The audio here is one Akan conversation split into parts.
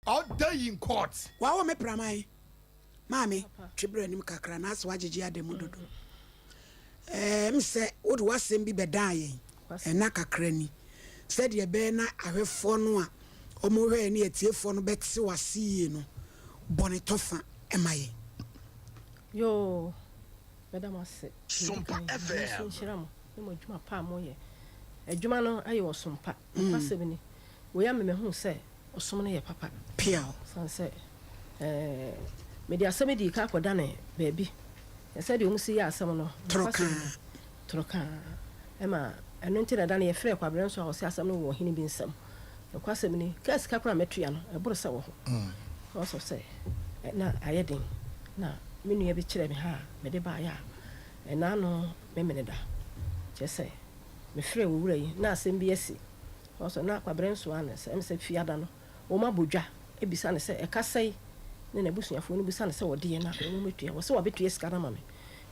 Ɔda yi in court. Wawo me praman. Maame, twe bra anim kakra na asɛ woagyegye ada mu dodo. Ɛɛ, m sɛ wode w'asɛm bi bɛdaa yɛn ɛna kakra ni. Sɛdeɛ ɛbɛyɛ na ahwɛfoɔ no a wɔhwɛ yɛn ne atiefoɔ no bɛte w'ase yie no, bɔ ne tɔfa ma yɛn. Yoo, mɛda mo ase. Sompa Nyame nso FM. nhyira mo ne mo adwuma pa a moyɛ. Adwuma no ayɛ ɔsom pa. Nokwasɛm ni, wei ama mahu sɛ ɔsom no yɛ papa. Peaw. Esiane sɛ mede asɛm dii kan kɔdanee baabi, na sɛdeɛ wɔsi yɛɛ asɛm no, nokwasɛm ni, toro kaa. Ɛma ɛno nti na da no yɛfrɛɛ Kwabrɛ nso a ɔse asɛm no wɔ ɔhene bi nsam. Nokwasɛm ni, kaa sika koraa a mɛtua no, ɛboro sɛ wɔ hɔ. Because of sɛ na ayɛ den, na me nua bi kyerɛɛ me ha a mede baeɛ a, ɛnna ano Memeneda. Kyerɛ sɛ, mefrɛɛ owura yi, na asɛm bi asi. Because na Kwabrɛ nso ano sɛ, ɛm sɛ Fiada no, wɔabɔ dwa bisa no sɛ ɛka sɛe ne n'abusuafoɔ no bisa no sɛ ɔdeɛ na wɔmmɛtua. Ɔse wabɛtua sika no ama me.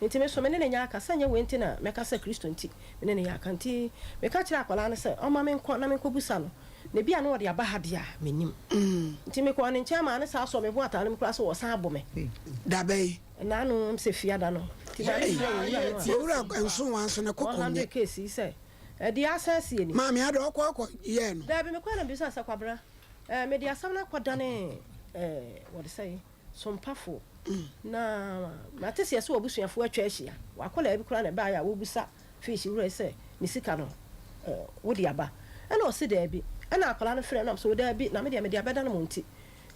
Nti me nso me ne no nyɛ aka. Sɛ nyɛ wei nti na mɛka sɛ Kristo nti me ne no yɛ aka. Nti meka kyerɛɛ akwadaa no sɛ ɔmma menkɔ na menkɔbusa no. Na ebia na ɔde aba ha deɛ a, mennim. Nti mekɔɔ ne nkyɛn maa no saa sɔɔ me bo ataade mu koraa sɛ ɔresan abɔ me. Da bɛn? Ɛna ano sɛ Fiada no. Nti maame frɛɛ owura no a. Owura nso wanso ne koko nyɛ. 100 case yi sɛ Ɛdeɛ asan asie ni. Maame Ada ɔkɔ akɔ yɛɛ no. Daabi mekɔɛ na mebisaa sɛ Kwabena eh, mede asɛm no akɔdane eh, wɔde sɛn, sompafoɔ na mate sɛ yɛse w'abusuafoɔ atwa ahyia, w'akwadaa bi koraa na ɛbaeɛ a wɔbisa fish wura yi sɛ ne sika no eh, wode aba? Ɛna ɔse daabi, ɛna akwadaa no frɛɛ no na mese o daabi, na medeɛ mede abɛdane mo nti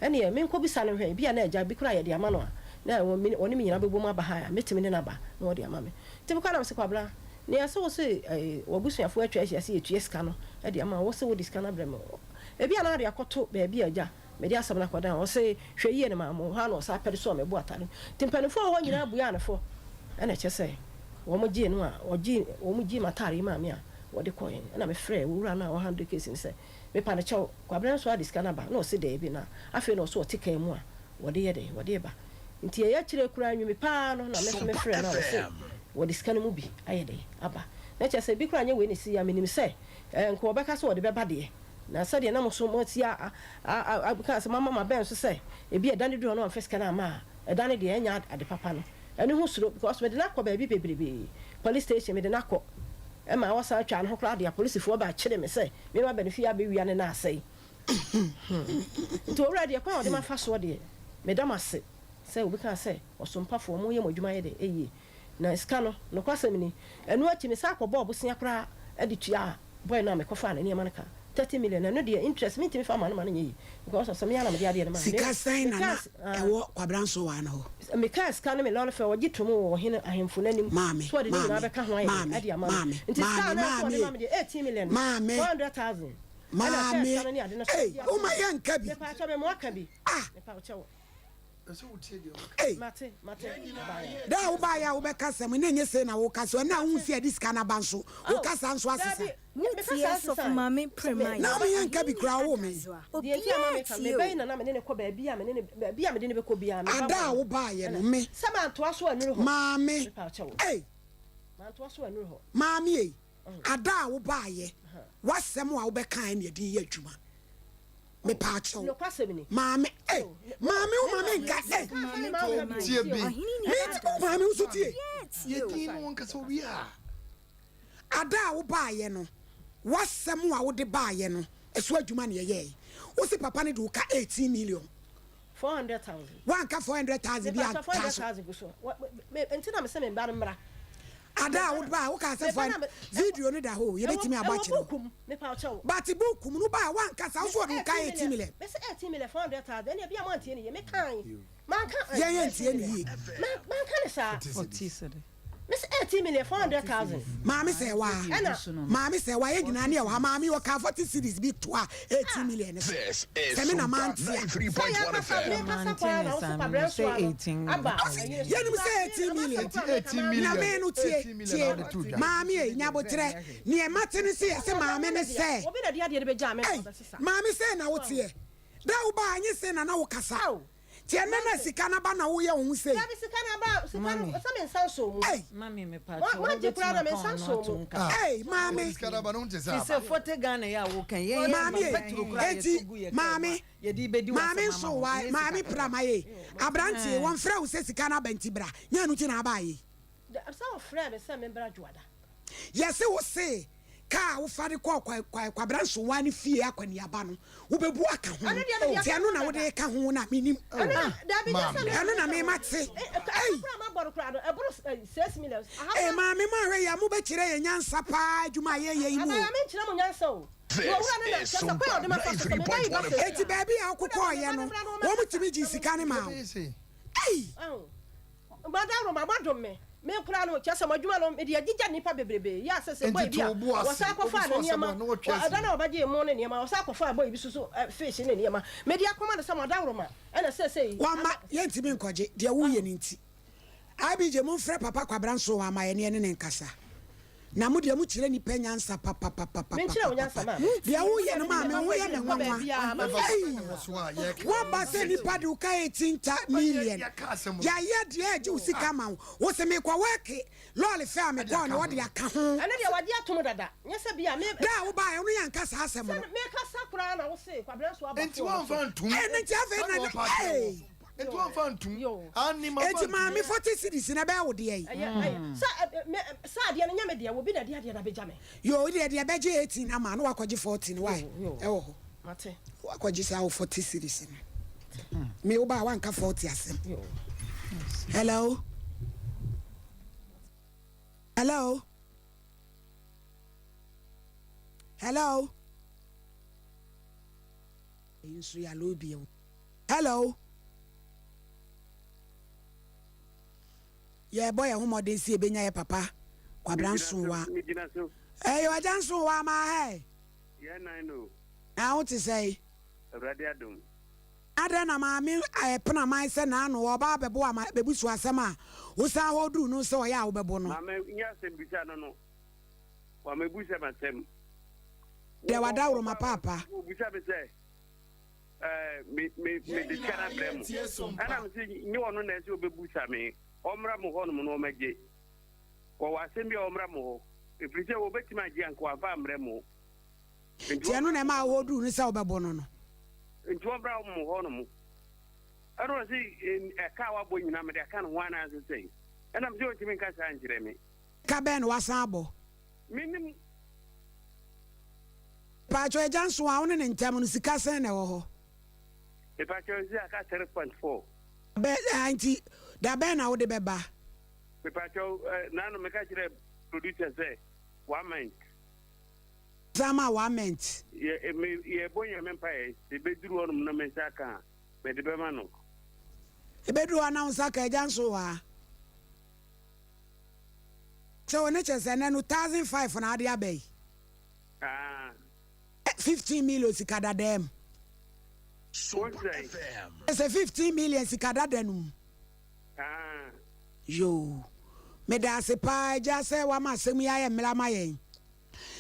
Ɛnneɛ menkɔbisa no nhwɛ, ebia na agya bi koraa a yɛde ama no a, na ɔne me nyinaa bɛbom aba ha a, mɛtumi ne no aba na ɔde ama me. Nti mekɔe na mese, Kwabena, nea ɛsɛ wo se w'abusuafoɔ atwa ahyia sɛ yɛtua sika no de ama wo, wo se wode sika no abrɛ me, ebia na wode akɔto baabi a agya mede asɛm no akɔdan. Ɔse, hwɛ yie no maa mo, hɔ ara na ɔsan pɛ de sɔɔ me bo atare mu. Nti mpanimfoɔ a wɔwɔ hɔ nyinaa buaa no fɔ, ɛna kyerɛ sɛ wɔgyee no a, wɔgyee, wɔgyee m'atare yi maa me a wɔde kɔeɛ. Ɛna mefrɛɛ owura no a ɔhandle case no sɛ, Mepa no kyɛw, Kwabena nso ade sika no aba? Na ɔse daabi, na afei na ɔse ɔte kaa mu a wɔde yɛ dɛn? Wɔde reba. Nti ɛyɛ akyire koraa nwumi paa no na me nso me Sompa frɛɛ no a ɔse FM. wɔde sika no mu bi ayɛ dɛn? Aba. Na kyerɛ sɛ bi koraa nyɛ wei na ɛsiiɛ a menim sɛ ɛɛ nka wɔbɛka sɛ wɔde bɛba deɛ. Na sɛdeɛ na mo nso moasi a a a kaa sɛ moama mabɛn so sɛ ebi a ɛda no duru hɔ na wɔamfa sika no amma a, ɛda no deɛ ɛnyɛ ade papa no. Ɛno ho suro because mede no akɔ baabi bebrebee, police station mede no akɔ ɛma wɔsan twaa ne ho koraa de apolisifoɔ ba kyere me sɛ me ma bɛ ne fie abɛwia ne nan asɛe. Nti owura deɛ kwan a ɔde mafa soɔ deɛ meda mo ase sɛ obi kaa sɛ ɔsompafoɔ mo yɛ mo adwuma yɛ dɛ ɛyie na sika no nokwasɛm ni ɛno akyi me san kɔbɔɔ bosea koraa de tuaa boy no a mekɔfaa ne nneɛma no ka 30 million ɛno deɛ interest mentumi fa ma no ma no nyɛ yie because of sɛ me ara na mede adeɛ no maa no Sika sɛn me na na kaa ɛwɔ Kwabena Nsowaa no hɔ? Mekaa sika no me lɔre fɛ ɔgye to mu wɔ ɔhene ahemfo no anim Maame, sɛ ɔde ne nyinaa maame, bɛka ho ayɛ dɛn maame, de ama me maame, nti sika a maame, na ɛsɛ ɔde maame, ma me deɛ 18 million maame, 400,000 ɛna kaa maame, sika no ne ade no so ei, ɔde ato woma mu yɛnka bi, mepaakyɛw me mo aka bi ah. mepaakyɛw. Ei! Mate, mate, baeɛ. Da a wobaeɛ a wobɛka asɛm no, na ɛnyɛ sei na woka so. Ɛnnɛ a wohu sɛ yɛde sika no aba nso, wo Oh, kasa nso asesa. daabi, Wo me tie kasa sɔfo nsesae. maame Sɛ prema me, yi. Na me me yɛnka bi Ɔhene koraa, wowoo me. adazoa. Deɛ nti a ma Obiara meka, me tie ba yi o. na na me ne no kɔ baabi a me ne no, baabi a mede no bɛkɔ biara, me ba Ada a bɔ no. wobaeɛ no, Ɛna, me. sɛ mantoa so annuru hɔ. Maame, Mepaakyɛw o. ei! Mantoa so annuru hɔ. Maame ei, ada a wobaeɛ, w'asɛm a wobɛkaeɛ na yɛde yɛ adwuma. Mepaakyɛw. Nokwasɛm ni. Maame, ei, maame wo ma menka, ei. Tie bi. Me nti wo maame wo so tie. Yɛ din no ankasa owie a. Ada a wobaeɛ no, w'asɛm a wode baeɛ no, ɛso adwuma na yɛyɛe. Wo se papa no de wo ka 18 million. 400,000. Woanka 400,000 bi Mepakyɛw, antaa so. 400,000 gu so. Wɔ, me, nti na mese me ba no mmra. Ada a wobaa, wokaa sɛ Me ba fa na me, video no da hɔ o, yɛbɛtumi ɛwɔ, abɔ ɛwɔ akyerɛ wo. book mu, mepakyɛw. But book mu no wobaa, woanka saa, wo Mese so wɔde wo ka 18 18 million, million. mese 18 million, 400,000, ɛnna ebia moantie no yie, mekae, manka, Yɛn eh, yɛntie 18 no million, yie. Ma, manka no saa. Mese 18 million, 400,000. Maame sɛ waa, Ɛna. maame sɛ waa, yɛn nyinaa ne yɛwɔ ha, maame ɔkaa 40 cedis bi toa 18 million no so. This is Sɛ me na Sompa mante a. Sɛ 93.1 yɛkasa, FM. mekasa paa na wo se kwabrɛ nso ano aba Ɔse ɛyere so. yɛnim sɛ 18 million. Nti 18 million. Na me no tie, 18 million na tie, wode too dwa. maame ei, nyabotrɛ, neɛ mate ne se yɛse maame ne sɛ, Obi na de adeɛ no bɛgyaa me na ei, ɔbɛsesa. maame sei na woteɛ, da a wobaa nye sei na na wokasa. Ao. Nti ɛnɛ na sika no aba na woyɛ wo ho sei? Dabi sika no aba sika no sɛ me nsa nsɔɔ mu. Ei. Mami me pa kyɛw Moagye koraa na wobɛtumi me aka nsa w'ano nsɔɔ atom mu. kakra. Ei maame. Sika no aba no wonte sɛ Fi aba. sɛ forte Ghana yi a woka yi yɛn yɛn Maame ma petro e koraa enti yɛtɔ gu yɛ kaa mu maame a yɛde bɛdi maame w'asɛm nso ama wo wa ɛnyɛ sika maame kakra. pra ma ye abranteɛ Ɛɛ. wɔnfrɛ wo sɛ sika no aba nti bra nyɛ ɛno nti na abaa yei. Sɛ wɔfrɛɛ me sɛ membra Dwoada. Yɛse wo se kaa a wofa de kɔɔ kwa kwa Kwabena Nsowa ne fie akwaniaba no wobɛbu aka ho Ɛno deɛ mede nti aka ɛno ho na wode dada. reka ho no a mennim. Ɛno na dabi nyɛ sɛ Ɛno mede na ka me ho. mate. Ɛ ɛ ka Ei! koraa mabɔ no koraa no ɛboro 6 million. Aha Ee koraa. maame moanhwɛ yie a mobɛkyerɛ yɛn nyansa paa adwuma a yɛyɛ yi mu o. Abaayewa menkyerɛ mo nyansa o. This Owura no na is kyerɛ sɛ kwan a Sompa ɔde mafa so sɛ meba yi ba 93.1 seesei Enti a. baabi a Wo deɛ ma me wokokɔɔeɛ ba no no mmra na ɔmmɛkasa wɔtumi gyee na sika no mentie. maa wo? Ei! Ahu. Madaworo moadom me. Me koraa no, kyerɛ sɛ mo adwuma no, mede agyigya nnipa bebrebe. Yɛ a sɛ sɛ boy Enti bi a to wo bo ase. wɔsan Obi kɔfaa so ne asɛm nneɛma, a na watwa wɔ asi ɛda no a wɔbɛgyee mo ne nneɛma, wɔsan kɔfaa boy bi so so fish ne nneɛma. Mede akɔma no sɛ mo adaworoma, ɛna seesei Wamma aba. yɛntumi nkɔgye deɛ woyɛ no nti. IBJ momfrɛ Papa Kwabena Nsoah ma yɛne yɛne no nkasa. Na mo deɛ mo kyerɛ nipa nyansa Menkyerɛ wo nyansa papapapapapapa. maame. Deɛ Me woyɛ deɛ no me deɛ maame ho makɔ yɛ me mekɔ nwanwa. baabiara mafa Ei! sika. Woaba sɛ nipa de wo ka 18 ta million. Yɛayɛ deɛ ɛgye wo sika ma wo. Wo se mekɔ wɛke lɔɔre fɛ a mekɔɔ no wɔde aka ho. Ɛno deɛ wagye atom dada. Nyɛ sɛ bia me. Da a wobaeɛ wo ne yɛanka saa asɛm Sɛ no. mekasa koraa na wo se Kwabena Nsoah aba Enti phone no so. woamfa antom. Ɛno nti afei Saa na na wɔpa akyerɛ ei! wo. Enti woamfa antom. Yoo. Aane, mamfa Enti antom. maame 40 cedis no ɛbɛyɛ wo deɛ yi? Ɛyɛ ɛyɛ sɛ ɛ me sɛ adeɛ no nyɛ me deɛ obi na ɛde adeɛ no abɛgya me. Yoo wo deɛ deɛ bɛgye 18 ama na wakɔgye 14 why Yoo yoo ɛwɔ hɔ mate. Wakɔgye saa wo 40 cedis no me wo ba a wanka 40 asɛm. Yoo. Hello hello hello. Eyi nso yɛ alo bio. Hello. Yɛbɔ yɛn ho mmɔden sɛ yɛbɛnya yɛ papa Kwabena Nsowa. Ɛyɛ wagya Nsowa ma hɛ. Yɛn nan no. Na wo te sɛe? Awurade adom. Adɛn na maame pena man sɛ n'ano ɔba abɛbo ama bɛbusu asɛm a wosan hɔ duru no sɛ ɔyɛ a wobɛbo no? Maame nyɛ asɛm bisa no no. Wamɛbusa m'asɛm. Deɛ wadaworo ma paapa. Wɔbusa me sɛ ɛɛ me me mede sika no abrɛ mo. Ɛna me se nye ɔno na ɛsɛ ɔbɛbusa me. Ɔmmra mo hɔnom na ɔmmɛgye. Wɔwɔ asɛm bi a ɔmmra mo hɔ. Ɛfiri sɛ wɔbɛtumi agye anka wamfa ammrɛ mo. Nti ɛno na ɛma ɔhɔ duru no sɛ wobɛbo no no? Nti ɔmmra mo hɔnom. Ɛna ɔse ɛka a wabɔ nyinaa mede aka ne ho anaasɛ sɛn? Ɛna me se ɔntumi nka saa nkyerɛ me. Ka bɛn na wasan abɔ? Mennim. Mepakyɛw agya nso a wo ne ne ntam no sika sɛn na ɛwɔ hɔ? Mepakyɛw nsi aka 3.4. Bɛ ah nti da bɛn na wode bɛba? Mepakyɛw eh, naano meka kyerɛ producer sɛ one month. San ma one month. Yɛ eh, me yɛbɔ Nyame mpaeɛ sɛ ebeduru hɔnom na me nsa aka a mede bɛma no. Ebeduru hɔ na wo nsa ka agya nso waa. Sɛ wo ne kyɛ sɛ nnɛ no 1005 na ade aba yi. Ah. 15 million sika dada mu. Sompa FM. Sɛ 15 million sika dada no mu. Ah. Yoo. Meda ase paa agya sɛ wama asɛm yi ayɛ mmerɛ ama yɛn.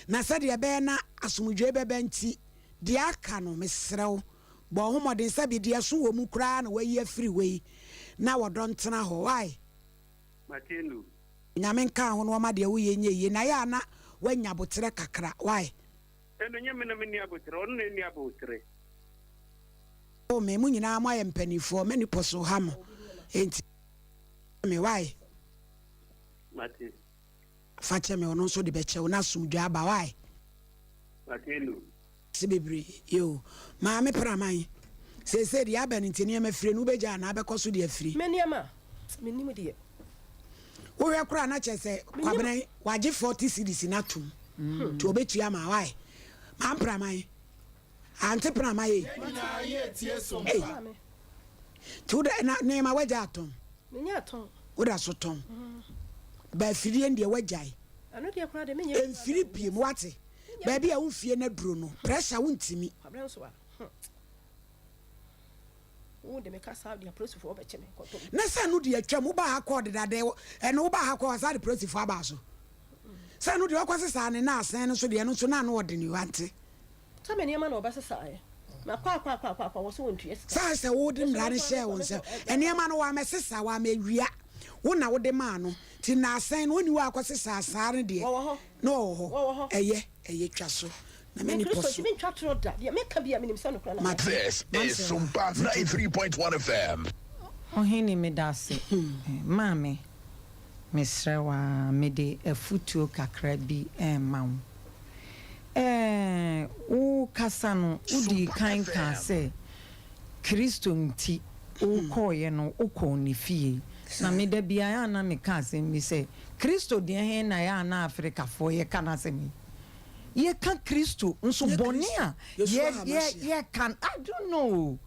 Na sɛdeɛ ɛbɛyɛ na asomdwoe bɛba nti, deɛ aka no, mesrɛ wo, bɔ wo ho mmɔden sɛ bi deɛ ɛso wɔ mu koraa na wayi afiri hɔ yi na wɔdɔ ntena hɔ. Why? Mate no. Nyame nka ho na ɔma deɛ woyɛ nyɛ yie na yɛ a na woanya aboterɛ kakra. Why? Ɛno nyɛ me na menni aboterɛ, ɔno na ɛnni aboterɛ. Oh me, mo nyinaa moayɛ mpanifoɔ, m'ani pɔ so ha mo, enti me, why? Mate. Fa kyɛ me, ɔno nso de bɛkyɛ wo na asomdwoe aba, why? Mate no. Se bebree, yoo. Maame Praman, seesei deɛ aba no nti nneɛma fire no wobɛgya anaa bɛkɔ so de afiri? Me nneɛma? Mennim deɛ. Wohwɛ koraa na kyerɛ sɛ Mennim. Kwabena yi, wagye 40 cedis no atom, nti ɔbɛtua ama, why? Maame Praman, Ante Praman ei. Ei, Maame. nti wo dɛ, na nneɛma woagya atɔn? Menya atɔn. Woda so tɔn? Ba afidie no deɛ woagyae? Ɛno deɛ koraa deɛ menyɛ bi koraa da Mfiri wɔ pii mu wiase. wate? Menyɛ bi Baabi da. a wo mfie no aduro no, pressure wontumi. Kwabena nso a, hmm. Wo de me ka saa deɛ apolisifoɔ bɛkye me kɔtɔ mu. Ne sɛ no deɛ atwam, wobaa ha kɔɔ dedadɛ, ɛno wobaa ha kɔɔ saa de polisifoɔ abaa so. Sɛ no deɛ ɔkɔ sesaa ne nan asɛn no so deɛ ɛno nso na ano ɔden wante. Sɛ me nneɛma na ɔbɛsesaeɛ. Makɔ akɔ akɔ akɔ akɔ wɔ so wɔntua sika. Saa sɛ wode mmara no hyɛɛ wo nsam. Nneɛma no wɔammɛsesa, wɔammɛwia. Wo na wode maa no. Nti nnaasɛn no ɔnni hɔ a akɔsesa saa no deɛ, Wɔwɔ hɔ. na ɔwɔ hɔ. Wɔwɔ hɔ. Ɛyɛ, ɛyɛ twa so. Na Me m'ani pɔ Kristo so. nti mentwa torɔ da. Deɛ meka biara menim sɛ nokorɛ na Mate. meka. This is Mansell. Sumpa 93.1 FM. Ɔhene medase maame mesrɛ wo aa mede afutuo kakra bi rema wo ɛɛ wo kasa no wo dii Sumpa kan kaa FM. sɛ Kristo nti wo kɔeɛ no wo kɔɔ ne fie na me da biara a na me ka asɛm bi sɛ Kristo deɛ he na ɛyɛ a na Afrikafoɔ yɛ ka n'asɛm yi yɛ ka Kristo nso Nyɛ bɔne Kristo, a Yosua yɛ yɛ Hamashiach. yɛ ka I don't know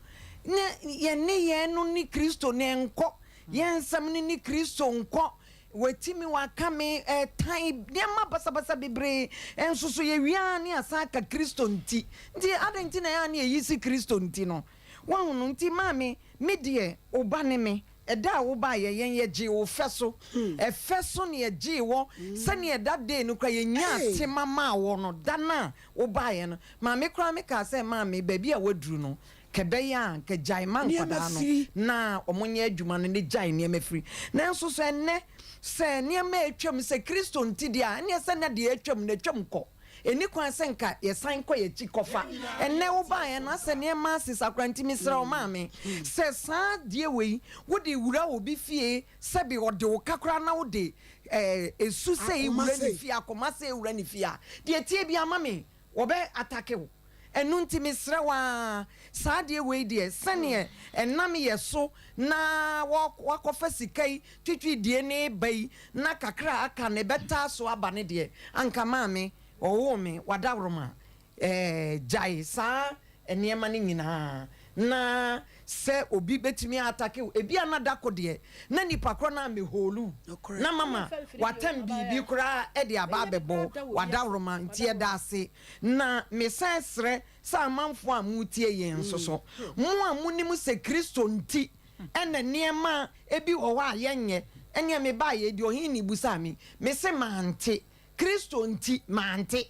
Ne yɛn nneyɛɛ no ne Kristo no nkɔ, yɛn nsɛm no ne Kristo nkɔ. Wati me, waka me, ɛtan, nneɛma basabasa bebree. Nso so yɛwie ara ne asan aka Kristo nti. Nti adɛn nti na ɛyɛ a ne yɛyi si Kristo nti no? Woahu no? Nti maame, me deɛ, wo ba ne me. Ɛda a wobaeɛ, yɛn yɛgyee wo fɛ so. Ɛfɛ so na yɛgyee wɔ. Sɛdeɛ that day no koraa yɛnyaa tema maa wɔ no, da no a wobaeɛ no. Maame koraa mekaa sɛ, maame, baabi a woaduru no, Ka ɛbɛyɛ a anka gyae ma Nneɛma nkwadaa no firi. na wɔnyɛ adwuma no ne gyae nneɛma firi. Nanso so ɛnnɛ, sɛ nneɛma a atwam sɛ Kristo nti deɛ a, ɛnneɛ sɛ na deɛ atwam no atwam kɔ. Ɛnni kwan sɛ nka yɛsan kɔ yɛn akyi kɔfa. Ɛnnɛ wobaeɛ no, asɛ nneɛma asesa koraa nti mesrɛ wo maame, sɛ saa adeɛ wei wode wura obi fie sɛbe ɔde wo ka koraa na wode eh, esu sei Akoma wura ne sei. fie, akoma sei wura ne fie a, deɛ ɛteɛ biara ma me, wɔbɛ atake wo. Ɛno nti mesrɛ wo ara, saa adeɛ wei deɛ, sɛdeɛ ɛnam yɛ so na wɔakɔfa sika yi twitwiridie no reba yi, na kakra a aka no ɛbɛtaa so aba no deɛ, anka maame, ɔwoo me, wadaworoma, ɛɛ, gyae saa nneɛma no nyinaa. Na sɛ obi bɛtumi a-atake wo, ebia na da ko deɛ, na nipa korɔ no ammɛhoolu wo, Nokorɛ. na mama watam biribi koraa de aba abɛbɔ wo, wadaworoma, nti yɛda ase. Na mesan srɛ sɛ amanfoɔ a moretie yɛn nso so, mo a monim sɛ Kristo nti na nneɛma bi wɔ hɔ a yɛnyɛ, ɛnneɛ mebaeɛ deɛ ɔhene bisaa me, mese mante, Kristo nti mante.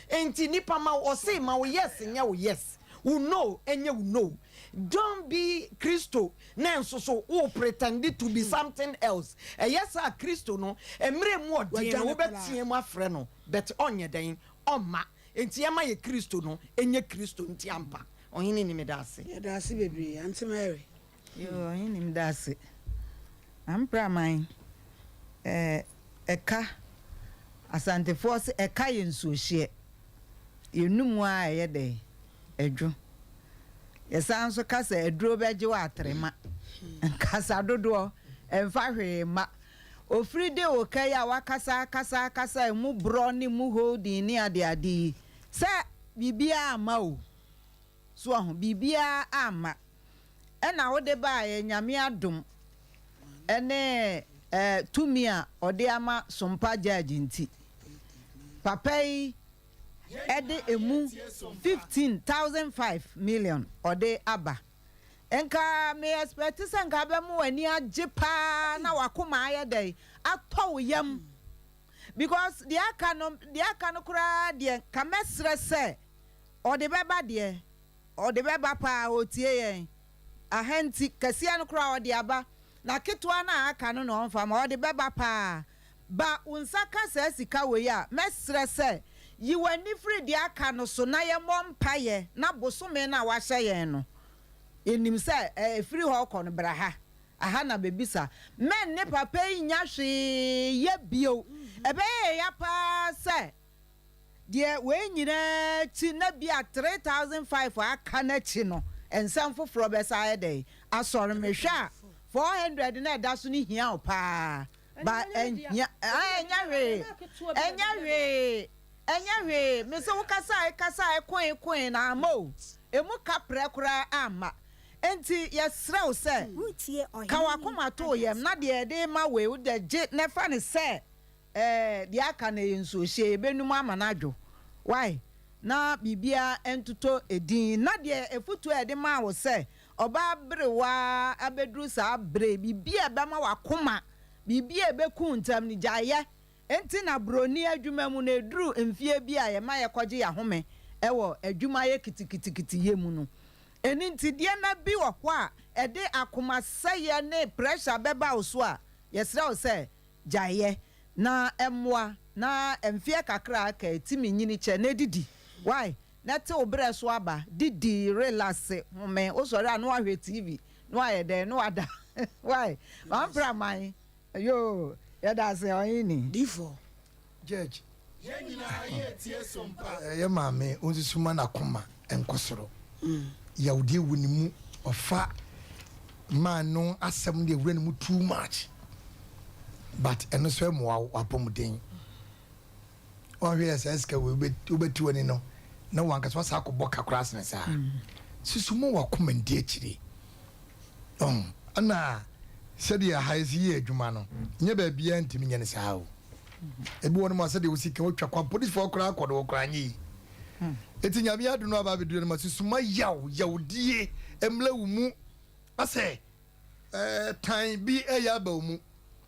Enti nnipa ma wo, ɔse ma wo yes nyɛ wo yes, wo no nyɛ wo no. Don't be Kristo na nso so wo pretend to be something else. Ɛyɛ saa a Kristo no, mmerɛ mu ɔden no Wadwane koraa. wobɛteam afrɛ no but ɔnyɛ dɛn? Ɔmma. Enti ɛma yɛ Kristo no nyɛ Kristo nti ampa. Ɔhene ni meda ase. Yɛda ase bebree Aunty Mary. Yoo ɔhene meda ase. Ampraman eh, ɛka, Asantefoɔ se ɛka yɛ nsuohyeɛ. Yɛnum ara a ɛyɛ dɛn? Ɛdwo. Yɛsan nso ka sɛ aduro bɛgye wo atrema. Nkasa dodoɔ ɛmfa hwee mma. Ofiri de wo ka yi a wakasa akasa akasa emu borɔ ne mu holding ne ade ade yi sɛ biribiara amma o. So wahu? Biribiara amma. Ɛna wode baeɛ Nyame adom ne eh, tumi a ɔde ama Sompa judge nti. Papa yi de emu 15,005 million ɔde aba. Nka me expect sɛ nka abɛma w'ani agye paa na w'akoma ayɛ dɛn atɔ wo yam because deɛ aka no deɛ aka no koraa deɛ nka mɛsrɛ sɛ ɔde bɛba deɛ ɔde bɛba paa ɔtie yɛn aha nti kɛseɛ no koraa ɔde aba na ketewa no a aka no na ɔmfa ma ɔde bɛba paa Ba wo nsa ka saa sika wei a, mɛsrɛ sɛ yi w'ani firi deɛ aka no so na yɛmmɔ mpaeɛ na bosome no a wahyɛ yɛn no, yɛnim sɛ ɛfiri hɔ rekɔ no, bra ha, aha na bɛbisa. Mɛnne papa yi nnya hwee yɛ bio. Ɛbɛyɛ yɛn ya pa ara sɛ Deɛ wei nyinaa akyi na bia 3005 a aka no akyi no nsɛm foforɔ bɛsan ayɛ dɛn asɔre? Mehwɛ a 400 no a ɛda so no hia wo paa but ɛnhia aah ɛnyɛ hwee ɛnyɛ hwee ɛnyɛ hwee mese wo kasae kasae koe koe na amma o emu kaprɛ koraa amma enti yɛsrɛ wo sɛ ka w'akoma to wo yam na deɛ yɛde rema wei wo deɛ gye na fa no sɛ Ɛɛ deɛ aka no ɛyɛ nsuohyeɛ yɛbɛnum ama no adwo wai na biribiara ntotɔ din na deɛ afutuo a yɛde maa wo sɛ ɔbaa berewa abɛduru saa berɛ yi biribi a ɛbɛma w'akoma biribi a ɛbɛku wo ntɛm no gyae yɛ nti na broni adwuma mu no ɛduru mfeɛ bi a yɛma yɛkɔgye yɛahome wɔ adwuma yɛ kitikitikiti yɛ mu no. Ɛno nti deɛna bi wɔ hɔ a ɛde akomasɛeɛ ne pressure bɛba wo so a, yɛsrɛ wo sɛ gyae yɛ na ɛmmoa na mfeɛ kakra a aka yi tumi nyini kyɛ na didi wai na te wo berɛ so aba didi relax home wo sɔre a na wahwɛ TV na wayɛ dɛn na wada wai mampra man yoo yɛda ase ɔhene. Difoɔ. Judge, Ɛyɛ maame onsusu ma n'akoma nkɔ soro. Yawdeɛ wɔ ne mu, ɔfa man no asɛm no awura ne mu too much. But ɛno nso ɛmmoa wo w'apɔmuden. Wanhwɛ yɛ saa sika wei wobɛti w'ani no na wankasa wasa akɔbɔ ka koraa sene saa. Susu ma w'akoma ndi akyire. Ɔho ɛna sɛdeɛ ha yɛsi yɛ adwuma no nyɛ baabiara ntumi nyɛ no saa o. Ebi wɔ nom a sɛdeɛ wosi ka wotwa kwan polisifoɔ koraa kɔ do wɔ koraa nyɛ yi. Eti Nyame adom no aba abɛduru no ma susu ma yaw yawdie mmla wo mu asɛ ɛɛ tan bi ɛyɛ aba wo mu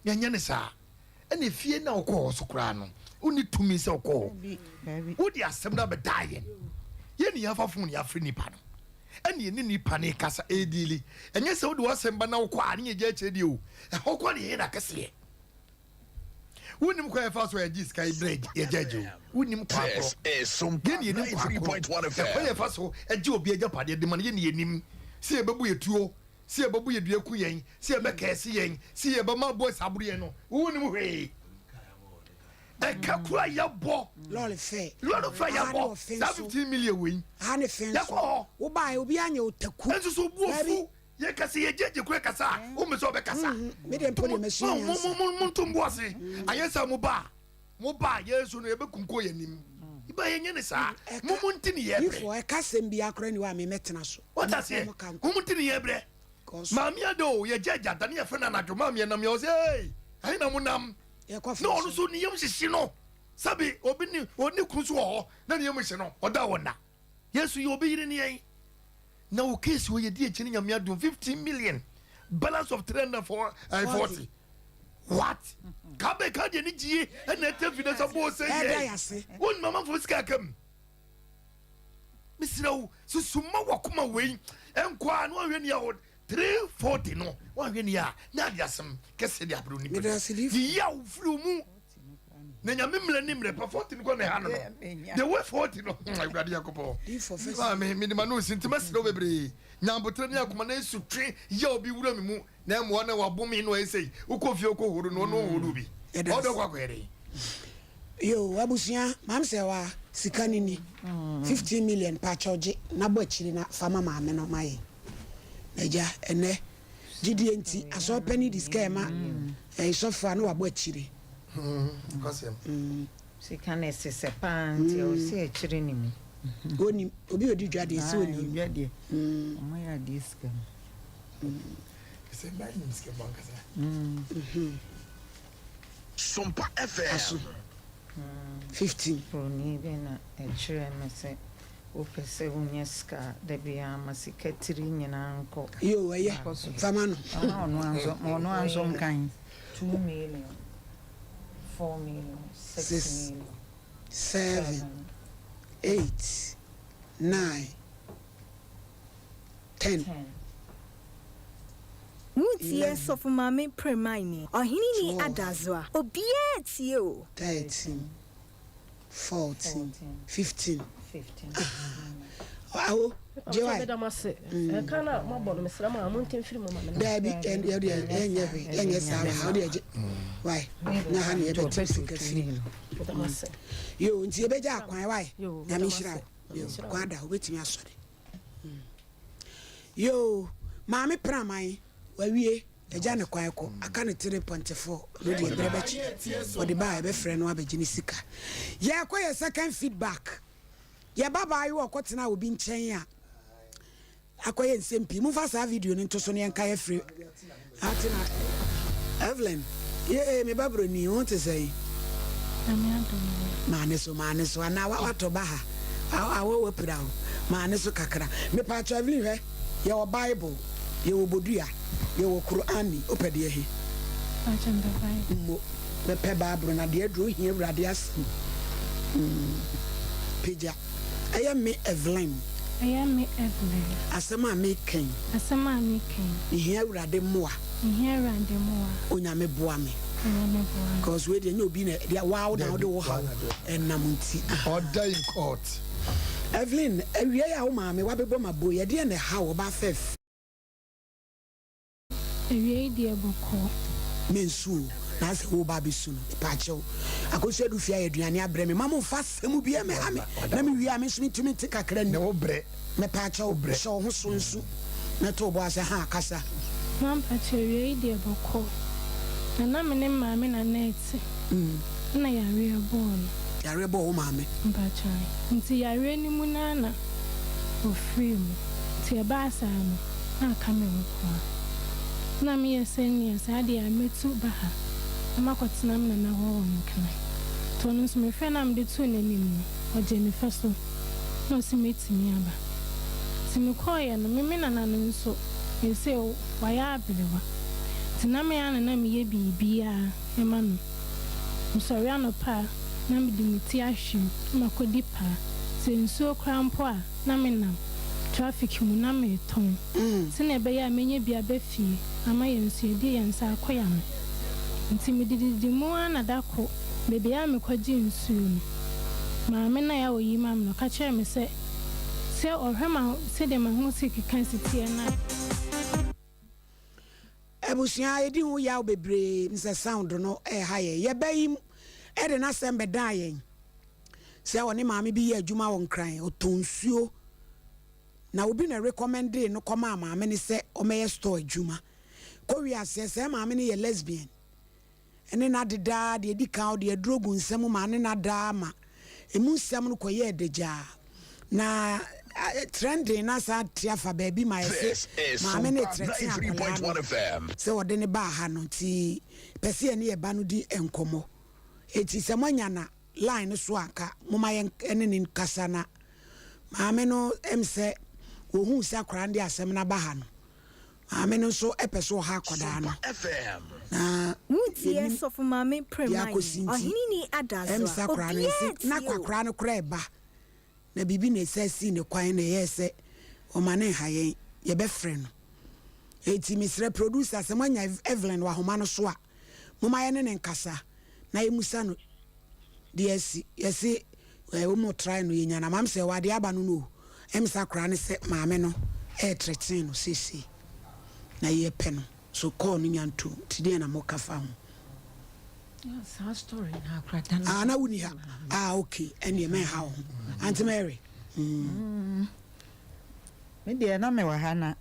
yɛnyɛ no saa. Ɛna efie no a wokɔ hɔ so koraa no wonni tumi sɛ wokɔ hɔ. Wode asɛm no abɛdaa yɛn. Yɛn ne yɛafa phone yɛafrɛ nipa no. Ɛne yɛne nipa no rekasa ɛrediili. Ɛnyɛ sɛ wode w'asɛm ba na wokɔ a ne yɛgya akyire deɛ o. Ɛhɔ koraa na yɛyɛ no akɛseɛ. Wonnim kwan a yɛfa so a yɛgye sika yi berɛ yɛgya agye o. Wonnim kwan korɔ. Yɛn ne yɛnim kwan korɔ. Ɛkwan yɛfa so gye obi agyapadeɛ de ma no yɛn ne yɛnim. Sɛ yɛbɛbu yɛ tuo, sɛ yɛbɛbu yɛ dua ku yɛn, sɛ yɛbɛkɛɛse yɛn, sɛ yɛbɛma boys aboro yɛn no, wonnim hwee. Ɛka koro a yɛbɔ. Lɔre fɛ. Lɔre fɛ yɛbɔ. Saa 15 million wei. Aha ne fɛn so. Yɛkɔ hɔ. Wobaeɛ obiara nyɛ otaku. Nso so bu ofu. Yɛkasa yɛgyegye koro kasa a womɛ sɛ ɔbɛkasa. Me deɛ mpo deɛ masua nyansa. Monto mbo ase. Ayɛ sɛ mo ba a mo ba a yɛn nso no yɛbɛkunko yɛn anim. Ba yɛnyɛ ne saa. Mo mo nti ne yɛbrɛ. Difoɔ ɛka asɛm biara koraa ni hɔ a me mɛtena so. Wate aseɛ? Mo mo nti ne yɛbrɛ. Maame ada o yɛgya agya da ne yɛfrɛ no anadwo maame yɛnam yɛ ɔsɛ ee ɛhe na mo nam. Na ɔno nso ne yam hyehye no. Sɛbi obi ne ɔne kunu nso wɔ hɔ na ne yam hye no ɔda wɔ nna. Yesu yɛ obi yere ne yɛn. Na wo case wɔ yɛdi akyi ne Nyame adom 15 million balance of 340 what ka bɛ ka deɛ ne gyie ɛna ɛtɛ fi ne sɛ bɔɔ sɛ yɛ wo nnum amanfoɔ sika aka mu mesrɛ wo susu ma wakoma wei ɛnkɔ a na wahwɛ ni a 340 no wahwɛ ni a na ade asɛm kɛseɛ de abrɛ nipa yiyi a wofiri mu Na Nyame mmerɛ ne mmerɛ pa 40 no kɔ na ɛha no no the way 40 no Awurade Nyankopɔn maame mede ma no si nti mɛsrɛ wo bebree nya aboterɛ ne akoma na nsu twe yɛ obi wura me mu na ɛmmoa na wabo me na ɔyɛ sei wokɔ fie wokɔ horo no ɔno ɔhoro bi ɔdɔ kɔ akɔyɛ dɛn. Yoo abusua maame sɛ wa sika no ni 15 million pakyɛw gye na bɔ akyiri na fa ma maame no ma yɛn na agya ɛnɛ Gyidie nti asɔre panin de sika ɛma ɛyi sɔfo a na wabɔ akyire. Sika no ɛsesɛ paa nti ɛwɔ sɛ yɛkyere ne mu. Onim obi odi dwa deɛ sɛ onim. Dwa deɛ ɔmo yɛ adeɛ sika mu. Sɛ mmaa nim sika mu ankasa. Sompa FM. Aso 15. Broni bi na ɛkyerɛɛ me sɛ Wopɛ sɛ wonya sika a, da biara ma sika tiri nyinaa nkɔ Yoo, ɛyɛ. baako so. Fa ma no. Fa ma ɔno ara nso, ma ɔno ara nso nkan. 2 million, 4 million, 6 6, million, 7, 7. 8, 9, 10, 10. Wontie 11, Sɔfo Maame Premaini, Ɔhene ni 12, Adazoa, obiara tie o. 13, 14, 15 ah awo gye wae. Meda mo ase. Ɛka no a moabɔ no mesrɛ mo a monte mfiri mu ma me. Daabi yɛdeɛ yɛnyɛ hwee yɛnyɛ saa wɔ ha wode agye wae na ha ne yɛbɛte sika firi. Meda mo ase. Yo nti yɛbɛgya akwan wae. Yo, Nyame meda mo nhyira ase. wo. Yo kwan da wobɛtumi asɔre. Yoo maame praman wawie agya ne kwan kɔ aka ne tire pɔntefo no deɛ berɛ bɛkye ɔde ba a yɛbɛfrɛ no abɛgye ne sika. Yɛkɔ yɛ second feedback yɛba baayewa ɔkɔtena obi nkyɛn a akɔyɛ nsɛm pii. Momfa saa video no nto so na yɛnkae afiri ate na Evelyn yee me ba broni wo ho te sɛn? Nyame adom o. Maa ne so maa ne so anaa wa watɔ ba ha awɔ wapira o maa ne so kakra mepaakyɛw Evelyn hwɛ yɛwɔ bible yɛwɔ bodua yɛwɔ Qur'ani wopɛ deɛ he? Mpakyɛw mepɛ bible. Mmo mepɛ bible na deɛ aduro hia awurade asɛm mm pagya. Ɛyɛ me Evelyn. Ɛyɛ me Evelyn. Asɛm a meka yi. Asɛm a meka yi. Mehia Awurade mmoa. Mehia Awurade mmoa. Onyame boa me. Onyame boa me. Cause wei deɛ nyɛ obi na deɛ waa na wode wo haw ɛnam nti. Order in court. Evelyn, awiei a wo maame wabɛbɔ m'abo yi, ɛdeɛn na ɛha wo, ɔbaa fɛɛfɛ? Awiei deɛ bɔkɔɔ. Mensu o, na asɛ woreba abɛsu no, mepaakyɛw. Akosua du fie ayɛ aduane abrɛ me, mma momfa asɛm biara mmɛha me, na mewie a me nso mentumi nte kakra nni. Mepaakyɛw, hyɛ wo ho so nsu na to wo bo ase, ha, kasa. Mampakyɛw, awiei deɛ bɔkɔɔ. Na na me ne maame na na ɛte, ɛna yareɛ bɔɔ no. Yareɛ bɔɔ wo maame? Mpakyɛw, nti yareɛ no mu no ara na ɔfirii mu, nti ɛbaa saa no. na aka me nko a. Nna meyɛ sɛ nea saa de a metu ba ha na makɔtena me nana hɔ wɔ Nkran. Nti ɔno nso me frɛ no a mede too n'anim no, ɔgyee me fɛ so na ɔse mɛtumi aba. Nti mekɔeɛ no, me me nana no nso seesei wayɛ aberewa. Nti na me ara na na meyɛ biribiara ma no. Mesɔre anɔpa a, na mede me ti ahwim na makɔdi paa. Sɛ nsuo koraa mpo a, na menam traffic mu na meretɔn sɛnea ɛbɛyɛ a mɛnya bi aba fie ama yɛn nso yɛde yɛn nsa akɔ yɛn ano. Nti medididi mu ara na da ko baabi a mekɔgyee nsuo no, maame no a ɔyi ma me no, ɔka kyerɛɛ me sɛ, sɛ ɔhwɛ ma sɛdeɛ m'ahosi keka si teɛ no a, Abusua yɛdi ho yaw bebree sɛ sound no ɛha yɛn. Yɛba yi de n'asɛm bɛdaa yɛn sɛ ɔne maame bi yɛ adwuma wɔ Nkran, ɔtɔn nsuo na obi na recommendee no kɔmaa maame no sɛ ɔmmɛyɛ store adwuma. Kɔwie aseɛ sɛ maame no yɛ lesbian. ne no ade daa, deɛ ɛdi kan ɔde aduro gu nsa mu ma ne no ada ma ɛmu nsɛm no kɔyɛɛ adagyaa. Na trending no asan ate afa baabi ma yɛse maame no retrɛte akwadaa no sɛ ɔde no baa ha no nti pɛ sɛ yɛne yɛ ba no di nkɔmmɔ. Enti sɛ moanya na line no so a nka moma yɛn ne no nkasa na maame no ɛm sɛ wɔhuu sɛ akwadaa no de asɛm no aba ha no Maame no nso pɛ sɛ ɔha akwadaa no, na Wotie yɛnim Sɔfo Maame deɛ Premayi, akɔsi nti, Ɔheneni ɛm Adazoa, sɛ akwadaa no obiara nsi, na tie o. akwakoraa no koraa ɛba, na biribi na ɛsɛ sii ne kwan na ɛyɛɛ sɛ ɔma no nha yɛn, yɛbɛfrɛ no. Enti mesrɛ producer sɛ moanya Evelyn wɔ ahoma no so a, momma yɛne no nkasa na yɛmmisa no deɛ asi. Yɛse eh, wɔn try no yɛnya no ama. Sɛ wɔ adeɛ aba no no o, ɛm sɛ akwadaa no sɛ maame no ɛɛtretee no seesei na yɛpɛ no so call no nya ntom nti deɛ na moka fa ho? Saa story na akora da no. Ah, na wonni ha. Ah, okay. Ɛnneɛ mɛnha wo ho. Auntie Mary. Mm. Me deɛ na mewɔ ha na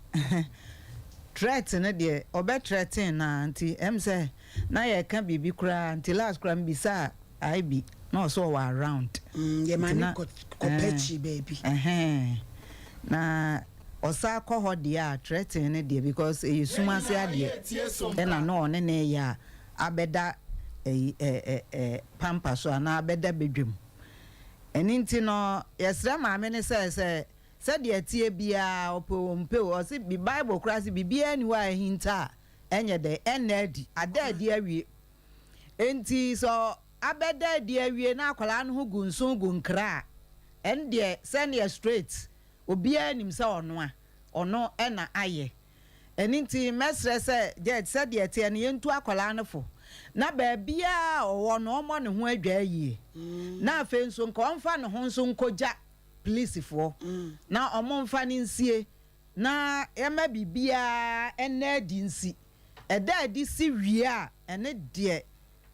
threat no deɛ ɔbɛ threaten no ara nti ɛm sɛ na yɛka biribi koraa nti last koraa mebisaa IB na ɔsɛ ɔwɔ around. Mm, yɛ ma nti ne na kɔ kɔpɛ ɛɛ akyi baabi. ɛhɛn na ɔsaa kɔ hɔ deɛ a threaten no deɛ because ɛyɛ sum ase adeɛ ɛna na ɔne no reyɛ a abɛda ɛyi ɛ ɛ ɛ pampa so anaa abɛda badwam. Ɛno nti no, yɛsrɛ maame no sɛ, sɛ sɛdeɛ ɛteɛ biara, ɔpɛ o, ɔmpɛ o, ɔse bi Bible koraa se biribiara nni hɔ a ahinta a ɛnyɛ dɛn, ɛnna adi, ada adi awie. Enti sɛ abɛda adi awie na akwadaa no ho gu nso gu nkra a, ɛndeɛ sɛdeɛ straight, obiara nim sɛ ɔno a, ɔno na ayɛ. Ɛno nti mɛsrɛ sɛ Judge sɛdeɛ ɛteɛ no yɛntu akwadaa no fo na baabiara a ɔwɔ no ɔmmɔ ne ho adwaa yie na afei nso nka ɔmfa ne ho nso nkɔgya polisifoɔ na wɔmfa no nsie na yɛma biribiara nna adi nsi ɛda adi si wie a ɛno deɛ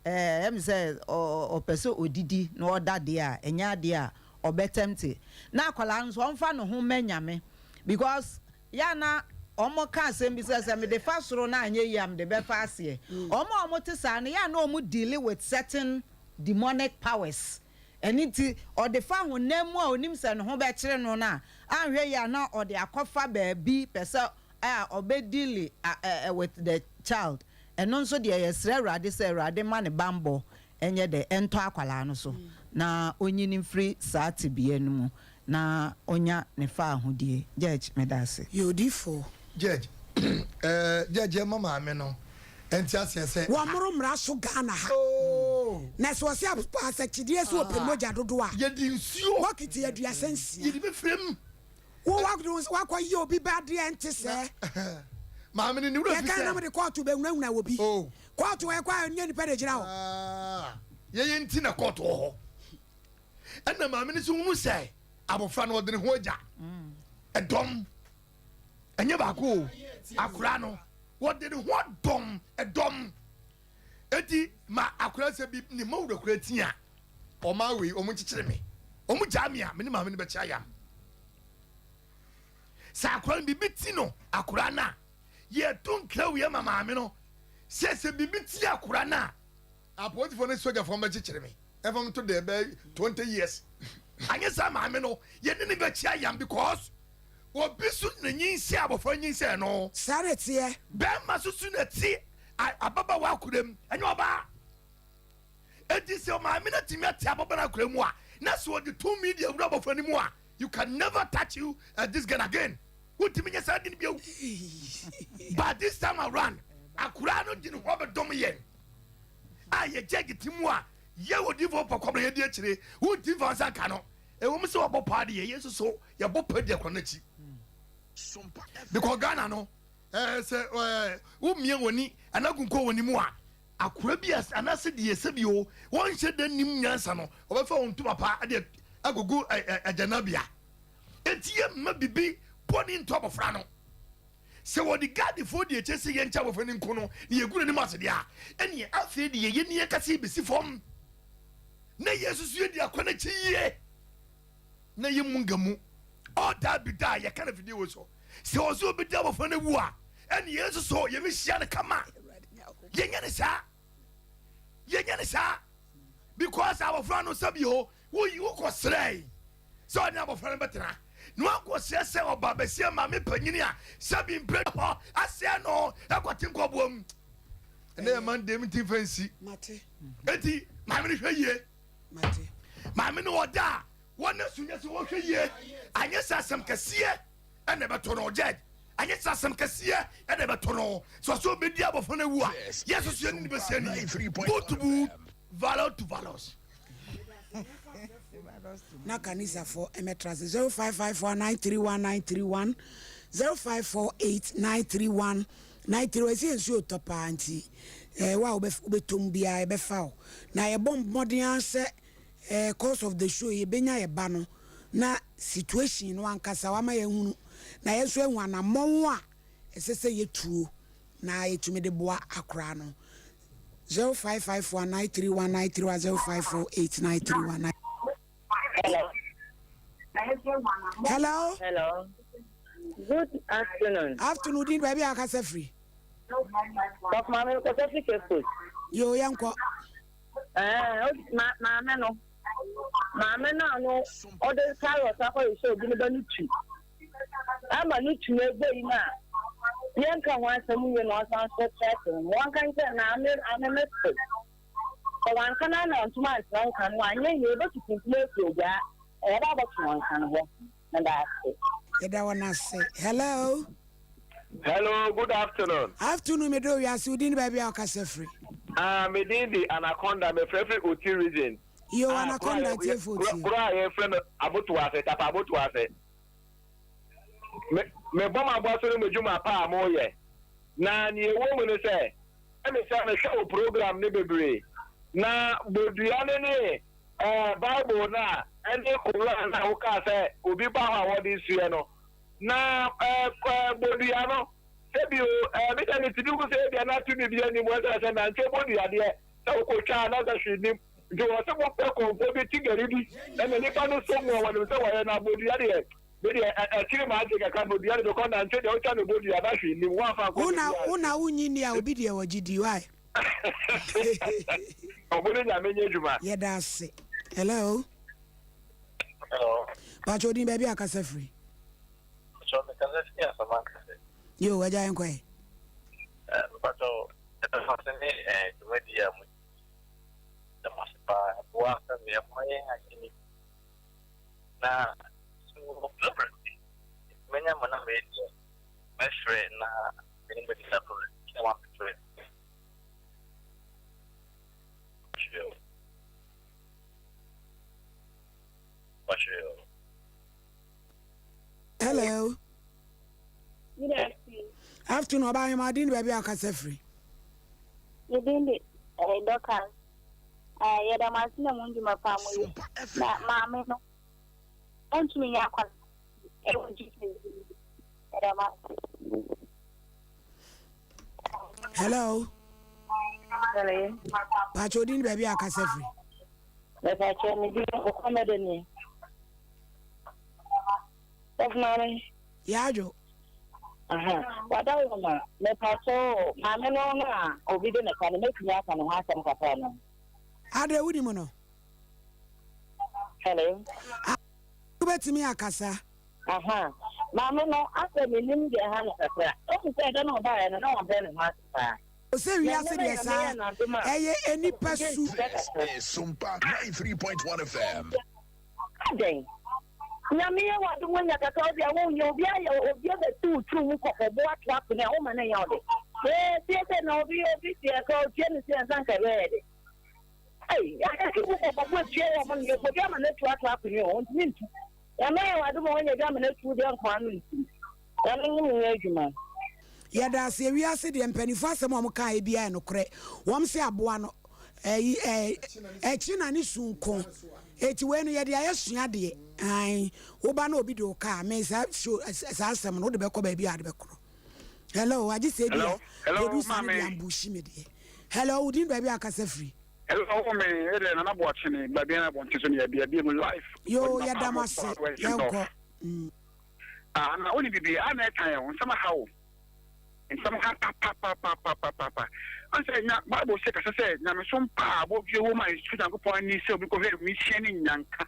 ɛyɛ me sɛ ɔpɛ sɛ ɔdidi na ɔda deɛ a ɛnyɛ adeɛ a ɔbɛtɛmte na akwadaa no nso ɔmfa ne ho mma Nyame because Yɛ a na wɔka asɛm bi sɛ, sɛ mede fa soro na anyɛ yie a, mede bɛfa aseɛ. Wɔn a wɔte saa no, yɛ a na wɔn deale with certain demonic powers. Ɛno nti, ɔde fa honam mu a ɔnim sɛ ne ho bɛkyere no no a, anhwɛ yie a na ɔde akɔfa baabi pɛ sɛ a ɔbɛ deale with the child. Ɛno nso deɛ yɛsrɛ Awurade sɛ Awurade mma ne banbɔ nyɛ dɛ ɛntɔ akwadaa no so na ɔnyini mfiri saa tebea no mu na ɔnya ne faahodie. Judge medase. Yɛ odiyifoɔ. Judge eh judge ɛma maame no ɛnte aseɛ sɛ. Wɔmmoro mmara so Ghana ha. Oh. Na sɛ ɔse asɛkyedeɛ sɛ ɔpɛ mogya dodoɔ a. Yɛde nsuo. Bɔkiti 36. Yɛde bɛfira mu. Wo wakɔ yɛ obi ba adeɛ nte sɛɛ. Maame no ne wura fi sɛ. Yɛka na mo de kɔɔto bɛhunahuna wɔ bi. Oh. Kɔɔto ɛkɔ a ɛnyɛ nipa na egyina hɔ. Ah, yɛyɛ nti na kɔɔto wɔ hɔ. Ɛna maame no nso hunu sɛ abɔfra no ɔde ne ho agya. Ɛdɔm. Ɛnyɛ baako o. Akora no wɔde ne ho adɔm ɛdɔm. Eti ma akora sɛ bi ne ma wura kora ti a ɔma wei ɔmo nkyekyere me. Ɔmo gyaa me a me ne maame no bɛkyɛ ayam. Sɛ akora no biribi ti no akora no a yɛto nkra wei ama maame no sɛ sɛ biribi ti akora no a apolisifoɔ ne sogyafoɔ mbɛkyekyere me ɛfa me to deɛ bɛyɛ 20 years anyɛ saa maame no yɛne ne bɛkyi ayam because obi so na nyinsɛ abɔfra nyinsɛ no. Saa na ɛteɛ. Bɛrima so so na ti ababaawa akora mu ɛnyɛ ɔbaa. Eti sɛ maame no atumi ate ababaawa no akora mu a na sɛ ɔde tumi de awura abɔfra no mu a you can never touch you uh, this girl again. Wontumi nyɛ saa de no bio. But this time around akora no de ne ho abɛdɔm yɛn a yɛgye agye mu a yɛ wɔ difoɔ pɔkɔm na yɛdi akyire wontumi fa nsa nka no. Ɛwɔ mu sɛ wɔbɔ paa deɛ yɛn nso so yɛbɔ paa di akora no akyi because Ghana no ɛɛ sɛ ɛɛ womia wɔn ni anaa gunkɔ wɔn mu a akora bi anaasɛ deɛ ɛsɛ bi o wɔnhyɛ da nim nyansa no ɔbɛfa wɔn ntoma paa de agugu ɛɛ agyanabea eti yɛ mma bibi bɔne ntɔ abɔfra no sɛ wɔde gaadifoɔ di akyire sɛ yɛnkyɛ abɔfra no nko no na yɛgu n'anim ase deɛ a ɛneɛ afei de yɛyɛ ni yɛkasa yɛbɛsi fam na yɛsusu yɛdi akɔ n'akyi yie na yɛmu nga mu ɔdaa bi da a yɛka no fidie wɔ so sɛ ɔsɛ obɛdi abɔfra no awu a ɛne yɛn nso so yɛbɛhyia no kama. Yɛnyɛ ne saa, yɛnyɛ ne saa because abɔfra no sɛbi o woyi wokɔ srɛ sɛ ɔne abɔfra no bɛtena na wankɔ srɛ sɛ ɔba bɛsia maame panyini a sɛbi mpere hɔ asɛ no ɛkɔte nkɔboa mu ɛnɛ yɛ Monday mi ti fɛ nsi eti maame no hwɛ yie maame no ɔda a wɔn ne so nyɛ sɛ wɔhwɛ yie anyɛ sɛ asɛm kɛseɛ ɛna ɛbɛto no judge anyɛ sɛ asɛm kɛseɛ ɛna ɛbɛto no sɛ ɔsɛ ɔbɛdi abɔfra no awu a yɛ soso yɛne ne bɛsia ne boot to boot valor to valors. Na kanisafoɔ mmɛtra ase 0554 931 931 0548 931 931 ɛsɛ nsuo tɔ paa nti ɛɛ wa a wobɛtɔ mu biara yɛbɛfa wo na yɛbɔ mmɔden ara sɛ ɛɛ course of the show yɛbɛnya yɛ ba no na situation no ankasa wama yɛhunu na yɛn nso ehu anammɔn a ɛsɛ sɛ yɛtuo na yɛtumi de boa akora no. 0554 931 931 0548 931. Hello. Hello. Hello. Good afternoon. Afternoon din baabi a akasa firi. Sɔfo maame kɔsɛ fi Cape Coast. Yo yɛnkɔ. Ɛɛ maame no maame no a no ɔde carrot akɔ yɛ obi ne ba no tu ama no tu ebe yi na yɛnka ho asɛm yie na ɔsan so kyerɛkyerɛ no wɔnka nkyɛn na ame ame me se sɛ wanka na na ntoma antena nka no anyɛ yie ebetutu ntoma efi ogya ɛyɛ bɛ abɔto wɔn nka no hɔ na da ase. Yɛda wɔn ase. Hello. Hello, good afternoon. Afternoon, me do wiase wo din baabi a ɔkasa firi. Ah, me din di Anaconda, me frɛ firi Oti region. Yo, ah, Anaconda tie fo tie. Kuro a yɛfrɛ no Abotoase, Tapa Abotoase. Me me bɔ m'abɔ so no mo dwuma pa a moyɛ. Na nea ɛwɔ mu ne sɛ, ɛne sɛ mehwɛ wo program ne bebree. Na bodua ne ne eh, Bible no a ɛne Koran no a wokaa sɛ obi ba hɔ a wɔde sua no. Na eh, eh, bodua no, sɛbi o, eh, me deɛ metumi hu sɛ ebia na tumi bi anim ɛsɛ sɛ nantwie bodua deɛ sɛ wokɔtwa a na sɛ hwee nim. Nti wɔ sɛ mopɛ kɔmfoɔ bi ti gari bi ɛna nipa no so mu a wɔnim sɛ wɔyɛ na bodua deɛ me deɛ ɛkyere maa gye kakra bodua de bɛkɔ nantwie deɛ wotwa no bodua na hwee nim woamfa nkɔ Wona wona wonyi ni a obi deɛ wɔgye di why? Ɔmo ne Nyame nyɛ adwuma. Yɛda ase. Hello. Hello. Pacho din baabi a kasa firi. Pacho me kasa firi Asamankese. Yo, agya yɛn kɔɛ. Eh, Pacho, ɛda mo ase ne eh, dwumadi a mo da mo ase paa. Ɛboa sɛ me ɛboa yɛn adwene na so problem bi manya mo na meyɛ deɛ mɛfrɛ na mene mo adi saa problem na wamfrɛ. Pacho. Pacho. Hello. Good afternoon. Afternoon, ɔbaa ahema din baabi a ɔkasa firi. Me din de eh, Dorcas. Eh, yɛda mo ase na mo ndwuma pa mo yɛ. Na maame no, ɔntumi nyɛ akwadaa ɛwɔ Jesus din mu. Yɛda mo ase. Hello. Hello. Pakyɛ odin baabi a akasa firi. Mepakyɛ me din Okwamede ni. Sɔfo maame. Yɛadwo. Aha, wada wo ma. Mepakyɛ o, maame no no a obi de ne ka no, mɛtumi aka ne ho asɛm kakra no. Adɛ wonim no? Hello. Wobɛtumi akasa. Aha, maame no asɛ menim deɛ ɛha no kakra. Wohu sɛ ɛda no ɔbaeɛ no na wabrɛ ne ho ase paa. Ɔsɛ wiase deɛ saa ɛyɛ enipa su. Sompa 93.1 FM. Adɛn? Nyame yɛ w'adom wanya kakra wo deɛ wonyɛ obi ayɛ obi abɛtu wo tiri mu kɔkɔbo ato apene a woma no nyɛ wo de. Ee tie sɛ na obi obi teɛ ka otie ne sɛ nsa nka ɛbɛyɛ de. Ei yɛakɛse mu kɔkɔbo atua wɔ mo no yɛkɔ bi ama no atu ato apene o ɔntumi ntu. Nyame ayɛ w'adom a wanya bi ama no atu deɛ nkoa no ntu. Nyame ne mo nyɛ adwuma. Yɛda ase ewiase deɛ mpaninfoɔ asɛm a wɔn kaeɛ biara yɛ nokorɛ wɔn se aboa no ɛyi ɛɛ ɛkyi na ne su nko eti wei no yɛde ayɛ sua deɛ ae woba na obi de wo kaa me saa show saa asɛm no wode bɛkɔ baabi a wode bɛkorɔ hello agye sɛ ebi a producer no de ambushi me deɛ hello wodin baabi a akasa firi. Hello me ɛdɛ nana boakye ne baabi na abɔnten so ne yɛbi abie mu life. Yoo yɛda mo ase yɛnkɔ. Ah na wone bibi a na ɛtan yɛ wo nsɛm aha wo nsɛm ha papapapapapapa ɔn sɛ nya bible sɛ kasa sɛ nyamesom pa a bɔdwe wɔ mu a ɛsu nyankopɔn ani sɛ obi kɔhwɛ mehyia ne nyanka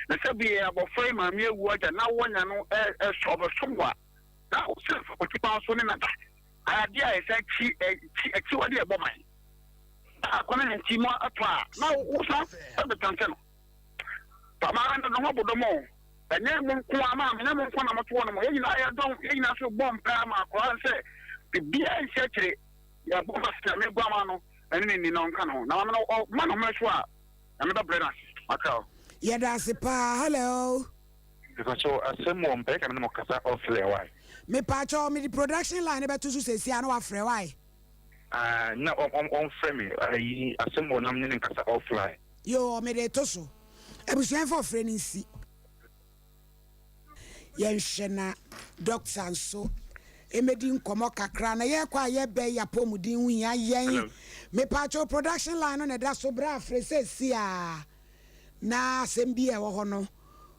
na sɛ bi abɔfra yi maame awu agya na wɔnya no ɛsɔ ɔbɛsom wa na wo sɛ ɔti kwan so ne nada adeɛ a ɛsɛ akyi akyi akyiwade ɛbɔ man na akɔne ne nti mu atɔ a na wo sa ɛbɛtante no pama no ho abodɔmɔ Ɛnyɛ mo nko ara, maame, ɛnyɛ mo nko na moto hɔ nom. Yɛn nyinaa yɛdɔn, yɛn nyinaa nso bɔ mpae ama akwadaa no sɛ biribiara nsi akyire. Yɛbɔ mpae sɛ Nyame guammaa no ne ne nni na ɔnka ne ho. Na maame no, ɔma ne homene so a, Nyame bɛbrɛ no ase. Maka o. Yɛda ase paa hello. Mepakyɛw asɛm wɔ mpɛ ka me ne mo kasa off air why. Mepakyɛw mede production line no bɛto so seesei a na wafrɛ why. Ah na ɔmfrɛ me ayi asɛm wɔ na me ne no nkasa off line. Yoo mede to so. Abusua mfa ɔfrɛ no nsi. Yɛnhwɛ na doctor nso mmɛdi nkɔmmɔ kakra na yɛkɔ a yɛbɛ yi apɔmuden ho hia yɛn. Mepaakyɛw production line no na ɛda so bra frɛ seesei a na asɛm bi a ɛwɔ hɔ no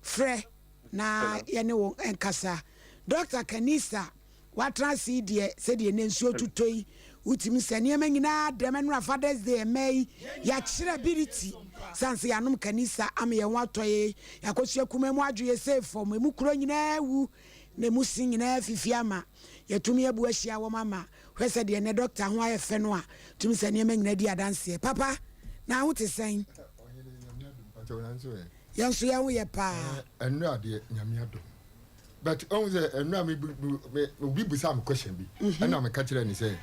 frɛ na yɛne wo nkasa. Doctor Kanisa Woatena ase yi deɛ, sɛdeɛ nnɛ nsuo totɔ yi, wotumi sɛ nneɛma nyinaa dɛm. Ɛnora Father's Day ɛmɛ yi, yɛakyerɛ ability. Sane sɛ yɛanom kanisa ama yɛn ho atɔ yɛn, yɛakɔsua kumaa mu adwo yɛn sei fam, emu kuro nyinaa awu, na emu se nyinaa afifi ama yɛatumi abu ahyia wɔn ama. Hwɛ sɛdeɛ nnɛ dɔkta ho ayɛ fɛ no a, tumi sɛ nneɛma nyinaa di adanseɛ. Papa, na ho te sɛn? Yɛn nso yɛn ho yɛ paa. Ɛnora deɛ, Nyame adom. But ɔhu sɛ ɛno a me me obi busa me question bi mhm. ɛna meka kyerɛ ne sɛ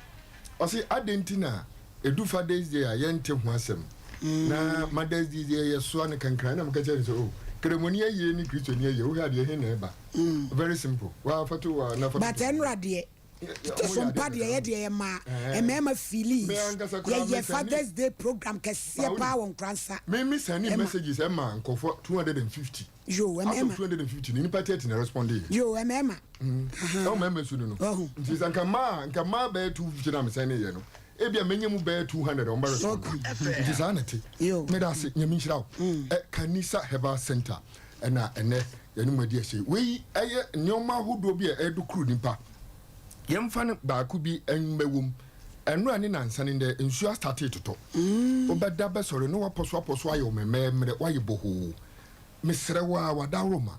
ɔse adɛn nti na ɛdu Father's Day a yɛnte ho asɛm mm. na Mother's Day deɛ yɛsoa no kankran ɛna meka kyerɛ ne sɛ oh kremoni ayie ne kristoni ayie wohwɛ adeɛ he na ɛba mm. very simple wafato wa na but ɛnora deɛ so mpa deɛ yɛ deɛ yɛ maa mmarima feelings yɛyɛ Father's Day program kɛseɛ paa wɔ Nkoransa. Me me send messages ɛma nkɔfoɔ 250. Yoo, Out of mmarima. 250 no, nipa 30 na respond yɛ. Yoo, mmarima. Ɛwɔ mmarima su no no. Wahu. Nti sɛ nka mmaa nka mmaa bɛyɛ 250 na mesɛn ne yɛ no, ebia menya mu bɛyɛ 200 a wɔn bɛ respond. Nti saa na ɛte. Yoo. Meda ase, Nyame nhyira wo. Ɛ Kanisa Herbal Center ɛna ɛnɛ yɛne mo adi ahyɛ. Wei ɛyɛ nneɛma ahodoɔ bi a ɛdo kuru nipa. Yɛmfa no baako bi mmɛwom. Ɛnora ne nansa ne ndɛ nsuo astate totɔ. Wobɛda bɛsɔre na wapɔso apɔso ayɛ wo mɛmɛɛmrɛ, woayɛ bohoo. Mesrɛ wo ara, w'adaworoma,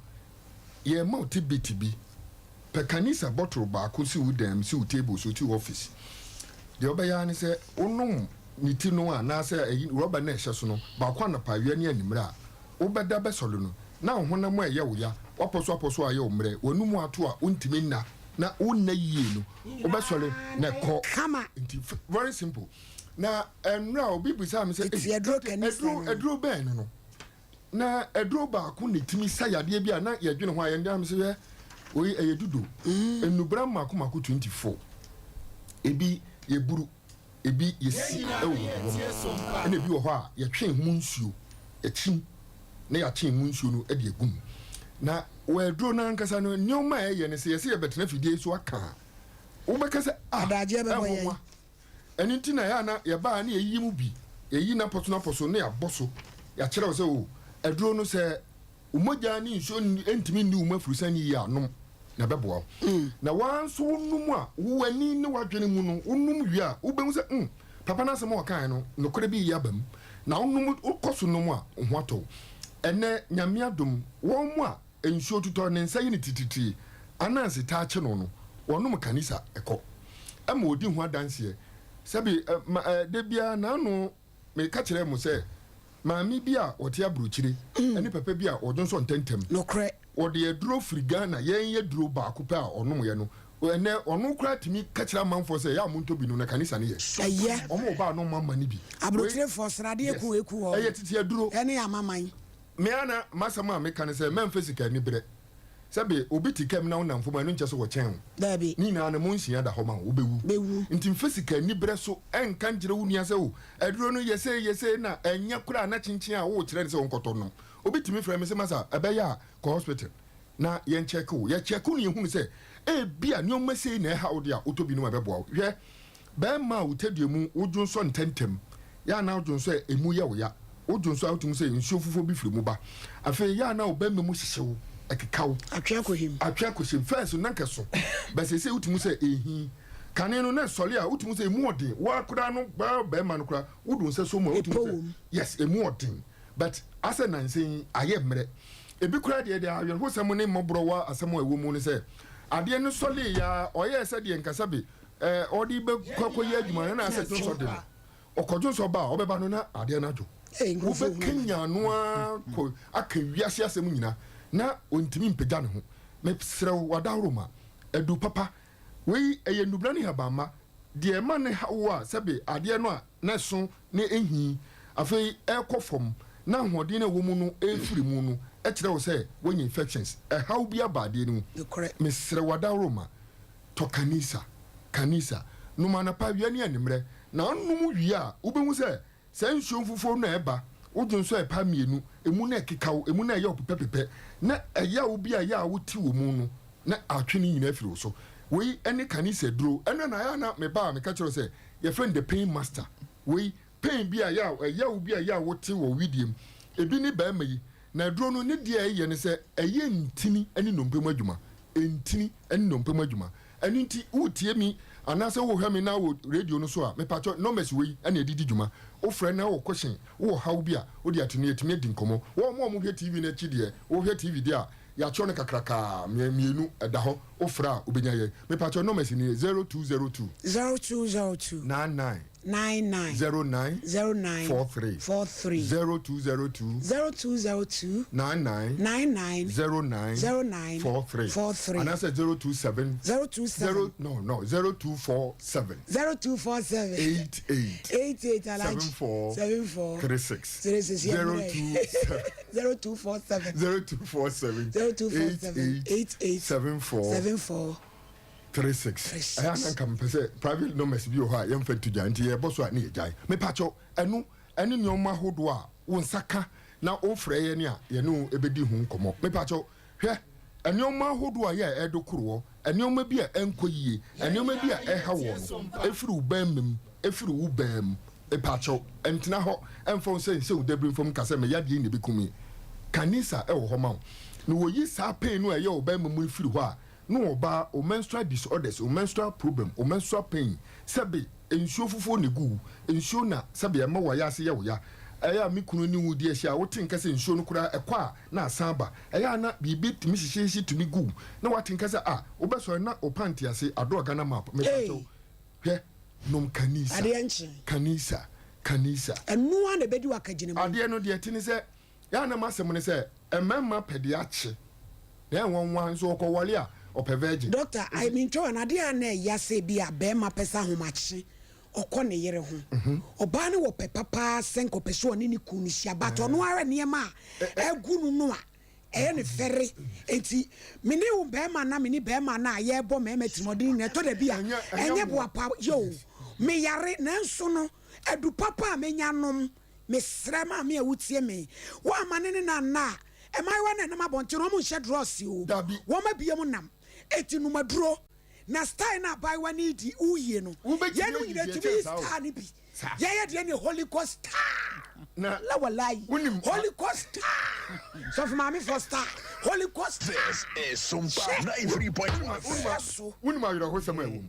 yɛrema wo tidbit bi. Pɛ kanisa bottle baako si wo dan mu, si wo table so, si wo office. Deɛ wobɛyɛ ara ne sɛ, wonom ne ti no anaasɛ ayi, rɔba no a ɛhyɛ so no, baako anɔpa, awia ne anwummerɛ a, wobɛda bɛsɔre no, na wo honam a ɛyɛ wo ya, w'apɔsoapɔso a ayɛ wo mmerɛ, w'anum ato a wontumi nna, na wonna yie no, wobɛsɔre na ɛkɔ. Nti, very simple. Na ɛnora obi bisaa me sɛ, Ei, aduro, aduro bɛn no no? Na aduro baako na ɛtumi sa yadeɛ bi a na yɛdwene ho a yɛn deɛ sɛ yɛ. Wei ɛyɛ dudo. Nnubra mmaako mmaako 24. Ebi yɛ buru, ebi yɛ si wɔ wɔn mu. Ɛna ebi wɔ hɔ a yɛtwe ho nsuo, yɛkyim na yɛakye mu nsuo no de agu mu. Na wɔ aduro no ankasa no, nneɛma a ɛyɛ no sɛ yɛsɛ yɛbɛtena fidie so aka a, wobɛka sɛ ah, Adagyeɛ bɛbɔ yɛn. ɛnwanwa. Ɛno nti na ɛyɛ a na yɛba a na yɛyiyi mu bi, yɛyi n'apɔso n'apɔso na yɛabɔ so, yɛakyerɛ wo sɛ o, aduro no sɛ wo mogya ne nsuo ntumi nni wo mu afurusiane yie a, nom na ɛbɛboa wo. Na wo ara nso wonom a, wo w'ani ne w'adwene mu no, wonom wie a, wobɛhu sɛ mm, papa no asɛm a ɔkaeɛ no, nokorɛ bi reyɛ aba mu. Na wonom, wokɔ so nom a, wo ho atɔ wo. Ɛnnɛ, Nyame adom, wɔn a nsuo totɔ, ne nsa yɛ no titiritii, ananse taa kye no no, wɔnom kanisa kɔ. Ɛma wɔdi ho adanseɛ. Sɛbe, ɛ, ma, ɛ, da biara, n'ano, meka kyerɛɛ mo sɛ, maame bi a ɔte aburokyire ne papa bi a ɔdwonsɔ ntɛmntɛm. Nokorɛ. Ɔde aduro firi Ghana, yɛn aduro baako pɛ a ɔnomeɛ no, ɛnnɛ ɔno koraa tumi ka kyerɛ amanfoɔ sɛ, ɛyɛ a montɔ bi nom na kanisa no yɛ. Ɛyɛ. Wɔn ba a na wɔn ama no bi. Aburokyirefoɔ, sradeɛ Yes. ku eku wɔn. Ɛyɛ tete aduro. Ɛne amaman. Me ara na m'asɛm a meka ne sɛ, mɛmfa sika aniberɛ. Sɛbe obi te kam na wonam fam a, ɛno nkyerɛ sɛ wɔkyɛn wo. Daabi. Ne nyinaa no, mo nsia da hɔ ma wo, wobɛwu. Bɛwu. Nti mfa sika aniberɛ so nka nkyerɛ wo nua sɛ, O, aduro no yɛ sei, yɛ sei, na ɛnyɛ koraa na kyenkyen a worekyerɛ no sɛ ɔnkɔtɔ nnom. Obi tumi frɛ me sɛ, Masa, ɛbɛyɛ a kɔ hospital na yɛnkyɛke wo. Yɛkyɛke wo na yɛhunu sɛ ebia nneɛma sei na ɛha wo de a, wotɔ bi nom a ɛbɛboa wo. Hwɛ, Barima a wo tadua mu wodwonsɔ ntɛmntɛm, yɛ a na wodwonsɔ a emu yɛ wo ya, wodwonsɔ a wotumi sɛ nsuo fufuo bi firi mu ba. Afei yɛ a na wo barima mu hyehye wo, ɛkeka wo. Atwe akɔhyem. Atwe akɔhyem. First no na nka ɛso, but seesei wotumi sɛ ɛrehi. Kane no na ɛsɔre a wotumi sɛ emu ɔden, wo ara koraa no baa barima no koraa wode wo nsa sɔ mu a wotumi Ɛpɔ sɛ wom. yes emu ɔden but asɛ nansa yi ayɛ mmerɛ. Ebi koraa deɛ deɛ awerɛhosɛm ne mmɔborɔwa asɛm a ɛwɔ mu ne sɛ adeɛ no sɔreeɛ ara ɔyɛɛ sɛdeɛ nka sɛbe Ɛɛ ɔde bɛkɔ akɔyɛ adwuma no na asɛ dwonsɔ de no. Ɔkɔ dwonsɔ ba a, ɔbɛba no na adeɛ no adwo. Wobɛkanyan no ara kɔ aka wiase asɛm nyina na ɔntumi mpagya ne ho. Mesrɛ wo w'adaworoma, adu papa. Wei ɛyɛ nnubena ne nhabamma. Deɛ ɛma no ha wo a sɛbe adeɛ no a na ɛso na ɛhi, afei ɛrekɔ fam na ahoɔden no a ɛwɔ mu no refiri mu no kyerɛ wo sɛ woanya infections, ɛhaw bi aba adeɛ no mu. Mesrɛ wo w'adaworoma, Tɔ kanisa, kanisa, nom anɔpa, awia ne anwummerɛ, na wonom wie a, wobɛhu sɛ saa nsuo mfufuo no a ɛba, wo dwonsɔ a ɛpa mmienu, emu na ɛkeka wo, emu na ɛyɛ wo pepɛpepɛ, na ɛyaw bi a ɛyɛ a wote wɔ mu no, na atwe ne nyinaa afiri wo so. Wei ne kanisa duro. Ɛno na ɛyɛ a na meba a meka kyerɛ wo sɛ yɛfrɛ no the pain master. Wei, pain bi a ɛyɛ a, ɛyaw bi a ɛyɛ a wote wɔ wo wedeɛ mu, ebi ne barima yi. Na aduro no, ne deɛ a ɛyɛ ne sɛ ɛyɛ ntini ne nnompe mu adwuma. Ntini ne nnompe mu adwuma. Ɛno nti, woretie me anaasɛ worehwɛ me na wɔ radio no so a, mepakyɛ numbers wei na yɛde di dwuma. Wofrɛ na wowɔ question, wowɔ haw bi a, wode ato no, yɛtumi adi nkɔmmɔ. Wɔn a wɔhwɛ TV no akyi deɛ, wohwɛ TV deɛ a, yɛatwerɛ no kakrakaa, mmienu, ɛda hɔ. Wofrɛ a, wobɛnya yɛn. Mepakyɛ numbers nie, 0202. 0202. 99. 99. 09. 09. 43. 43. 0202. 0202. 99. 99. 09. 09. 43. 43. Anaasɛ 027. 027. 0 no no 0247. 0247. 88. 88 Alhaji. 74. 74. 36. 36. 027. 0247. 0247. 0247. 88. 74. 74. 36. Ɛyɛ a na nka mepɛ sɛ private numbers bi wɔ hɔ a yɛmfa nto dwa nti yɛbɔ so a ne yɛgyae. Mepakyɛw, ɛno ɛne nneɛma ahodoɔ a wo nsa ka na wofrɛ yɛn a yɛne wo bɛdi ho nkɔmmɔ. Mepakyɛw, hwɛ, nneɛma ahodoɔ a yɛ a ɛdo koroɔ, nneɛma bi a ɛnkɔ yie, nneɛma bi a ɛha woɔ no, ɛfiri wo bɛɛma mu, ɛfiri wo baa mu. Mepakyɛw, ntena hɔ mfa wo nsa nhyɛ wo dabiri fam nka sɛ me yadeɛ yi na ɛbɛku me. Kanisa wɔ hɔ ma wo. Na wɔyi saa pain no a ɛyɛ wo bɛɛma mu no firi hɔ a, Ne ɔbaa, wo menstrual disorders, wo menstrual problem, wo menstrual pain, sɛbe nsuo fufuo na egu wo, nsuo na sɛbe ɛma w'ayaase yɛ wo ya, ɛyɛ a me kunu ne wo di ahyia a wote nka sɛ nsuo no koraa ɛkɔ a na asan aba, ɛyɛ a na biribi tumi hyehyeehye tumi gu wo na woate nka sɛ ah wobɛsɔre na wo panty ase adɔ Ghana map, mepakyɛw hwɛ nom kanisa, Adeɛ nkye. kanisa, kanisa. Ɛno ara na ɛbɛdi wo akagyinamu. Adeɛ no deɛ ɛte ne sɛ Yɛ a na m'asɛm ne sɛ mmarima pɛ deɛ akye na ɛyɛ nwanwa nso ɔkɔware a ɔpɛ virgin. Doctor, I mentwa w'ano, adeɛ a na ɛya sɛ ebi a barima pɛ sɛ ahomakye ɔkɔ ne yere ho, ɔbaa no wɔ pɛ papa sɛ nka ɔpɛ sɛ ɔne ne kunu no hyia but ɔno ara nneɛma a agu no no a. Ɛyɛ no fɛre. Enti me ne wo barima na me ne barima no a yɛrebɔ mmarima atirimuɔden nyinaa, ɛtɔ da bi a, ɛnyɛ boapa yɛ o. Meyare, nanso no, adu papa a menya nom, mesrɛ maame a wotie me, woamma ne ne no anna a, mmaayewa no a ɛnam abɔnten no, wɔnhyɛ drɔs o, wɔabue mu nam. Enti nom aduro. Na style no a abaayewa no redi, woyie no, yɛnom nyinaa tumi yi style no bi. Yɛyɛ deɛ ne Holy Ghost star. Na la walayi. Holy Ghost star. Sɔfo maame fɔ star. Holy Ghost star. This is Sumpa 93.1 FM. Wonim awerɛhosɛm a ɛwɔ mu?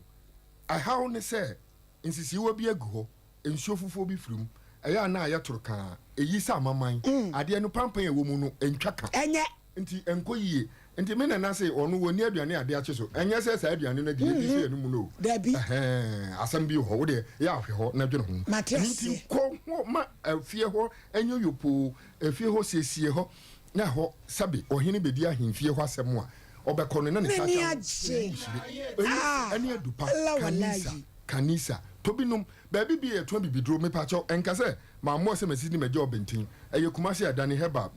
Ɛhaw ne sɛ nsisiiwa bi agu hɔ, nsuo fufuo bi firi mu, ɛyɛ a na ayɛ toro kaa, ɛyi sɛ amaman, adeɛ no pampan a ɛwɔ mu no ntwa ka. Ɛnyɛ. Nti ɛnkɔ yie. Nti me nana se ɔno wɔnni aduane a ade akye so. Ɛnyɛ sɛ saa aduane no deɛ yɛdi sɛ yɛn mu no o. Dabi. Ɛhɛɛ, asɛm bi wɔ hɔ, wo deɛ yɛ a hwɛ hɔ na dwene ho. Mate Ɛno nti aseɛ. kɔ hɔ ma efie hɔ nyɛ yopoo, efie hɔ siesie hɔ na ɛhɔ sɛbe ɔhene bɛdi ahemfie hɔ asɛm a, ɔbɛkɔ no na ne N'ani kyakya agye. hyire. Eyi Ah, ɛne adupa, Allah kanisa, walayi. kanisa, tɔ bi nom. Baabi bi a yɛtɔn abibiduro, mepakyɛw, ɛnka sɛ mammɔ sɛ masi ne magya ɔbenten, ɛyɛ Kumasi Adani Herbal.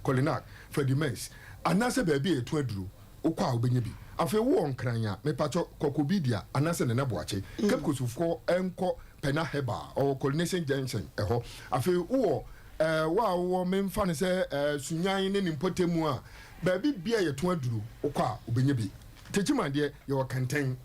Kolinak, Ferdimens, anaasɛ baabi a yɛtɔn aduro, wokɔ a wobɛnya bi. Afei wowɔ Nkran a, mepakyɛ kɔ Kobidia anaasɛ Nana Boakye. Cape Coast foɔ nkɔ Pena Herbal, ɔwɔ Coronation Junction ɛhɔ. Afei wowɔ eh, wo a wowɔ memfa no sɛ eh, Sunyan ne ne mpɔtamu a, baabi bia yɛtɔn aduro, wokɔ a wobɛnya bi. Techiman deɛ, yɛwɔ Kɛntɛn,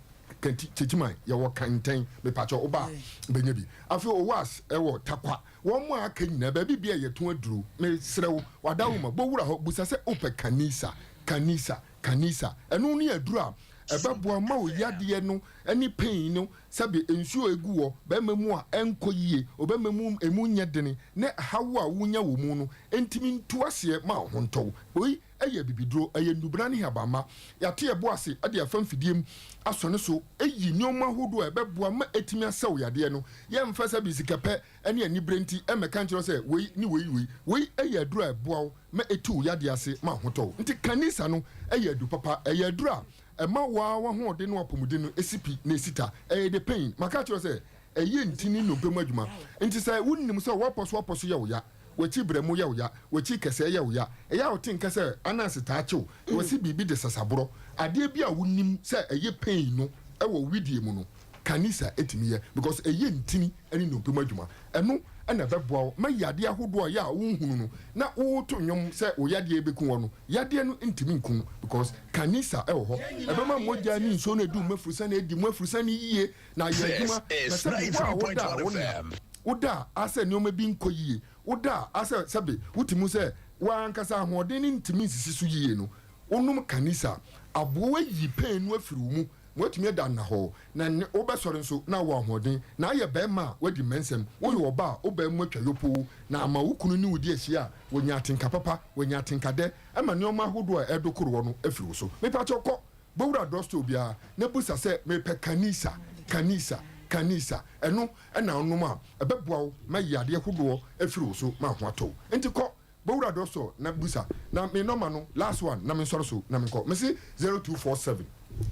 Kɛnti, Techiman, yɛwɔ Kɛntɛn, mepakyɛ woba a wobɛnya bi. Afei Owas ɛwɔ Tarkwa. Wɔn a aka nyinaa, baabi biara a yɛtɔn aduro, mesrɛ wo, w'adawoma, bɔ wura hɔ, bisa sɛ wopɛ Kanisa, Kanisa, Kanisa. Ɛno ne aduro a ɛbɛboa ma wo yadeɛ no ne pain no, sɛbe nsuo a ɛgu wɔ bɛrima mu a ɛnkɔ yie, ɔbɛrima mu ɛmu nyɛ dene, ne haw a wonya wɔ mu no ntumi ntu aseɛ ma wo ho ntɔ wo. Wei yɛ abibiduro, ɛyɛ nnubena ne nhabamma. Yɛato yɛn bo ase de afa mfidie mu asɔ ne so ayi nneɛma ahodoɔ a ɛbɛboa ma atumi asɛ wo yadeɛ no. Yɛmfa sɛbe sikapɛ ne anibere nti mmɛka nkyerɛ wo sɛ wei ne wei wei. Wei yɛ aduro a ɛboa wo ma ɛtu wo yadeɛ ase ma ahotɔ wo. Nti Kanisa no yɛ adu papa. Ɛyɛ aduro a ɛma wo ara w'ahoɔden ne w'apɔmuden no si pi na ɛsi ta. Ɛyɛ the pain. Maka akyerɛ wo sɛ ɛyɛ ntini nnompe mu adwuma. Nti sɛ wonim sɛ w'apɔso apɔso yɛ wo ya, w'akyi berɛmo yɛ wo ya, w'akyi kɛsɛɛ yɛ wo ya, ɛyɛ a wote nka sɛ ananse taa kye wo, na wɔse biribi de sasaborɔ, adeɛ bi a wonim sɛ ɛyɛ pain no wɔ wo wedeɛ mu no, Kanisa tumi yɛ because ɛyɛ ntini ne nnompe mu adwuma. Ɛno na ɛbɛboa wo ma yadeɛ ahodoɔ a ɛyɛ a wonhunu no na woreto nnwom sɛ wo yadeɛ bɛku wɔ no, yadeɛ no ntumi nku wo because Kanisa wɔ hɔ. Ɛbɛma mogya ne nsuo no adi wo mu afurusane adi mu afurusane yie na ayɛ This adwuma. Na is sɛbe wo a woda a 93.1 wonna, FM. woda a asɛ nneɛma bi nkɔ yie, woda a asɛ sɛbe wote mu sɛ w'ankasa ahoɔden no ntumi nsisi so yie no, wonom Kanisa a, aboa wo ayi pain no afiri wo mu ma woatumi ada nnahɔɔ, na ne wobɛsɔre nso na wowɔ ahoɔden, na ayɛ barima a woadi mmɛnsɛm, woyɛ ɔbaa a wo baa mu atwa yopoo, na ama wo kunu ne wo di ahyia a, wanya atenka papa, wanya atenka dɛ, ɛma nneɛma ahodoɔ a ɛredokoro wɔ no afiri wo so. Mepakyɛw kɔ bɔwura drugstore biara na bisa sɛ, Mepɛ Kanisa, Kanisa, Kanisa. Ɛno na wonom a, ɛbɛboa wo ma yadeɛ hodoɔ afiri wo so ma ho atɔ wo. Enti kɔ Bowura drugstore na bisa na me nɔma no last one na me nsɔre so na me nkɔ. Me se 0247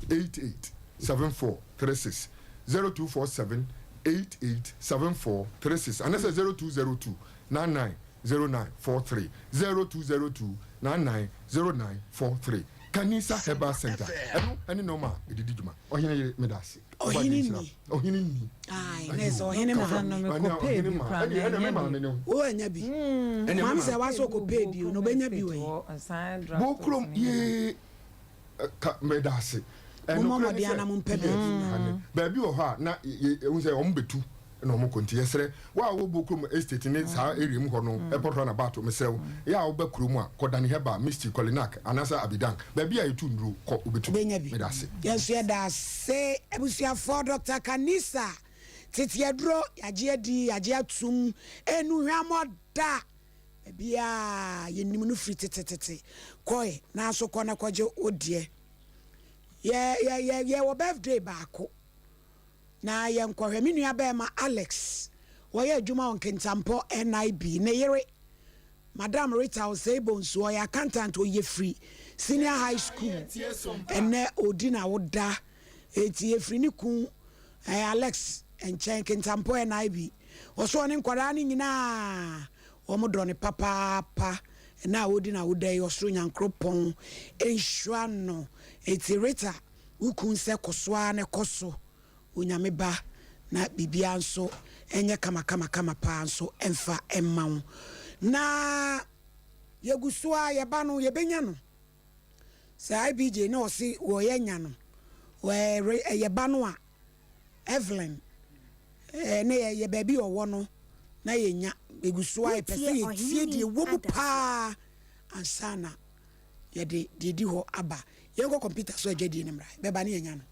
88 74 36 0247 88 74 36 anasɛ 0202 99 09 43 0202 99 09 43 Kanisa Herbal Center ɛno ɛne nɔma a ɛde di dwuma. Ɔhene yere meda ase. Ɔhene ni. Ɔhene ni. Ayi na ɛsɛ ɔhene maame. Ɔhene maame. Ɛna me maame ne ho. Wo anya bi. Maame sɛ wa so kɔ pay bi na ɔbɛnya bi wɔ yi. Bo kurom yee ka meda ase. Mo mɔ mɔden ana mo mpɛ baabi ma. Baabi wɔ hɔ a na yɛ ehu sɛ wɔn bɛtu na wɔn kɔ nti yɛsrɛ wo a wɔ bo kurom estate ne saa area mu hɔ no airport runabout mesrɛ wo yɛ a woba kurom a kɔ Dani Herbal, Misty, Kolinak anaasɛ Abidan baabi a yɛtu nnuro kɔ wobɛtu Wobɛnya bi. meda ase. Yɛn nso yɛda ase abusuafoɔ Doctor Kanisa tete aduro yɛagye adi yɛagye atum ɛnnu hwammɔ da baabiara yɛnim no firi tetetete kɔe nanso kɔ na kɔgye wo deɛ yɛ yɛ yɛ yɛwɔ birthday baako na yɛnkɔhwɛ me nua bɛɛma Alex wɔyɛ adwuma wɔ Nkintampɔ NIB ne yere Madam Rita Osei Bonsu ɔyɛ accountant ɔyɛ firi senior high school ɛnɛ ɔdi na woda eti efiri ne kun eh, Alex nkyɛn Kintampɔ NIB ɔso ɔne nkwadaa no nyinaa wɔn dɔ ne papaapa. Ɛna a ɔredi n'awoda yi, ɔsoro Nyankoropɔn nhyira no. Enti Rita, wo kun sɛ kɔ so ara na kɔ so, Onyame ba, na biribiara nso nyɛ kamakamakama paa nso mfa mma wo. Na yɛgu so ara, yɛba no, yɛbɛnya no. Sɛ IBJ na ɔse wɔyɛ nya no, ɛyɛ ba no a, Evelyn, eh, ne yɛ baabi a ɔwɔ no na yɛnya. Yɛgu so ara, yɛpɛ sɛ yɛtie deɛ ɛwɔ mu paa ansa na yɛde deɛ ɛdi hɔ aba. Yɛnkɔ kɔmputa so adwadie no mmra, bɛba ne yɛnya no.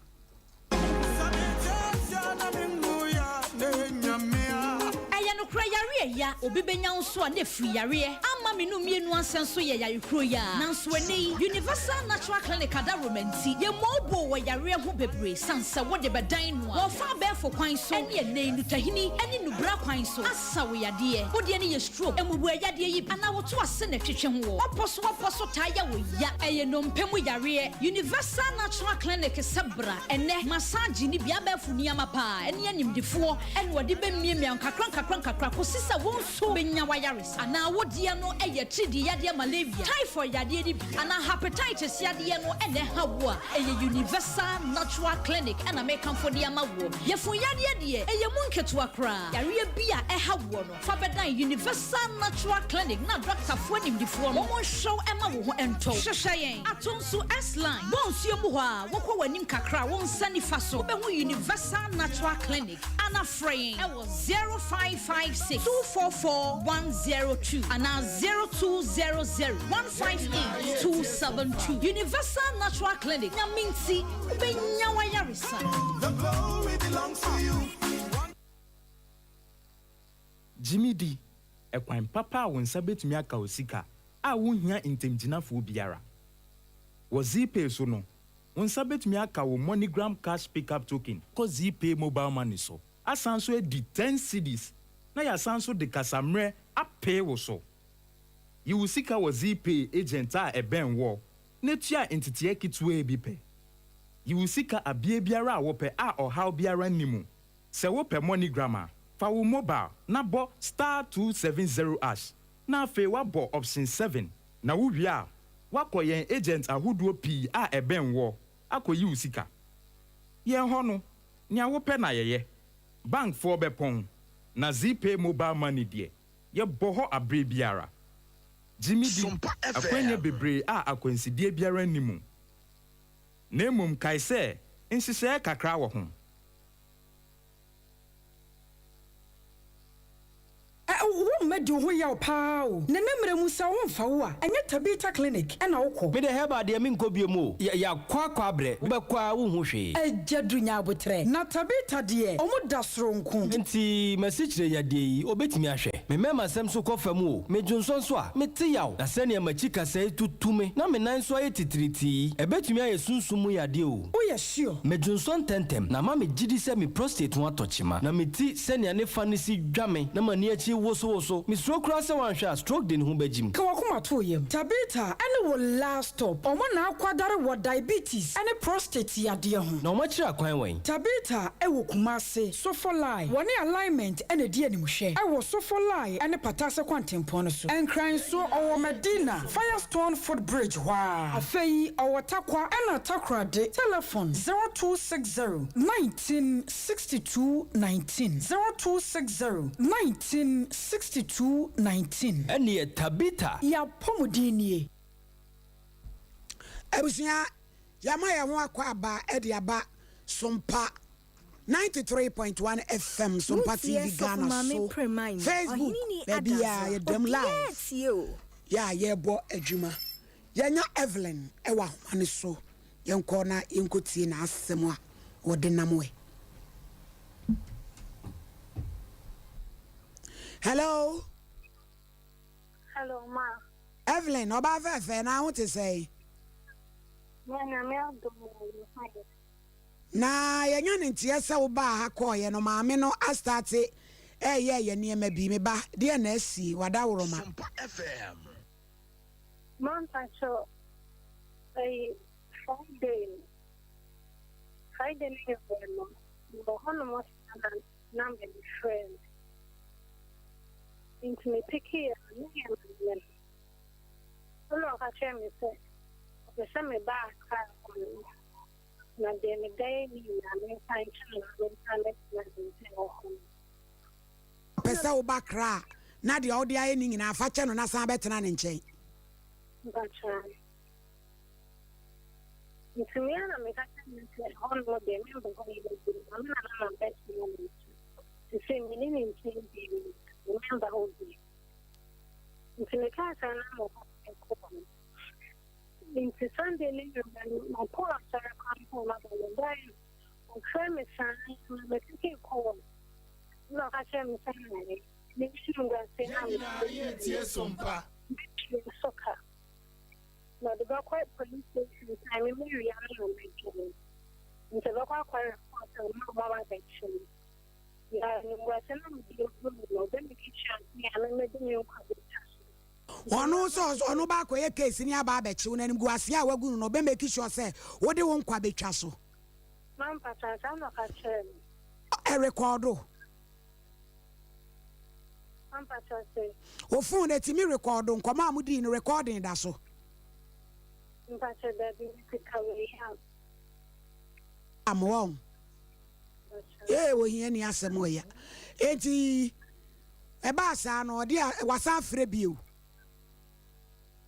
Ɛyɛ nokorɛ yareɛ ya obi bɛnya wo nso a na ɛfiri yareɛ ama me no mmienu ansɛ nso yɛ yare kuro yi ara nanso ɛnnɛ yi Universal Natural Clinic adaworoma nti yɛmmɔɔboo wɔ yareɛ ho bebree sane sɛ wode bɛdan no a wɔfa abɛɛfo kwan so ɛne ɛnnɛ yi nutahini ɛne nubra kwan so asa wo yadeɛ wo deɛ no yɛ stroke mmubuɛ yadeɛ yi bi anaa woto ase na ɛtwetwe ho wɔ wapɔ so wapɔ so taa yɛ wo ya ɛyɛ nnompe mu yareɛ Universal Natural Clinic sɛ bra ɛnnɛ massage ne bi abɛɛfo nneɛma paa ɛne animdefoɔ ɛna wɔde bɛmiamia nkakra nkakra nkakra kɔsi sɛ wo nso bɛnya w'ayaresa. Anaa wo deɛ no yɛ atiridii yadeɛ malaria, typhoid yadeɛ no bi, anaa hepatitis yadeɛ no na ɛha wo a, ɛyɛ Universal Natural Clinic na mekamfo de ama woɔ. Yafunu yadeɛ deɛ, ɛyɛ mu nketewa koraa. Yareɛ bi a ɛha woɔ no, fa bɛdan Universal Natural Clinic na dɔktafoɔ animdefoɔ no wɔnhwɛ wo ma wo ho ntɔ wo. Hwehwɛ yɛn Atonsu S-Line, Bonsuo mu hɔ a, wokɔ w'anim kakra a, wo nsa nifa so, wobɛhu Universal Natural Clinic. Ana frɛ yɛn wɔ 0556 244 102 anaa 0200 158 272. Universal Natural Clinic, Nyame nti wobɛnya w'ayaresa. The glory belongs to you. Gye me di, ɛkwan papa a wo nsa betumi aka wo sika a wunhia ntamgyinafoɔ biara. Wɔ Zeepay so no, Wo nsa bɛtumi aka wo MoneyGram Cash Pickup Token kɔ Zeepay Mobile Money so, asan nso adi ten cedis na yɛasan nso de kasammerɛ apee wo so. Yi wo sika wɔ Zeepay agent a ɛbɛn woɔ na tua nteteɛ ketewaa bi pɛ. Yi wo sika abeɛ biara a wopɛ a ɔhaw biara nni mu. Sɛ wopɛ MoneyGram a, fa wo mobile na bɔ star 270 ash na afei woabɔ option 7 na wowie a, Woakɔ yɛn agent ahodoɔ pii a ɛbɛn woɔ akɔyi wo sika. Yɛn hɔ no, nea wopɛ na yɛyɛ. Bankfoɔ bɛpɔn, na Zeepay mobile money deɛ, yɛbɔ hɔ aberɛ biara. Gye me di, akwannya bebree a akwansideɛ biara nni mu. Na mmom kae sɛ nhyehyɛeɛ kakra wɔ ho. Ɛ wo mma di wo ho yaw paa o. Nene mmerɛ mu sɛ wo nfa wo a ɛnyɛ Tabitha clinic ɛna wo kɔ. Me deɛ herbal deɛ menkɔ biom o, yɛ yakɔ akɔ abrɛ, wobɛkɔ a wonhu hwee. Agya duru nya aboterɛ. Na Tabitha deɛ ɔmo da soronko. Nti masikyire yadeɛ yi obetumi ahwɛ? Me mɛma sɛm so kɔ fam o, me dwonsɔ nso a, mete yaw, na sɛnea makyi kasɛe tutu me na me nan nso ayɛ titiritii yi, ɛbɛtumi ayɛ sunsum mu yadeɛ o. Woyɛ sure? Me dwonsɔ ntɛmntɛm, na ama me gyidi sɛ me prostate ho atɔ kyema, na me ti sɛnea ne fa no si dwa me na m'ani akyi wosowoso. Misuro koraa sɛ wanhwɛ a stroke de ne ho bɛgyim. Ka w'akoma to wo yam. Tabitha ne wo last stop. Wɔn na akwadare wɔ diabetes ne prostate yadeɛ ho. Na wɔn akyiri akwan wɛn? Tabitha wɔ Kumasi, Sofolai. Wɔne Alignment na ɛdi animhwɛ wɔ Sofolai ne Patase kwantempɔn no so. Nkran nso, ɔwɔ Medina, Firestone foot bridge hɔ ara. Afei ɔwɔ Tarkwa ɛna Takoradi. Telefon, 0260 19 62 19 0260 19 62 19. Ɛneɛ Tabitha. Y'apɔmuden nie. Abusua, yɛama yɛn ho akɔ aba de aba Sompa 93.1 FM, Sompa Wotie TV Sɔfo Ghana Maame so, Premaini, Facebook, Ɔheneni baabi a Adazoa, yɛdam obiara live tie o. yɛ a yɛrebɔ adwuma. Yɛanya Evelyn wɔ ahoma no so. Yɛnkɔ na yɛnkɔtie n'asɛm a ɔde nam ɛ. Hello. Hello, ma. Evelyn, ɔbaa fɛɛfɛ, na ho te sɛn? Ma, Nyame adom o, me ho yɛ. Na yɛanya ne nteɛ sɛ wobaa ha kɔɔeɛ no, maame no astate ɛɛyɛ yɛ nneɛma bi. Me ba, deɛn na asie? Wadaworoma. Ma mpakyɛw ɛyi Friday no Friday no anwummerɛ no mewɔ hɔ nom saa na number bi frɛɛ me nti me pickiiɛ no na ɛyɛ maame no. ɔka kyerɛɛ me sɛ ɔpɛ sɛ meba Accra hɔ no, na deɛ meda yɛ ne nyinaa memfa nkyɛ no na mensan mmɛtena ne nkyɛn wɔ hɔ no. Ɔpɛ sɛ woba Accra a, na deɛ wode ayɛ ne nyinaa fa kyɛ no na san bɛtena ne nkyɛn. Mpakyɛw. Nti me ara na meka kyerɛɛ no sɛ ɛhɔnom deɛ memba hɔ yɛ bio, na me na na mabɛtena ne nkyɛn. Seesei menni ne nkyɛn bio nti memba hɔ bio. Nti mekaa saa na mekɔɔ no. Nti Sunday no anwummerɛ no, mapɔn asɔre koraa mpo a maba no, ɔbaeɛ no, ɔfrɛɛ me saa na mepikii call no. Ɛna ɔka kyerɛɛ me sɛ aane, me animguaseɛ no a Yɛn nyinaa mede yɛretie bɛgu Sompa. mɛtua so ka. Na ɔde bɛkɔ police station sɛ me mewia no na mɛgye no. Nti ɔbɛkɔ akɔ report ama ɔmo aba abɛkye me. Na animguase no a mede agu no no, ɔbɛ make sure sɛ me mede me nkwa bɛtwa so. Ɔno sɛ ɔno ba akɔyɛ case ne aba abɛkye wo no animguaseɛ a wagu no no ɔbɛ make sure sɛ wode wo nkwa bɛtwa so. Mampata, saa na ɔka kyerɛɛ me. Ɛrekɔɔdo. Mampata sɛ. Wo phone no ɛtumi rekɔɔdo nkɔmmɔ a modii no recording da so. Mpakyɛ dabi mekita wei a. Am wɔn. Ee ohia ni asɛm ɔya. Enti ɛbaa saa no ɔde a wasan afrɛ bio.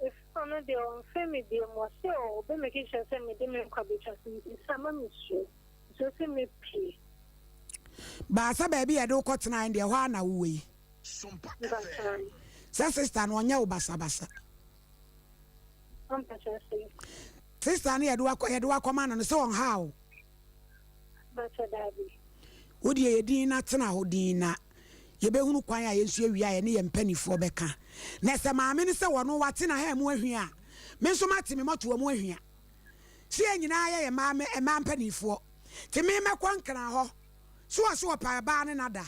Efiri ɔno deɛ ɔnfrɛ me bio mu ɔse ɔbɛ make sure sɛ mede me nkwa betwa so nti sɛ ama me suro mesuro sɛ mɛpie. Baa sɛ baabi a yɛde wo kɔ tenae no deɛ ɛhɔ ara na wowɔ yi. Sɛ sister no ɔnyɛ wo basabasa. Sister no yɛde wo akɔ yɛde wo akɔma no no sɛ ɔnhaa wo. Wo deɛ yɛ din na tena hɔ din na yɛbɛhunu kwan a yɛn nso yɛwie a yɛne yɛn mpanifoɔ bɛka. Na sɛ maame no sɛ wɔno wate n'aha mu ahwia a, me nso mate me mɔtoa mu ahwia. Sɛ yɛn nyinaa yɛyɛ mmaa mmaa mpanifoɔ. Nti me mɛkɔ Nkran hɔ. So ɔse ɔpɛ ɔbaa ne nada.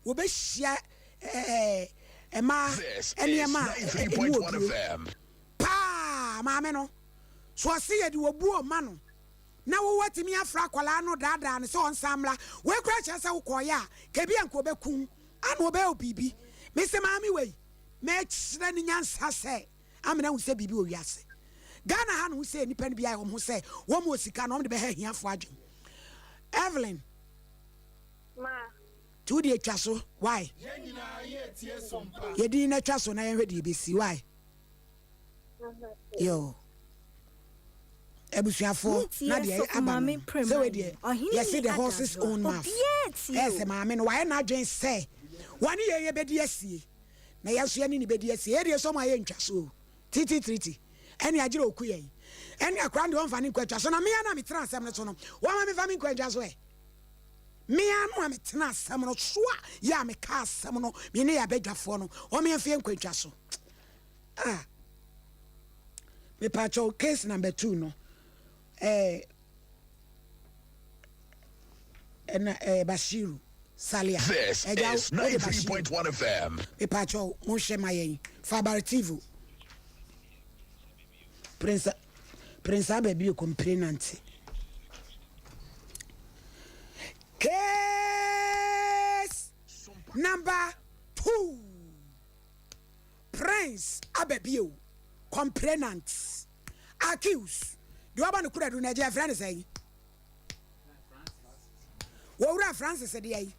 Wɔbɛhyia ɛɛ mmaa nneɛma a ɛmu oduro paa maame no. So ɔse yɛde obuo ma no. Na wo watumi afrɛ akwadaa no daadaa no sɛ ɔnsan mmra. Wei koraa kyerɛ sɛ wokɔeɛ a, ka ebia nka ɔbɛku wo ana ɔbɛyɛ wo biribi. Mese maame wei, mɛkyerɛ no nyansa sɛ amena ahu sɛ biribi wɔ wiase. Ghana ha na wo sɛ nnipa no bi ayɛ wɔn ho sɛ wɔn wɔ sika na wɔn de bɛha ahiafoɔ adwene. Evelyn. Ma. Nti wo deɛ twa so, why? Yɛdin na twa so na yɛnhwɛ deɛ ɛbɛsi, why? Yo. Abusuafoɔ na deɛ aba no sɛ wei deɛ yɛse the horse's own mouth ɛyɛ sɛ maame no wayɛ n'adwene sɛ wɔne yɛn yɛbɛdi asie na yɛn nso yɛne ne bɛdi asie yɛ deɛ sɔm a yɛntwa so o titi tiriti ɛne agyerɛ oku yɛn ɛne akora no deɛ ɔmfa ne nkɔ atwa so na mea na metena asɛm no so no wɔma mefa me nkɔ atwa so ɛ mea no a metena asɛm no so a yɛ a meka asɛm no me ne yɛ abadwafoɔ no wɔma yɛmfa yɛn nkɔ atwa so Ah mepakyɛw case number 2 no eh ɛna eh Bashiru Salia This ɛgya is wode Bashiru 93.1 FM. mepakyɛw monhwɛ ma yɛn fa Bartivo Prince Prince Ababio complainant case number 2 Prince aba bio, complainant, accuse, deɛ waba no kura du no agya yɛfrɛ no sɛn? Wɔwura Francis deɛ yi.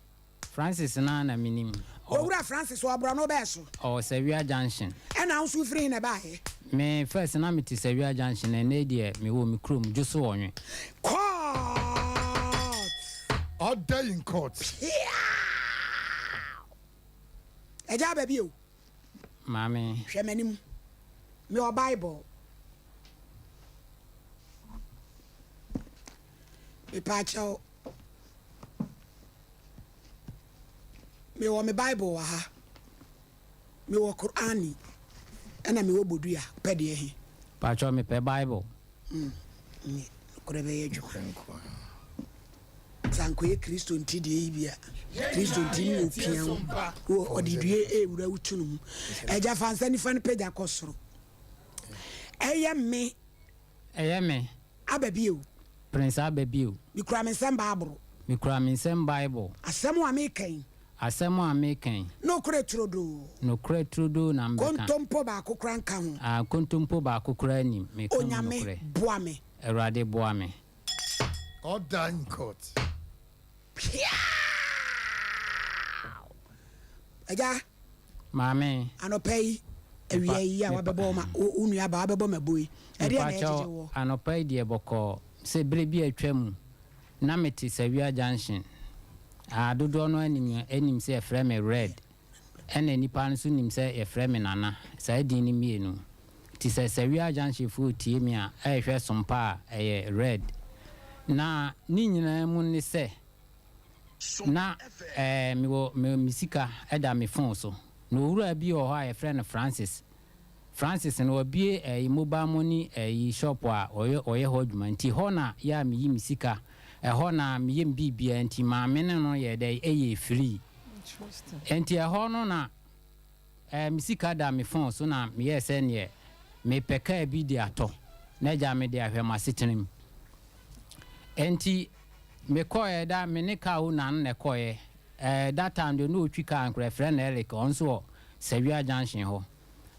Francis no ara na menim. Owura Francis wɔ borɔno bɛɛ so? Ɔwɔ Sawia junction. Ɛna wo nso wofiri he na ɛbaeɛ? Me first na mete Sawia junction na ɛnɛ yi deɛ mewɔ me kurom, Dwoso Ɔnwe. Court! Order in court. Piaw! Agya aba bio. Maame. Hwɛ m'anim. Mewɔ Bible. Mepaakyɛw. Mewɔ me Bible wɔ ha. Mewɔ Qur'ani. Ɛna mewɔ bodua. Pɛ deɛ he? Paakyɛw mepɛ Bible. Mm, ne nokorɛ bɛyɛ adwuma. Sɛ ankɔyɛ Kristo nti deɛ yi bi a, Kristo nti ne wɔpia wo, wɔ ɔde due ɛwura wo tunu mu. Agya fa nsa nifa no pagya kɔ soro. Ɛyɛ me. Ɛyɛ me. Aba bio. Prince aba bio. Mekura me nsɛm Bible. Mekura me nsɛm Bible. Asɛm a meka yi. Asɛm a meka yi. Nokorɛ turodoo. Nokorɛ turodoo na mebɛka. Kontompo baako koraa nka ho. Ah, kontompo baako koraa nnim. Meka mu Onyame, nokorɛ. boa me. Awurade, boa me. Order in court. Piaaw! Agya. Maame. Anɔpa yi, awia yi a wabɛbɔ ma wo nua baa wabɛbɔ ma bo yi, ɛdeɛn na ɛgyegye woɔ? Anɔpa yi deɛ bɔkɔɔ sɛ berɛ bi a atwa mu na mete Sawia junction a dodoɔ no ara nim nim sɛ yɛfrɛ me Red ɛna nnipa nso nim sɛ yɛfrɛ me Nana saa din no mmienu nti sɛ Sawia junction foɔ retie me a ɛrehwɛ Sompa a ɛyɛ Red na ne nyinaa mu ne sɛ Na eh, mewɔ me, me sika da me phone so. Na owura bi wɔ hɔ a yɛfrɛ no Francis. Francis no wabue eh, mobile money eh, shop a ɔyɛ, ɔyɛ hɔ adwuma. Nti hɔ na yɛ a meyi me sika. Ɛhɔ na meyɛ me biribiara. Nti maame ne no yɛɛ dɛn? Ɛyɛɛ free. Nti ɛhɔ no na Eh, me sika da me phone so na meyɛɛ sɛ neɛ mepɛ car bi de atɔ na agya mede ahwɛ m'asetena mu. Enti mekɔeɛ da me ne car owner no na ɛkɔeɛ. Eh, that time deɛ na ɔtwi car nkora yɛfrɛ no Eric, ɔno nso wɔ Sawia junction hɔ.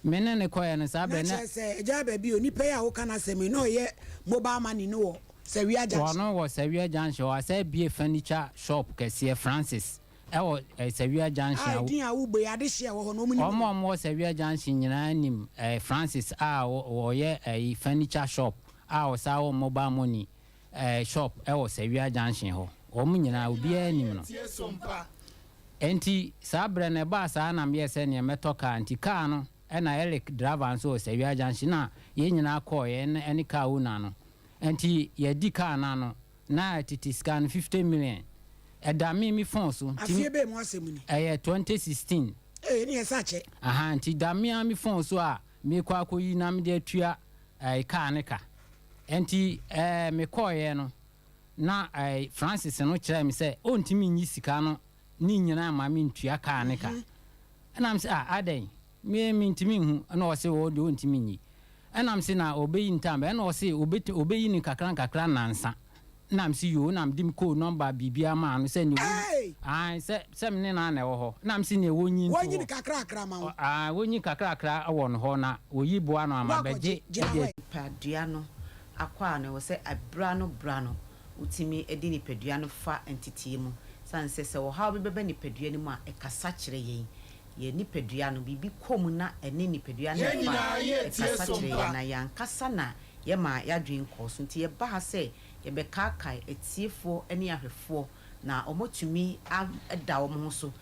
Me ne no kɔeɛ no saa Na berɛ na. kyerɛ sɛ agya baabi onipa yi a woka n'asɛm yi na ɔyɛ mobile money no wɔ Sawia junction. Ɔno wɔ Sawia junction hɔ, asan abue furniture shop kɛseɛ, Francis. Ɛwɔ Sawia Junction a. Edin a wobɔ yi, adehye a ɛwɔ hɔ no, wɔn nim. Wɔn a wɔwɔ Sawia Junction nyinaa nim Francis a ɔyɛ furniture shop a ɔsan wɔ mobile money shop wɔ Sawia Junction hɔ. Wɔn nyinaa, obiara nim no. Enti saa berɛ no, ɛbaa saa na meyɛɛ sɛ neɛ mɛtɔ car. Nti car no, ɛna Eric driver nso wɔ Sawia Junction na yɛn nyinaa kɔeɛ ɛne car owner no. Enti yɛadi car no ano. Na tete sika no 50 million. Ɛda me me phone so. Nti Afeɛ bɛn mu asɛm ni? Ɛyɛ 2016. Ee ɛne ɛsɛ akyɛ. Ahaa nti da me ara me phone so a mekɔ akɔyi na mede atua ɛɛ car no ka. Nti ɛɛ mekɔeɛ no na ɛɛ Francis no kyerɛɛ me sɛ ɔntumi nyi sika no ne nyinaa mma mentua car no ka. Ɛna mese ah adɛn? Me mentumi nhu. Ɛna ɔse ɔno deɛ ɔntumi nyi. Ɛna mese na ɔbɛyi no time bɛn? Ɛna ɔse ɔbɛti ɔbɛyi no nkakra nkakra nnansa. Ɛna mese yoo, ɛna mede me code number biribiara maa no sɛ nea ɔnyi, ae, sɛ sɛ me ne no ara na ɛwɔ hɔ. Ɛna mese nea wɔnyi nto Wɔnyi no hɔ. kakrakra ma wo. Ae, wɔnyi kakrakra wɔ no hɔ na wɔyi boa no a Na mabɛgye wakɔgye. Gyina de hɔ ɛ. Nipadua no akwaa no, ɛwɔ sɛ bere ano bere ano wotumi de nipadua no fa ntetee mu. Esiane sɛ sɛ ɔhaw bi bɛba nipadua no mu a, ɛkasa kyerɛ yɛn. Yɛn nipadua no, biribi kɔ mu na ɛne nipadua no Yɛn fa nyinaa a, yɛ tie ɛkasa so kyerɛ mpa. yɛn, na yɛn ankasa na yɛma yɛn adwene kɔ so. Nti yɛba ha sɛ yɛbɛkaakae atiefoɔ ne ahwɛfoɔ na wɔatumi ada wɔn ho so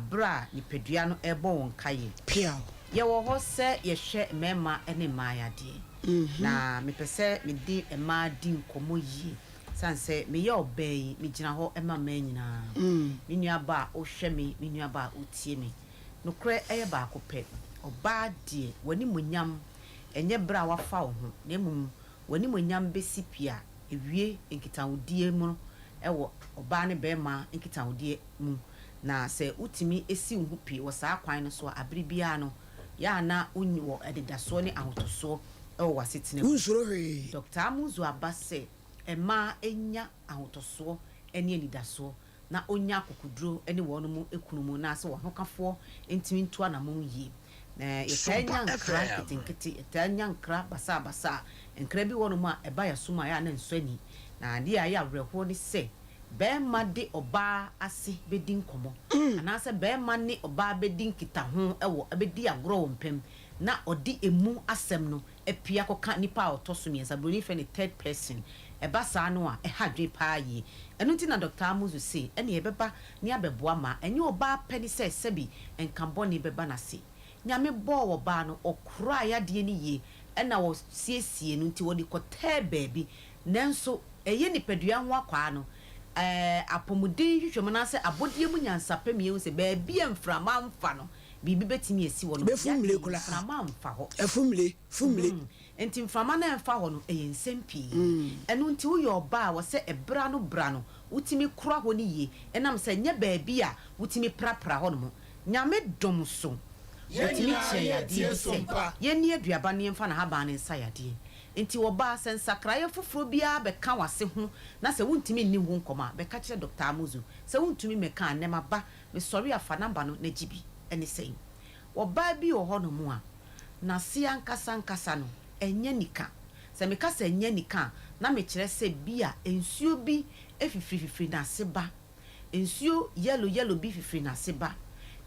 bere a nipadua no rebɔ wɔn nkaeɛ. Peaw. Yɛwɔ hɔ sɛ yɛhwɛ mmarima ne mmaa yadeɛ. Na mepɛ sɛ mede mmaa di nkɔmmɔ yie. Esiane sɛ meyɛ ɔbaa yi, megyina hɔ ma mmaa nyinaa. Me nuabaa a wohwɛ me, me nuabaa a wotie me, nokorɛ yɛ baako pɛ, ɔbaa deɛ, w'animuonyam nyɛ berɛ a woafa wo ho, na mmom w'animuonyam bɛsi pi a ɛwie nkitahodie mu wɔ ɔbaa ne barima nkitahodie mu. Na sɛ wotumi si wo ho pi wɔ saa kwan no so a, aberɛ biara no, yɛ a na wowɔ anidasoɔ ne ahotosoɔ wɔ w'asetena mu. Wonsuro hwee. Dɔkta Amuzu aba sɛ mmaa nya ahotɔsoɔ ne anidasoɔ na ɔnya akokoduro ne wɔn mu kunu mu anaasɛ wɔn ahokafoɔ ntumi ntu anamɔn yie. Na yɛtaa nya nkra nketenkete, yɛtaa nya nkra basaabasaa. Nkra bi wɔ hɔnom a ɛba yɛn asom a ɛyɛ a na ɛnsɔ ani. Na adeɛ a ɛyɛ awerɛhoɔ ne sɛ barima de ɔbaa ase bɛdi nkɔmmɔ anaasɛ barima ne ɔbaa bɛdi nkitaho wɔ bɛdi agorɔ wɔ mpam na ɔde ɛmu asɛm no apue akɔka nipa a ɔtɔ so miɛnsa, broni frɛ no third person, ɛba saa no a, ɛha adwene paa yie. Ɛno nti na Doctor Amuzu se ɛneɛ ɛbɛba ne abɛboa ma ɛnyɛ ɔbaa pɛ ne sɛ sɛbi nka bɔne bɛba n'ase. Nyame bɔɔ ɔbaa no, ɔkoraa yadeɛ no yie ɛna ɔsiesiee no nti ɔde kɔtɛɛ baabi. Nanso ɛyɛ nipadua ho akwaa no, ɛɛ apɔmuden nhwehwɛmu anaasɛ abɔdeɛ mu nyansapɛ ma yɛhu sɛ baabi a mframa mfa no, Biribi bɛtumi asi hɔ no, Bɛfumle yɛade koraa. mframa mfa hɔ. Ɛfumle, fumle. Nti mframa no ɛmfa hɔ no, ɛyɛ nsɛm pii. Ɛno nti woyɛ ɔbaa a, wɔ sɛ ɛberɛ ano berɛ ano, wotumi kora hɔ no yie, ɛnam sɛ ɛnyɛ baabi a wotumi prapra hɔ nom. Nyame dom so, Yɛn wɔtumi nyinaa kyerɛ yɛ yadeɛ tie bi so sɛ mpa. yɛnni aduaba no yɛmfa n'ahaban no nsa yadeɛ. Enti ɔbaa, sɛ nsakraeɛ foforɔ biara bɛka w'ase ho na sɛ wontumi nni ho nkɔmmɔ a, bɛka kyerɛ Dɔkta Amuzu. Sɛ wontumi mmɛka a, nnɛ maba, mesɔre a fa namba no na gye bi. Ɛne sɛn? Ɔbaa bi wɔ hɔnom a, n'ase ankasa ankasa no, ɛnyɛ nika. Sɛ meka sɛ ɛnyɛ nika a, na mekyerɛ sɛ bi a nsuo bi fifirififiri n'ase ba. Nsuo yellow yellow bi fifiri n'ase ba.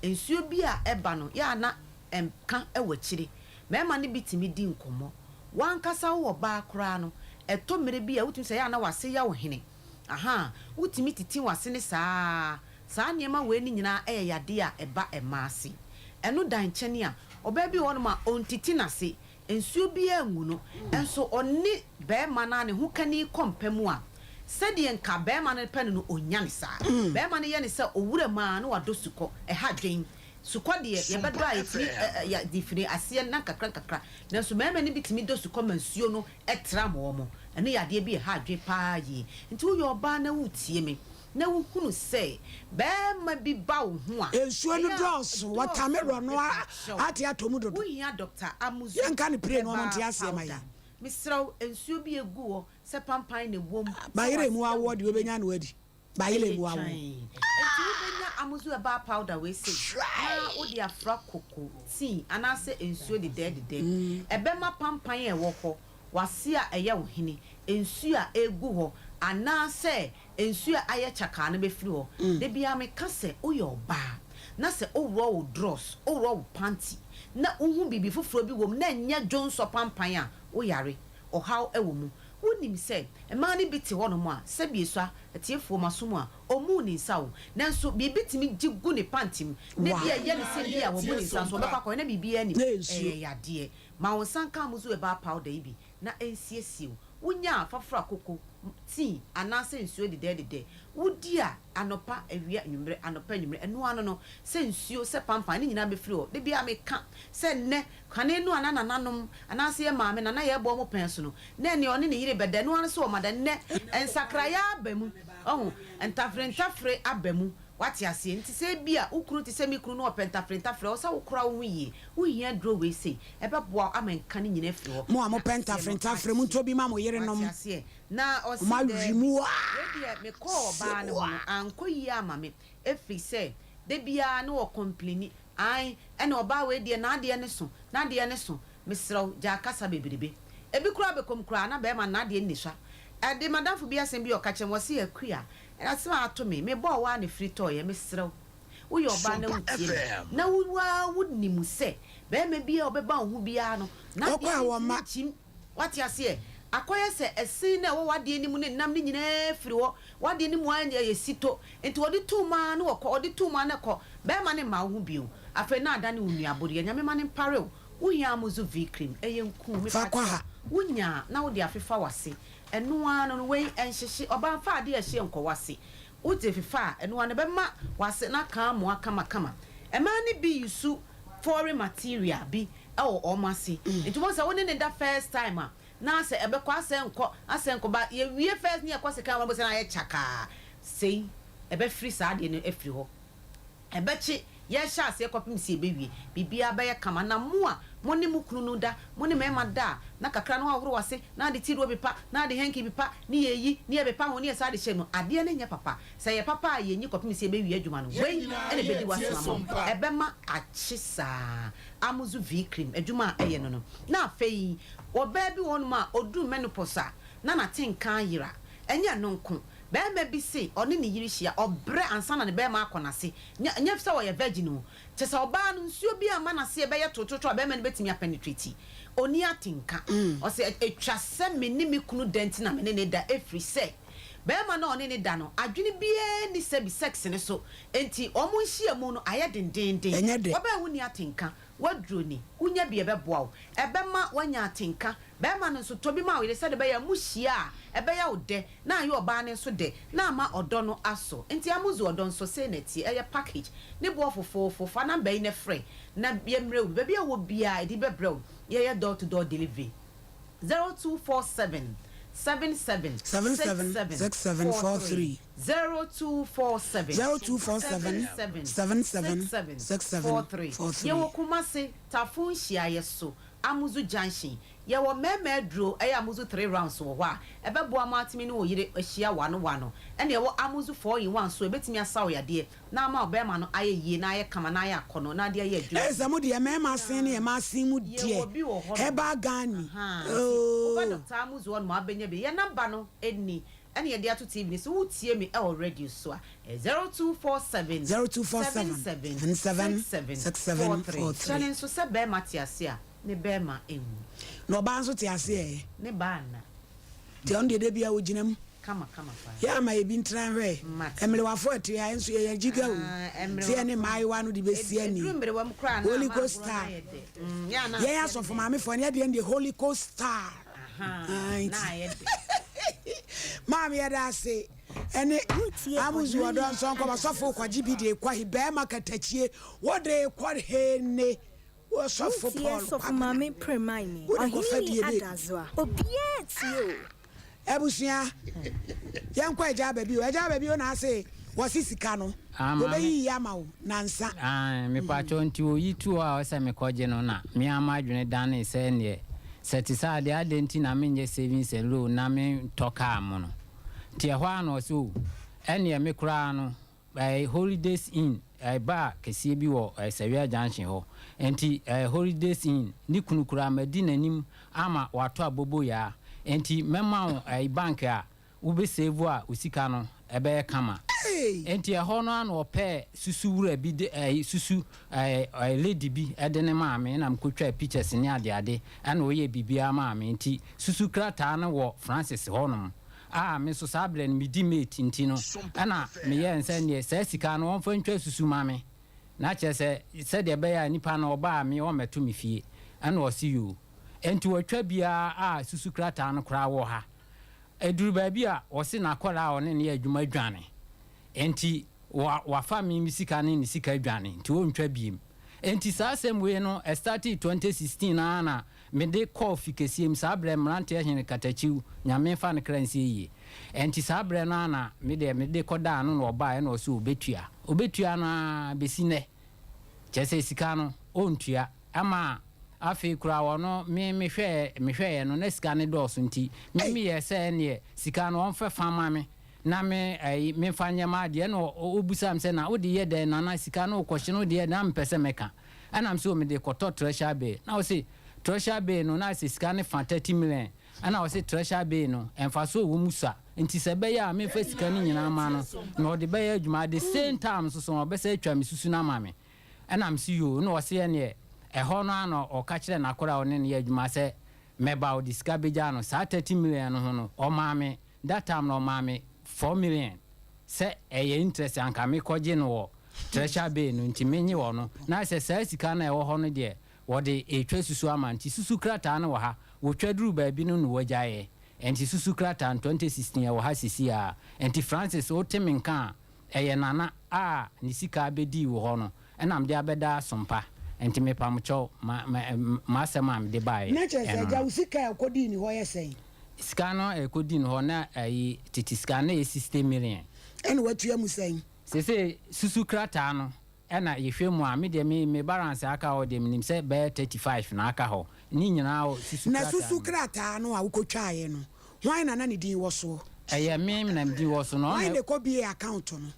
Nsuo bi a ɛba no, yɛ a na ɛnka wɔ akyire. Mmarima no bi tumi di nkɔmmɔ. W'ankasa wo ɔbaa koraa no, ɛtɔ mmerɛ bi a wotumi sɛ ɛyɛ a na w'ase yɛ wo hene. Ahaa, wotumi titi w'asene saa ara. Saa nneɛma wei no nyinaa yɛ yadeɛ a ɛba mmaa ase. Ɛno da nkyɛn a, ɔbaa bi wɔ hɔnom a ɔntiti n'ase, nsuo biara ngu no, nso ɔne barima no ara ne ho kani kɔ mpa mu a, sɛdeɛ nka barima no pɛ no no, ɔnnya no saa. Barima no yɛ no sɛ owura mu ara na wadɔ sukɔ. Ɛha dwen. Sukɔ deɛ, yɛbɛdɔ a yɛtumi yɛ de firi aseɛ nna nkakrankakra, nanso mmarima no bi tumi dɔ sukɔ ma nsuo no tra ma wɔn. Ɛno yɛ adeɛ bi a ɛha adwene pa ara yie. Nti woyɛ ɔbaa na woretie me, na wohunu sɛ barima bi ba wo ho a, Nsuo no ɛyɛ a dɔɔso, ɛdɔɔso, wɔtamerɔ no mepakyɛw, ate atɔ mu dodo. wohia Dɔkta Amuzu Yɛnka no pire na wɔn Herbal nte aseɛ ma Powder. yɛn. Mesrɛ wo, nsuo bi a ɛgu hɔ sɛ pampan na ɛwom, sɛ Bayerɛ mu w'ase awoɔ awo deɛ wobɛnya no adi. Bayerɛ Ɛyɛ mu awoɔ. twann. Enti wobɛnya Amuzu Herbal Powder wei sei na wode afra koko, tea anaasɛ nsuo dedɛɛdedɛ. Ɛbɛma pampan a ɛwɔ hɔ, w'ase a ɛyɛ wo hene, nsuo a ɛregu hɔ anaasɛ nsuo a ayɛ kyakaa no bɛfiri hɔ. Da biara meka sɛ woyɛ ɔbaa na sɛ woworɔ wo drɔs, woworɔ wo panty na wohu biribi foforɔ bi wɔ mu na ɛnyɛ dwonsɔ pampan a, woyare. Ɔhaw wɔ mu. Wonim sɛ mmaa no bi te hɔnom a, sɛbi esua, atiefoɔ m'aso mu a, ɔmmuu ne nsa o, nanso biribi tumi gye gu ne panty mu, na ebia ɛyɛ no sɛ bi a wabu ne nsa nso ɔbɛkɔ akɔyɛ na biribiara nnim. Ɛyɛ yadeɛ. Ma wo nsa nka Amuzu Herbal Powder yi bi na ɛnsiesie wo. Wonya a, fa fra koko, tea, anaasɛ nsuo dedɛɛdedɛ. Wodi a, anɔpa, awia, anwummerɛ, anɔpa, anwummerɛ, ɛno ara no no, sɛ nsuo, sɛ pampan, ne nyinaa bɛfiri hɔ. Da biara meka sɛ nnɛ, kane no a na nananom, anaasɛ yɛn maame na na yɛrebɔ wɔn pɛn so no, na ɛnneɛ ɔne ne yere bɛda, ɛno ara ne sɛ wɔma da. Nnɛ, nsakraeɛ aba mu, wahu, ntafere-ntafere aba mu, woate aseɛ. Nti sɛ ebia wo kunu te sɛ me kunu na ɔpɛ ntafere-ntafere a, ɛwɔ sɛ wokora wo ho yie. Wohia aduro wei sei, ɛbɛboa wo ama nka no nyinaa afiri hɔ, Mo a na mopɛ aseɛ no ntafere ntafere, akye. montɔ bi ma mo Woate yerenom. aseɛ? Na ɔse Moawe daabi, mu wei deɛ mekɔɔ ɔbaa no ho no, ankɔ yie amma me, ɛfiri sɛ da biara na ɔkɔmpleni, ae, ɛna ɔbaa wei deɛ n'adeɛ no so, n'adeɛ no so, mesrɛ wo, gyaa kasa bebrebe. Ebi koraa bɛkɔ mu koraa na bɛrima no n'adeɛ nni sua. Ɛde m'adamfo bi asɛm bi a ɔka kyerɛɛ me, ɔse Akua, asɛm a ato me, mebɔɔ wo ara na ɛfiri tɔeɛ, mesrɛ wo, woyɛ ɔbaa na Sompa wotie me, FM. na wo ara wonim sɛ barima biara a ɔbɛba wo ho biara no, Ɔkɔ n'adeɛ a no wɔmma. ntumi nkyim. Woate aseɛ? Akɔyɛ sɛ ɛsen no a ɛwɔ w'adeɛ no mu ne nam no nyinaa firi hɔ. W'adeɛ no mu ara yɛ sito. Enti wɔde to mu ara na wɔkɔ, wɔde to mu ara na ɛkɔ. Barima no mma wo ho bio. Afei na adane wo nnuabodeɛ. Nyame ma no mpare wo. Wohia Amuzu V-cream. Ɛyɛ nku. Fa Mepa kɔ kyɛw. ha. Wonya a, na wode afefa w'ase. Ɛno ara no no, wei ɛnhyehye. Ɔbaa mfa adeɛ a ɛhye nkɔ w'ase. Wode fefa a, ɛno ara no ɛbɛma w'ase no aka amoa kamakama. Mmaa no bi use foreign material bi wɔ wɔn ase. Nti wobɛhu sɛ wo ne no da first time a, na asɛ ɛbɛkɔ, asɛ nkɔ, asɛ nkɔ, but yɛwie first ne yɛkɔ second one wobɛhu sɛ na ayɛ kyakaa. Sei, ɛbɛfiri saa adeɛ no afiri hɔ. Ɛbɛkye, yɛrehyɛ aseɛ kɔpem sɛ yɛbɛwie. Biribiara bɛyɛ kama. Na mo a mo ne mo kunu no da, mo ne mmarima da a, na kakra na woahohoro w'ase, na ade tiriwa bi pa, na ade hanky bi pa, ne yɛyi, ne yɛbepa ho, ne yɛsan de hyɛ mu. Adeɛ no nyɛ papa. Sɛ ɛyɛ papa a, yɛnyi kɔpem sɛ yɛbɛwie adwuma no. Wei na ɛbɛdi w'asɛm ama wo. Ɛbɛma akye saa. Amuzu V-cream, adwuma a ɛyɛ no no. Na afei, ɔbaa bi wɔ hɔnom a, ɔduru menopause a, na n'atenka ayera. Ɛnyɛ ɛno nko, Barima bi se ɔne ne yere hyia, ɔbrɛ ansa na ne barima akɔ n'ase. Nyɛ nyɛ sɛ ɔyɛ virgin o. Kyerɛ sɛ ɔbaa no, nsuo bi amma n'ase a ɛbɛyɛ tototo a barima no bɛtumi apenetrate. Ɔnni atenka. Ɔse, Ɛtwa sɛ me ne me kunu da nti na me ne no da ɛfiri sɛ barima no a ɔne no da no, adwene biara nni sɛbi sex no so. Enti wɔn nhyiamu no ayɛ dendeenden. Ɛnyɛ dɛ. Ɔbaa a wonni atenka, w'aduro ni, wonya bi a ɛbɛboa wo. Ɛbɛma woanya atenka. Barima no nso, tɔ bi ma wo yere sɛdeɛ ɛbɛyɛ a mohyia a, ɛbɛyɛ wo dɛ, na ayɛ ɔbaa no nso dɛ, na ama ɔdɔ no asɔ. Nti Amuzu ɔdɔ nso, sei na ɛteɛ. Ɛyɛ package. Ne boɔ fofoofo. Fa number yi na frɛ na yɛmmrɛ wo bi. Baabi a wowɔ biara, yɛde bɛbrɛ wo. Yɛyɛ door to door delivery. 0247 77 77 67 67 43. 43. 0247 0247 77 77 67 67 43. 43. Yɛwɔ Kumasi, Tafo nhyiaeɛ so. Amuzu Junction. Yɛwɔ mmarima aduro, ɛyɛ Amuzu 3 rounds wɔ hɔ a, ɛbɛboa mo atumi ne wo yere ahyia one one. Ɛna yɛwɔ Amuzu 4 in 1 nso a, ɛbɛtumi asa wo yadeɛ na ama ɔbarima no ayɛ yie na ayɛ kama na ayɛ akɔnnɔ na ade ayɛ adwuma Ee yie. sɛ mo deɛ mmarima asen ne mmaa asen mu Yɛwɔ deɛ bi wɔ hɔnom. herbal Ghani Ahaa, nti woba oo. Doctor Amuzu hɔnom a wobɛnya bi. Yɛn number no ni, ɛna yɛde ato TV no so. Wotie me ɛwɔ radio so a, ɛyɛ 0247 0247 77 77 67 67 43. 43. Hyɛ no nso sɛ barima te ase a, ne barima nwu. Na ɔbaa nso te ase ɛ? Ne ba anna. Nti ɔno deɛ da biara ɔgyina mu. Kama kama paa. Yɛ ama ebi ntra nhwɛ. Mate. Mmerewafo ɛte ha nso yɛyɛ gyiga o. Ah, Sɛ yɛne mmerewafo. mmaayewa no de bɛsi ani. Ɛduru mmerewa mu koraa na Holy ama Ghost agorɔ no star. ayɛ dɛ. Mm, yɛ a na Yɛn aseɛ ne asɔfo dɛ. maamefoɔ no yɛdeɛ no deɛ Holy Ghost star. Ahaa, Ah, na nti. ayɛ dɛ. Maame yɛda ase. Ɛne Wotie Amuzu Ɔhene ɔdɔ nso nkɔmɔ sɔfo kɔgye bi de kɔ he bɛɛma katakyie wode kɔ he ne. Ɔsɔfo Wontie Paul Sɔfo Kwabena. Maame Premaini, Wode kɔfa Ɔhene die ni bɛ. Adazoa, obiara tie o. Abusua, yɛnkɔ Agya Ababio. Agya Ababio na ase wɔse sika no, Ah, maame. wɔbɛyiyi ama wo nansa. Aane, mepakyɛw, nti oyi too hɔ a ɔsɛ mekɔgye no na me ara m'adwene danee sɛ ɛnneɛ sɛ ɛte saa deɛ adɛn nti na menyɛ savings and loan na mentɔ kaa mono. Nti ɛhɔ ara na ɔse oh, ɛnneɛ me koraa no Ɛɛ Holidays Inn, ɛɛ bar kɛseɛ bi wɔ ɛɛ Sawia Junction hɔ. Enti ɛɛ Holidays Inn, ne kunu koraa madi n'anim ama watɔ aboboyaa. Enti mɛma wo ɛɛ bank a wobɛ save a wo sika no ɛbɛyɛ kama. Enti ɛhɔ no ara na ɔpɛɛ susu wura bi de ɛɛ susu ɛɛ ɛɛ lady bi de no maa me ɛna mekɔtwaa pictures ne adeade ɛna ɔyɛɛ biribiara maa me. Enti susu krataa no wɔ Francis hɔnom. A me nso saa berɛ no medi mate nti no ɛna meyɛɛ no sɛ neɛ saa sika no ɔmfa ntwa susu ma me na kyerɛ sɛ sɛdeɛ ɛbɛyɛ a nipa no ɔba a me ɔmmɛto me fie ɛna ɔse yoo ɛnti ɔtwa biara a susu krataa no koraa wɔ ha ɛduru baabi a ɔse n'akwadaa a ɔne no yɛ adwuma dwane ɛnti Wa wafa me me sika ne ne sika adwane nti ɔntwa biem. Enti saa asɛm wei no ɛstartee 2016 ara na mede kɔɔ fi kɛseɛ mu saa berɛ mmeranteɛ hene Katakyiw Nyame mfa ne kra nsie yie. Ɛnti saa berɛ no ara na me deɛ mede kɔdaa no na ɔbaeɛ na ɔse ɔbɛtua. Ɔbɛtua no ara bɛsi nnɛ kyerɛ sɛ sika no ɔntua ɛma afei koraa ɔno me mehwɛɛ mehwɛeɛ no na sika no dɔɔso nti me meyɛɛ sɛ ɛneɛ sika no ɔmfɛ fa ma me na me ɛyi menfa nyɛ m'adeɛ ɛna ɔbusaa me sɛ na wode yɛ dɛn nana sika no wokɔhye no wode yɛ dɛn na mepɛ sɛ mɛka ɛna mese o mede kɔtɔ treasure bay na ɔse treasure bay no na sɛ sika no fa 30 million ɛna ɔse treasure bay no mfasoɔ wɔ mu sua nti sɛ ɛbɛyɛ a menfa sika no nyinaa ma no na ɔde bɛyɛ adwuma at the same time nso so ɔbɛsɛ atwa me susu no ama me ɛna mese yoo ɛna ɔse ɛneɛ ɛhɔ no ara na ɔka kyerɛ n'akora a ɔne no yɛ adwuma sɛ mɛba ɔde sika bɛgyaa no saa 30 million no ho no ɔmaa me That time no ɔmaa me 4 million sɛ ɛyɛ interest anka me kɔ gye no wɔ treasure bay no nti me nye ɔno na sɛ saa sika no a ɛwɔ hɔ no deɛ wɔde retwa susu ama nti susu krataa no wɔ ha wɔtwa duru baabi no na wɔgyaeɛ nti susu krataa no 2016 ɛwɔ ha sisi a nti Francis wote me nka a ɛyɛ Nana a ne sika abɛdii wo hɔ no ɛna mede abɛda asompa nti mepamokyɛw ma ma m'asɛm a mede baeɛ Na kyerɛ sɛ ɛno agya no. wo sika a ɛkɔdii ne hɔ yɛ sɛn? Sika no a ɛkɔdii ne hɔ na ɛyi tete sika no na ɛyɛ 60 million. Ɛna watua mu sɛn? Seesei susu krataa no ɛna yɛhwɛ mu a me deɛ me me balance a aka hɔ deɛ menim sɛ bɛyɛ 35 na aka hɔ ne nyinaa wɔ susu Na krataa susu no mu. krataa no a wokɔtwaeɛ no hwan na na ne din wɔ soɔ? Ɛyɛ me na me din wɔ so na Hwan ɔna. na ɛkɔbiee account no?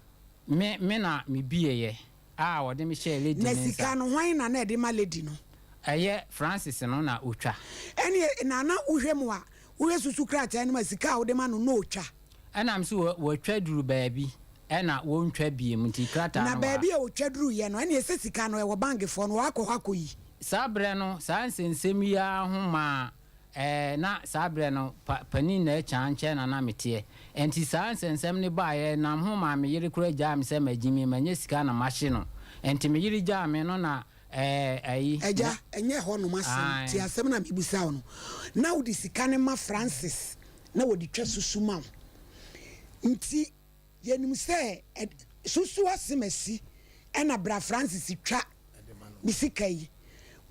Me me na me bieeɛ a ɔde me hyɛɛ lady Na no nsa. sika no hwan na na ɛde ma lady no? Ɛyɛ Francis no na ɔtwa. Ɛneɛ na na wohwɛ mu a, wohwɛ susu krataa no mu a sika a wode ma no na ɔtwa. Ɛna me se watwa duru baabi ɛna wɔntwa biem nti krataa Na no wɔ ha. baabi a ɔtwa duruiɛ no ɛneɛ sɛ sika no ɛwɔ bankfoɔ no wakɔ hɔ akɔyi. Saa berɛ no saa nsɛnsɛm yi ara ho maa ɛɛ na saa berɛ no pa panin na ɛkyaa nkyɛn na na meteɛ. Ɛnti saa nsɛnsɛm no baeɛ ɛnam ho maa me yere koraa gyaa me sɛ magyimi manya sika na mahye no. Ɛnti me yere gyaa me no na ɛɛ ayi Agya, na. ɛnyɛ ɛhɔnom asɛm. Tie Ae. asɛm no a mebisa wo no. Na wode sika no ma Francis na wɔde twa susu ma wo. Nti yɛnim sɛ ɛ susu asemasi ɛna bra Francis twa me sika yi.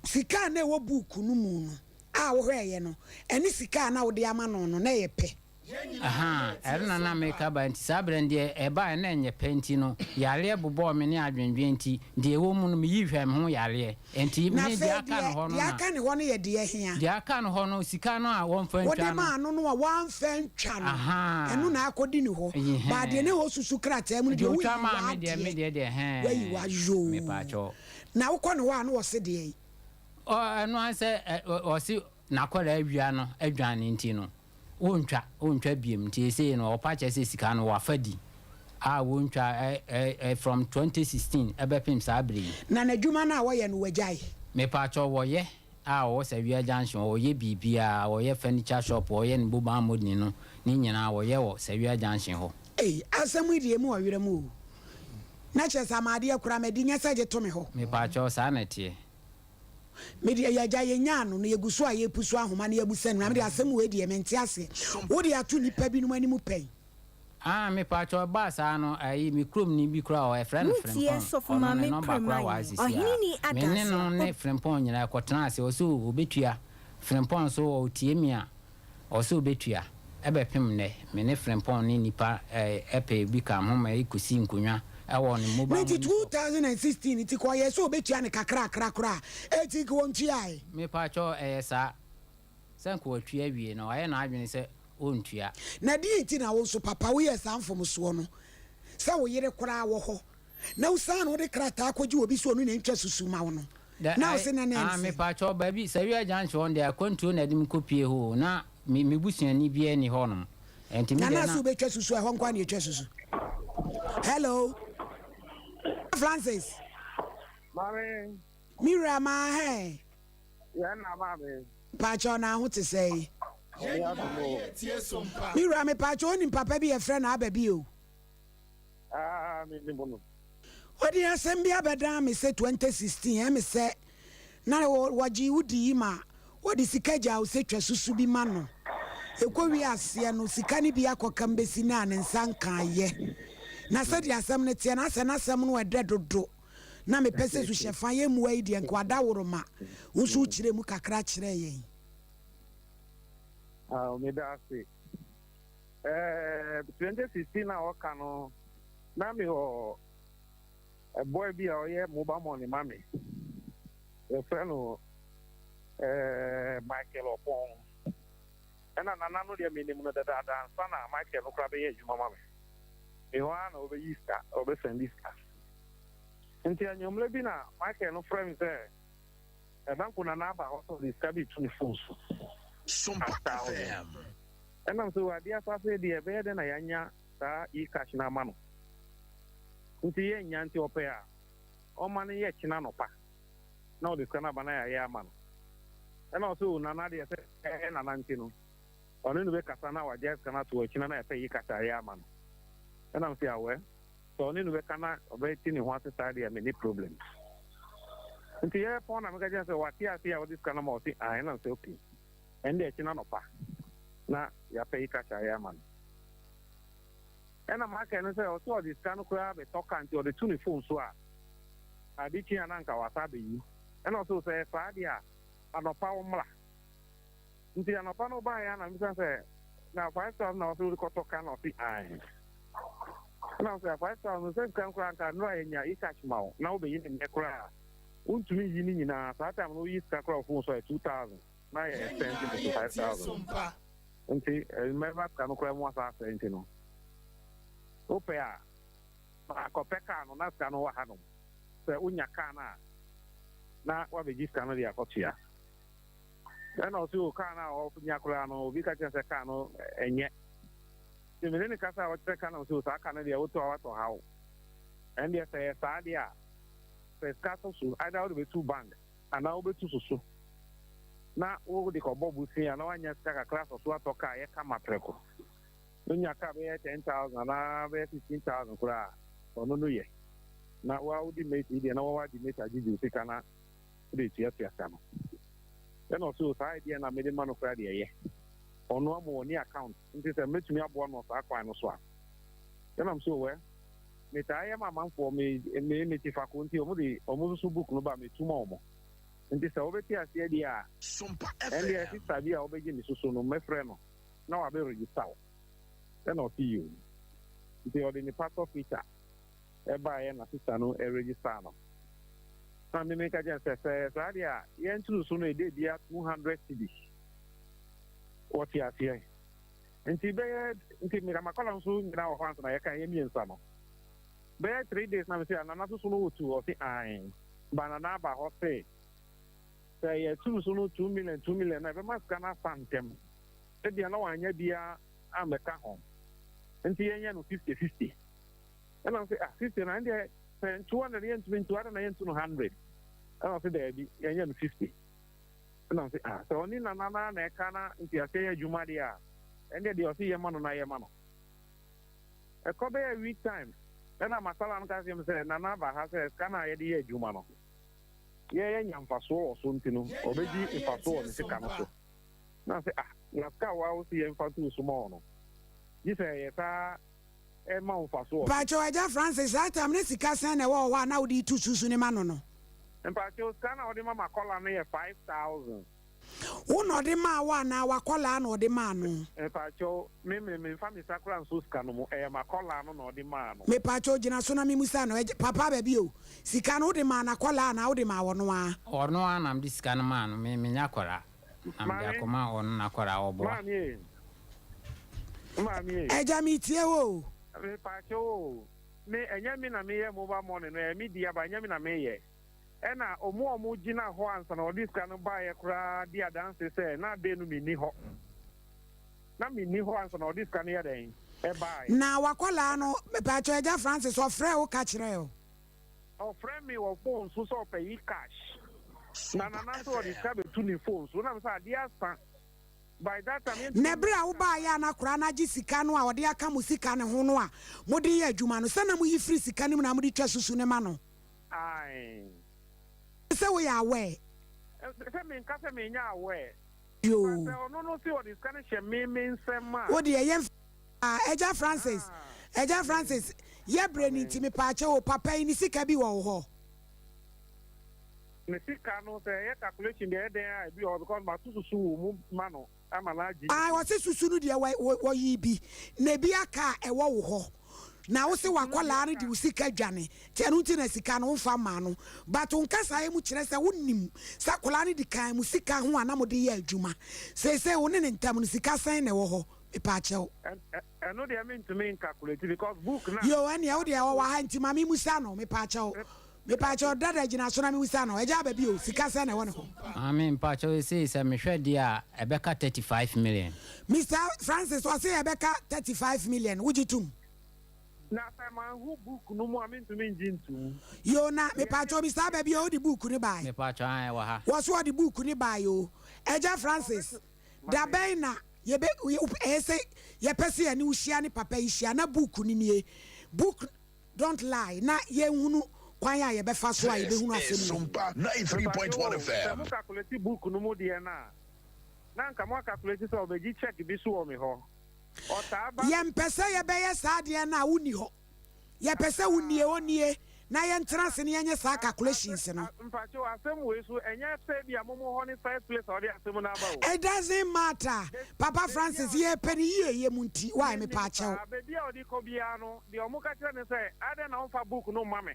Sika a na ɛwɔ buuku no mu no a wohwɛeɛ no, ɛne sika a na wode ama no no, na ɛyɛ pɛ. Ahaa, ɛno na na mereka ba nti saa berɛ no deɛ ɛbaeɛ na ɛnyɛ pɛ nti no, yareɛ bobɔɔ me ne adwendwen nti, deɛ ɛwɔ mu no meyii hwɛɛ me ho yareɛ. Nti Na me afei deɛ aka deɛ, no hɔ no deɛ na. aka ne hɔ no yɛ deɛ hea? Deɛ aka no hɔ no, sika no a wɔmfa Wode ntwa no. maa no no a wamfa antwa no, Ahaa. ɛno na akɔdi ne hɔ. But deɛ Ɛhɛn. na ɛwɔ susu krataa mu no Deɛ deɛ, ɔtwa woyi maa me deɛ, me w'adeɛ. deɛ deɛ hɛn. Woayi w'ayoo. Mepaakyɛw. Na wokɔ ne hɔ a na ɔse deɛn? Ɔ, ɛno ara sɛ ɛ, ɔ, ɔse n'akwadaa awia no adwane nti no, Wontwa, wontwa biom nti seesei no ɔpa kyerɛ sɛ sika no wafa di a wontwa ɛ ɛ ɛ from 2016 ɛbɛpem saa bere yi. Na n'adwuma no a ɔyɛ no wagyae? Mepakyɛw wɔyɛ a ɔwɔ Sawia junction ɔyɛ biribiara ɔyɛ furniture shop ɔyɛ ne mobile money no ne nyinaa wɔyɛ wɔ Sawia junction hɔ. Ei asɛm yi deɛ emu ɔwerɛ mu o. Na kyerɛ sɛ ama adeɛ koraa madi nyɛ sɛ gye to me hɔ. Mepakyɛw saa na ɛteɛ. Me deɛ yɛagya yɛnyaa no na yɛgu so a yɛrepusu ahoma na yɛabusa no na me deɛ asɛm wei deɛ mente aseɛ wode ato nnipa binom anim pɛn. Ah me pakyɛw ɛbaa saa no ayi me kurom ni bi koraa wɔ hɔ yɛfrɛ no Wotie Frimpong Sɔfo ɔno ne Maame nɔmba koraa Premaye, wɔ ha sisi Ɔheneni a me ne no Adanseɛ. ne Frimpong nyinaa yɛkɔtenaa ase ɔse ɔbɛtua Frimpong nso ɔtie me a Ɔse obetua. Ɛbɛpem nnɛ, me ne Frimpong ne nnipa pɛ bi ka ho ma yɛkɔsii nkonwa wɔ ne mobile Na nti money shop. 2016 nti ka ɔyɛɛ sɛ obetua no kakrakra koraa a, enti nka ontuae? Mepakyɛw, ɛyɛ saa. Sɛ nka watua awie no, wayɛ n'adwene sɛ ɔntua. Na deɛn nti na wo nso papa woyɛɛ saa mfomsoɔ no, sɛ wo yere koraa wɔ hɔ, na wosiane wode krataa kɔgye obi sɛ ɔno na ɛntwa susu ma wo no, na wo se na na Ah, ɛnsɛ? mepakyɛw, baabi, Sawia Junction hɔ no deɛ, akwantuo na ɛde me kɔpie hɔ o, na me, me busuani biara nni hɔnom. Ɛnti me Na deɛ na na. sɛ wobɛtwa susu a, ɛhɔ nko ara na yɛtwa susu. Hello, Francis. Maame. Me wura maa hɛ. Yɛn na maame. Mpakyɛw na ho te sɛn? Nyame adom o. Me wura mepakyɛw wonim papa bi yɛfrɛ no Aba bi o. Ah, menim no. Ɔde asɛm bi abɛdan me sɛ 2016 ɛyɛ me sɛ na wɔgyee wo di yi ma wɔde sika gyaa wo sɛ twa susu bi ma no. Ɛkɔwie aseɛ no sika no bi akɔkam bɛsi nnɛ a ne nsa nkaeɛ. Na sɛdeɛ asɛm no teɛ no asɛ n'asɛm no ɛdɛ dodo na mepɛ sɛ suhyɛfa yɛ mmoa yi deɛ nka wadaworoma wo nso wokyerɛ mu kakra kyerɛ yɛn. Ah, meda ase. Eh, 2016 a ɔka no, na mewɔ boy bi a ɔyɛ mobile money ma me. Yɛfrɛ no eh, Michael Ɔpɔn. Ɛna nana no deɛ menim no dadaada ansa na Michael no koraa bɛyɛ adwuma ma me. Me hɔ ara na ɔbɛyi sika, ɔbɛsɛnde sika. Nti anwummerɛ bi na Michael no frɛ me sɛ, Ɛnamfo nana aba hɔ sɛ ɔde sika bi reto ne phone so. Sompa 5,000. FM. Ɛnam sɛ wɔ adeɛ asaase yi deɛ ɛbɛyɛ dɛn na yɛanya saa e-cash no ama no? Nti yɛnnya nti ɔpɛ a ɔmma no nyɛ kyena anɔpa na ɔde sika no aba na yɛayɛ ama no. Ɛna ɔse o Nana deɛ sɛ ɛyɛ Nana nti no ɔne no bɛkasa na wagyae sika no ato hɔ kyena na yɛpɛ e-cash a yɛayɛ ama no. Ɛna mese awɛ sɛ ɔne no bɛka na ɔbɛte ne ho ase saa deɛ menni problem. Nti yɛrepɔn na meka kyerɛ no sɛ wate ase a wode sika no ama ɔse ae ɛna mese okay. Ɛnde ɛkyena anɔpa na yɛapɛ yi cash ayɛ ama no. Ɛna maka no sɛ ɔsɛ ɔde sika no koraa bɛtɔ car nti ɔde to ne phone so a ade kye a na anka wasa abɛyi. Ɛna ɔsɛ sɛ ɛyɛ saa deɛ a anɔpa ɔmmra. Nti anɔpa no ɔbaeɛ a na mebisa sɛ na 5000 na ɔsɛ wode kɔtɔ car na ɔse ae. Ɛna ɔsɛ 5000 sɛ sika no koraa anka nnora yɛnya e-cash ma wo na wobɛyi ne nnɛ koraa a wontumi nyi ne nyinaa saa time no woyi sika koraa wɔ phone so a ɛyɛ 2000. na yɛ extend no to 5000 nti mɛba sika no koraa mu asa asɛe nti no wopɛ a akɔpɛ kaa no na sika no wɔ hanom sɛ wonya kaa no a na wabɛgye sika no de akɔtua ɛna ɔse o kaa no a ɔnya koraa no obi ka kyerɛ sɛ kaa no ɛnyɛ nti mene ne kasa a ɔkyerɛ ka no sɛ saa kaa no deɛ wotɔ a watɔ haw ɛndeɛ sɛ yɛ saa deɛ a sɛ sika to so either wode bɛtu bank anaa wobɛtu so so na wode kɔbɔ bosea na woanya sika kakra asɔ so atɔ kaa yɛ kama prɛko. Wonya kaa bɛyɛ 10,000 anaa bɛyɛ 15,000 koraa a, ɔno no yɛ. Na woa wode mate yi deɛ na woa de mate agyegye wo sika na wode tuatua sika no. Ɛna ɔse o saa idea no a mede ma no koraa deɛ ɛyɛ. Ɔno ama ɔnni account nti sɛ mɛtumi aboa no wɔ saa kwan no so a. Ɛna mese o well, metaa yɛ ma amanfoɔ, me me mete fako nti wɔn de wɔn nso book no ba a metu ma wɔn. Nti sɛ wobɛte aseɛ deɛ a, ɛndeɛ sister bi a wobɛgye ne susu no mɛfrɛ no na wabɛ register wo. Ɛna ɔse yoo. Nti ɔde ne passport picture ɛbaeɛ na sister no register no. Na me meka kyerɛ no sɛ sɛ ɛyɛ saa deɛ a yɛntoro so no ɛda biara 200 cedis. Wɔte aseɛ. Nti bɛyɛ nti meka makɔla nso nyinaa wɔ hɔ ansa na yɛka yɛ mmiɛnsa no. Bɛyɛ 3 days na mese Nana soso no wɔ tu ɔse ae. Ba Nana aba hɔ se sɛ yɛturu so no 2 million 2 million na ɛbɛma sika no asa ntɛm. Ebia na wanyɛ biara ammɛka ho. Nti yɛnyɛ no 50 50. Ɛna ɔse ah 50 no ɛndeɛ sɛ 200 yɛntumi ntu adɛn na yɛntu no 100. Ɛna ɔse daabi yɛnyɛ no 50. Ɛna ɔse ah sɛ ɔne Nana no ara na ɛka na nteaseɛ yɛ adwuma deɛ a ɛndeɛ deɛ ɔse yɛma no na yɛma no. Ɛkɔ bɛyɛ week time ɛna Masala no ka kyerɛ me sɛ Nana aba ha sɛ sika no a yɛde yɛ adwuma no yɛanya mfasoɔ wɔ so nti no ɔbɛgye mfasoɔ wɔ ne sika no so. Na ɔse ah na sika a woa wose yɛmfa nto wo so ma wo no gye sɛ yɛ saa ɛma wo mfasoɔ wɔ so. Mpakyɛw Agya Francis saa time no sika sɛn na ɛwɔ hɔ a na wode retu susu no ma no no? Mpakyɛw sika no a wode ma makɔla no yɛ 5000. Wo na ɔde maa wo anaa wakɔlaa na ɔde maa no? Mpakyɛw me me menfa me nsa koraa nso sika no mu ɛyɛ makɔlaa no na ɔde maa no. Mepakyɛw gyina so na memusa no Agya papa baabi o sika no wode maa nakɔlaa anaa wode maa ɔno ara? Ɔno ara na mede sika no maa no me menyɛ akɔlaa. Na mede Maame. akɔma ɔno n'akwadaa, ɔboa. Maame e. Maame e. Agya metie wo o. Mepaakyɛw o, me ɛnyɛ me na meyɛ mobile money no, ɛyɛ me dea but ɛnyɛ me na meyɛ. Ɛna ɔmo a ɔmo gyina hɔ ansa na ɔde sika no baeɛ koraa di adanse sɛ na day no menni hɔ. Na menni hɔ ansa na ɔde sika no yɛ dɛn ɛbaeɛ. Na w'akwadaa no, mepaakyɛw Agya Francis, ɔfrɛɛ wo ka kyerɛɛ wo? Ɔfrɛ me wɔ phone so sɛ ɔpɛ yi cash na Nana nso ɔde sika bɛtu ne phone so na me sɛ adeɛ asa by that time yɛntumi Na berɛ a wobaeɛ a na akwadaa no agye sika no a ɔde aka mo sika no ho no a mode yɛ adwuma no, sɛ na moyi firi sika no mu na mode twa susu no ma no? Ae. Sɛ woyɛ aware? Sɛ menka sɛ menyɛ aware. Yoo. But sɛ ɔno no se ɔde sika no hyɛ me me nsam a. Wo deɛ yɛn Ah Agya Francis, Agya Francis, yɛ brɛ no nti mepaakyɛw o, papa yi ne sika bi wɔ wo hɔ? Ne sika no sɛ ɛyɛ calculation deɛ ɛyɛ dɛn a ebi wɔ hɔ because mato susu wɔ mu ma no ama no agye. Ah ɔse susu no deɛ wɔ wɔyii bi na ebi aka a ɛwɔ wo hɔ na wose wakɔlaa no de wo sika dwane nti ɛno nti na sika no womfa mmaa no but wo nkasaeɛ mu kyerɛ sɛ wonim sɛ akɔlaa no di kan mo sika ho a na mode yɛ adwuma seesei wo ne ne ntam no sika sɛn na ɛwɔ hɔ? Mepaakyɛw. Ɛno deɛ mentumi nkakuleti because book na. Yoo ɛneɛ wo deɛ ɔwɔ ha nti ma me musa no mepaakyɛw mepaakyɛw dada gyina so na me musa no agya aba bio sika sɛn na ɛwɔ ne hɔ. Maame mpakyɛw esei sɛ mehwɛ deɛ a ɛbɛka 35 million. Mister Francis ɔse ɛbɛka 35 million wogye tom? Na sɛ manhu book no mu a mentumi ngye ntom. Yoo na mepaakyɛw Mister aba bio wode book no bae? Mepaakyɛw ae ɛwɔ ha. Wɔse ɔde book no bae oo agya Francis da bɛn na Yɛbɛ, ɛyɛ sɛ yɛpɛ sɛ yɛne wo hyia ne papa yi hyia na book no nie, book don't lie, na yɛnhunu kwan a yɛbɛfa so a This yɛbɛhunu is asɛm wei. Sumpa 93.1 Mepakyɛw o, sɛ FM. mo calculate book no mu deɛ no a, na anka mo acalculate sɛ ɔbɛgye check bi so wɔ me hɔ. Ɔtaa ba. Yɛmpɛ sɛ yɛbɛyɛ saa adeɛ no a wonni hɔ. Yɛpɛ sɛ wo nie ɔnie na yɛntena ase na yɛnyɛ saa calculations no. Mpakyɛw asɛm wei so ɛnyɛ sɛ ebia mo mo hɔ ne first place a ɔde asɛm no aba o. It doesn't matter papa Francis yɛpɛ no yie yɛ mu nti why Menim mepaakyɛw. paa, baabi a ɔde kɔ biara no deɛ ɔmo ka kyerɛ no sɛ adɛn na womfa book no mma me